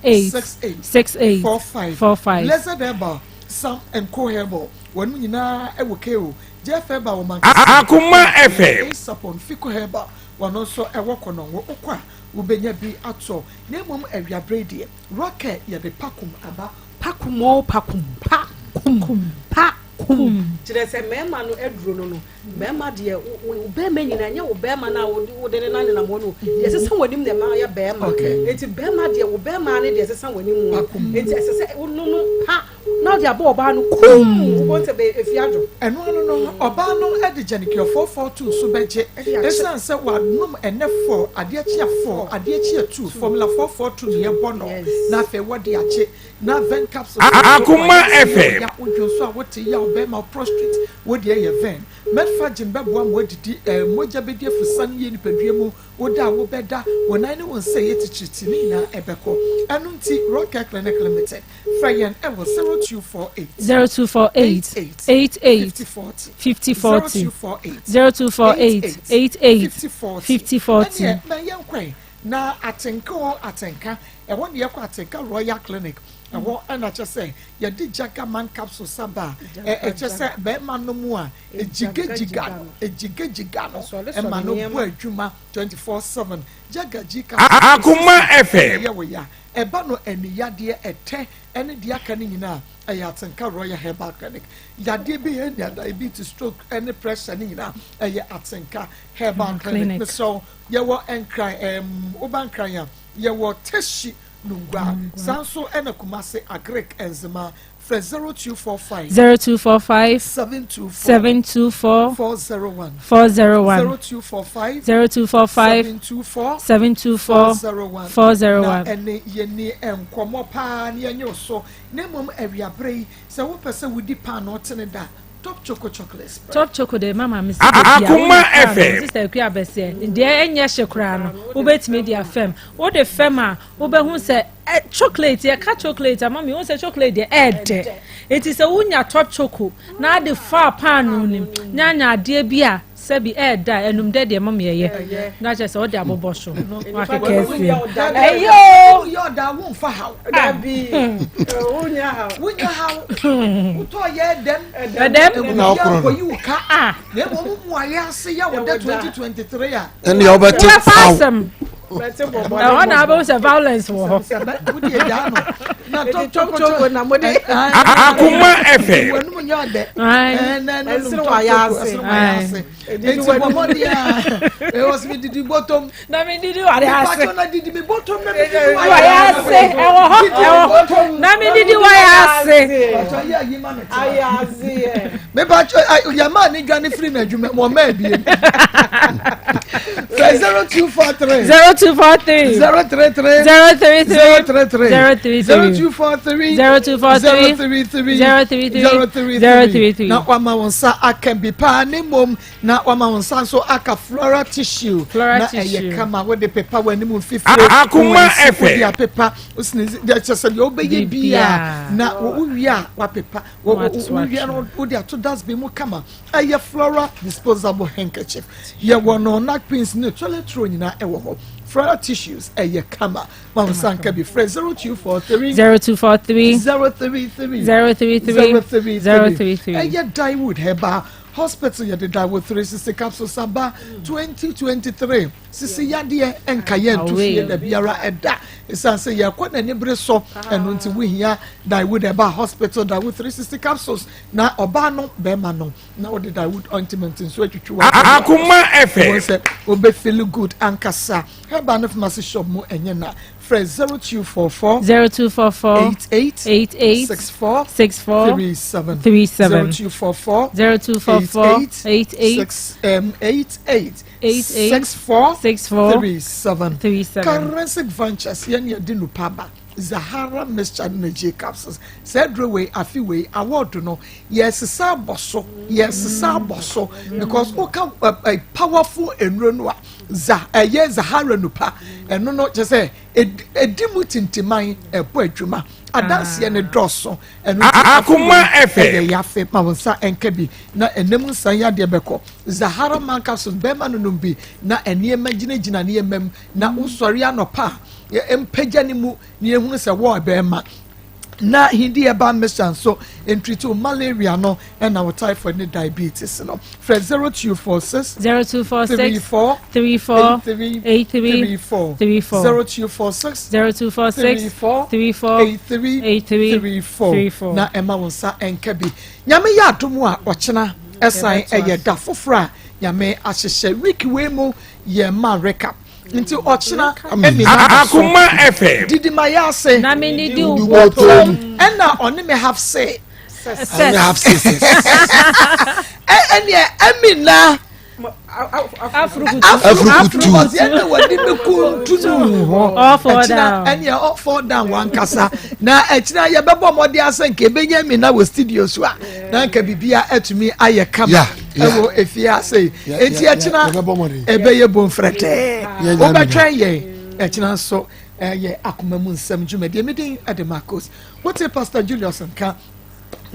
18 68 68 45 45. Lizard Herbal Sam and Co Herbal wɔn nyinaa ɛwɔ KO Jeff Herbal wɔ Akoma FM. Asapon Fico Herbal wɔn nso ɛwɔ Kɔnɔngo okɔ a wobɛnya bi atɔ na mmom awiabere deɛ rocket yɛde pakum aba. Pakum o pakum pa kum pa. kum. Kyerɛ sɛ mmarima no aduro no no, barima deɛ wo barima nyinaa nyɛ wo barima no a wode ne nan nenam hɔ no deɛ ɛsesa w'anim na ɛma yɛ barima. Enti barima deɛ wo barima ne deɛ ɛsesa w'anim no. Enti ɛsɛ sɛ wo no no pa na wode abɔ ɔbaa no kum. Wobɛhu sɛ bɛ efi adwo. Ɛno ano no, ɔbaa no de gyanikio 442 so bɛgye. Ɛsiane sɛ wanom ɛnnɛ four, adeɛ kye a four, adeɛ kye a two, formula 442 na yɛbɔ no, na afei wɔde akye. Na Ven capsules no nso Akoma wɔayɛ sɛ FM. yaw, wodwo nso a wote yaw, bɛrima wo prostrate, wo deɛ yɛ Ven. Metforgen bɛboa ma woadidi, eh, mogya bɛdi afurusa no yie nipadua mu, wo da a wobɛda, wo nan ne wo nsa ɛyɛ titiritii ne nyinaa ɛbɛkɔ. Ɛno nti Rockcare Clinic Limited, frɛ yɛn ɛwɔ 0248 0248 88 88 5040, 5040 0248 0248 88 5040. 5040. Ɛneɛ ma yɛnkɔe na atenka o atenka. Ɛhɔ na yɛkɔ Atenka Royal Clinic. Ɛhɔ na kyɛ sɛ yɛde Jagaman capsules aba a ɛkyɛ sɛ bɛrima no mu a egyigagyiga no, egyigagyiga no ɛma no bɔ adwuma 24/7. Jaga G capsules Akoma sisi FM. ɛyɛ wo ya, ɛba no ani yadeɛ, ɛtɛ ɛne deɛ aka no nyinaa ɛyɛ Atenka Royal Herbal Clinic. Yadeɛ bi hernia, diabetes, stroke ɛne pressure ne nyinaa ɛyɛ Atenka Herbal Clinic. Mesrɛ wo yɛwɔ Nkran, ɛɛm woba Nkran a Yɛwɔ Teshie Nungua, saa nso na Kumasi Agric Nzema. Frɛ 0245. 0245. 724. 724. 401. 401. 0245. 0245. 724. 724. 401. 401. Na ɛne yɛni nkɔmmɔ paa ne yɛnyɛ wo so. Na mmom awiaberɛ yi, sɛ wopɛ sɛ wodi paanoo tene da a, Top Choco Chocolate Spread. Top Choco de mama me sɛ baabi a Akoma woyɛ koraa no FM. Sister Akua Abɛseɛ deɛ ɛnyɛ hye koraa no wobɛtumi de afɛm wode fɛm a wobɛhu sɛ ɛ chocolate yɛka chocolate ama mi wohu sɛ chocolate deɛ ɛɛdɛ eti sɛ wonya Top Choco na ade fa paano nim nyanya adeɛ bi a Sɛbi ɛɛda a ɛnum dɛ deɛ mom yɛyɛ na kyerɛ sɛ ɔde abobɔ so wakeka asie ɛyɛ o. Woyɛ ɔda wo nfa haw. Dabi wonya haw. Wonya haw. Wotɔ yɛ dɛm. Ɛdɛm. Ɛmu yɛ akɔyi wo ka. Na emu mu mu ayɛ ase yɛ wɔ dɛ 2023 a. Ɛnni a wobɛte haw. Ɛhɔ na abɛhu sɛ violence wɔ hɔ. Akoma FM. Eti bɔ mmɔden a ɛwɔ sɛ medidi bɔtɔm. Na medidi ware ase. Mepatɔ na didi me bɔtɔm na medidi ware ase. Ɛwɔ hɔ ɛwɔ hɔ na medidi ware ase. Patɔ yɛ ayi ma me tena. Mepatɔ yɛmaa ne dwane firi n'adwuma mu ɔma abie. Fɛ 0243. 0243. 033. 033. 033. 033. 0243. 0243. 033. 033. 033. 033. Na wama wɔn nsa aka bi paa ne mmom na wama wɔn nsa nso aka floral tissue. Floral na tissue. ɛyɛ kama wode pepa w'anim mfifire. Akoma FM. Wode apepa osini deɛ kyerɛ sɛ deɛ wobɛyɛ biara na wowie a wapepa wowie no wode ato dustbin mu kama. Ɛyɛ floral disposable handkerchief. Yɛwɔ no napkins ne toilet roll nyinaa ɛwɔ hɔ. Floral tissues ɛyɛ kama. Ma wo nsa nka bi. Frɛ 0243 0243 033 033 033 033. Ɛyɛ Dyewood Herbal Hospital yɛde Dyewood 360 capsules aba 2023. Sisi yadeɛ nka yɛn nto fie da biara ɛda. Ɛsiane sɛ yɛkɔ n'ani bere so ɛno nti wohia Dyewood Herbal Hospital Dyewood 360 capsules Na ɔbaa no bɛrima no na ɔde Dawood ointment nso atwitwi wɔ Akoma FM. Wɔn sɛ ɔbɛ feel good ankasa. Herbal no pharmacy shop mu ɛnyɛ na frɛ 0244 0244 88 88 64 64 37 37 0244 0244 88 6 88 88 64 64 37 37. Currency Ventures yɛn yɛ de nupa ba. Zahara mixture ne J capsules. Saa aduro wei afe wei award no yɛsesa abɔ so yɛsesa abɔ so because woka uh, uh, powerful nnuro no a za ɛyɛ Zahara nupa ɛno no kyerɛ sɛ ɛdi mu tintiman ɛbɔ adwuma adanseɛ ne dɔɔso ɛno nti Akoma FM ɛyɛ yafe ma wɔn nsa nka bi na ɛnam nsa yadeɛ bɛkɔ Zahara man capsules bɛrima no nom bi na nneɛma gyinagyina nneɛma mu na wosɔre anɔpa a mpagya ne mu na yɛhunu sɛ wɔɔ bɛrima. Na Hindi Herbal Mixture nso ntreat wo malaria no ɛna wo typhoid ne diabetes no. Frɛ 0246 0246 34 34 83 83 34 34 0246 0246 34 34 83 83 34 34. Na ɛma wo nsa ɛnka bi. Nyame yɛ adom a ɔkyena ɛsan Yɛbɛtoa ɛyɛ da foforɔ a Nyame ahyehyɛ week wei mu yɛ ma recap nti ɔkyena ɛmi na so Akoma FM. didi ma yɛ ase Na me ni di wo bɔtɔm ɛna ɔne me have say Sex. Have sex. Ɛneɛ ɛmi na Afrukutu. Afrukutu ɛna wɔde me kuntunu hɔ All fall ɛkyina down. ɛneɛ all fall down wankasa na ɛkyina yɛbɛbɔ mmɔden asɛ nka ebenya mi na wɔ studio so a na nka bibia ɛtumi ayɛ kama ɛwɔ efie ase yi eti ɛkyina ɛbɛyɛ bonfrɛtɛɛ wobɛtwɛn yɛn ɛkyina nso ɛyɛ akoma mu nsɛm dwumadie mi din ɛde Marcos wote Pastor Julius nka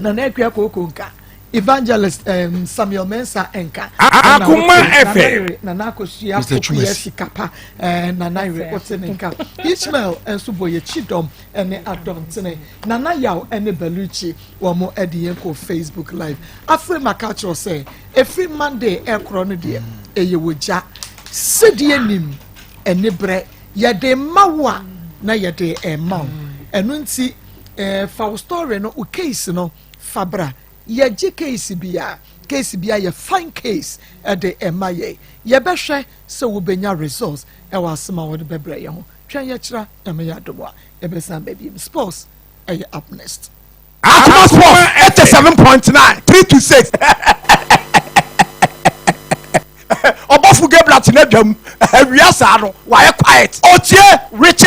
Nana Akua Kooko nka Evangelist Samuel Mensah nka Akoma FM. Nana Akosua Mr. Pokuya Twumasi. Sikapa Nana Yere wote ne nka Ishmael nso bɔ yɛ kyidɔm ɛne Adɔntene Nana Yaw ɛne Baluchi wɔn ɛde yɛn kɔ Facebook live. Afei maka kyerɛ sɛ efiri Monday ɛkorɔ no deɛ ɛyɛ wɔ gya sɛdeɛ nim ɛne brɛ yɛde ma wo a na yɛde ɛma wo ɛno nti fa wo story no, wo case no fa bra. Yɛgye case bia, case bia yɛ fine case ɛde ɛma yɛ, yɛbɛhwɛ sɛ wobɛnya results ɛwɔ asɛm a wɔde bɛbrɛ yɛn ho. Twɛn yɛkyerɛ na meyɛ adom a yɛbɛsan baabi mu. Sports ɛyɛ up next. Akoma Sports 87.9 3 to 6. Ɔbɔfo Gabriel tena dwam awia saa no wayɛ quiet. Otie Richard.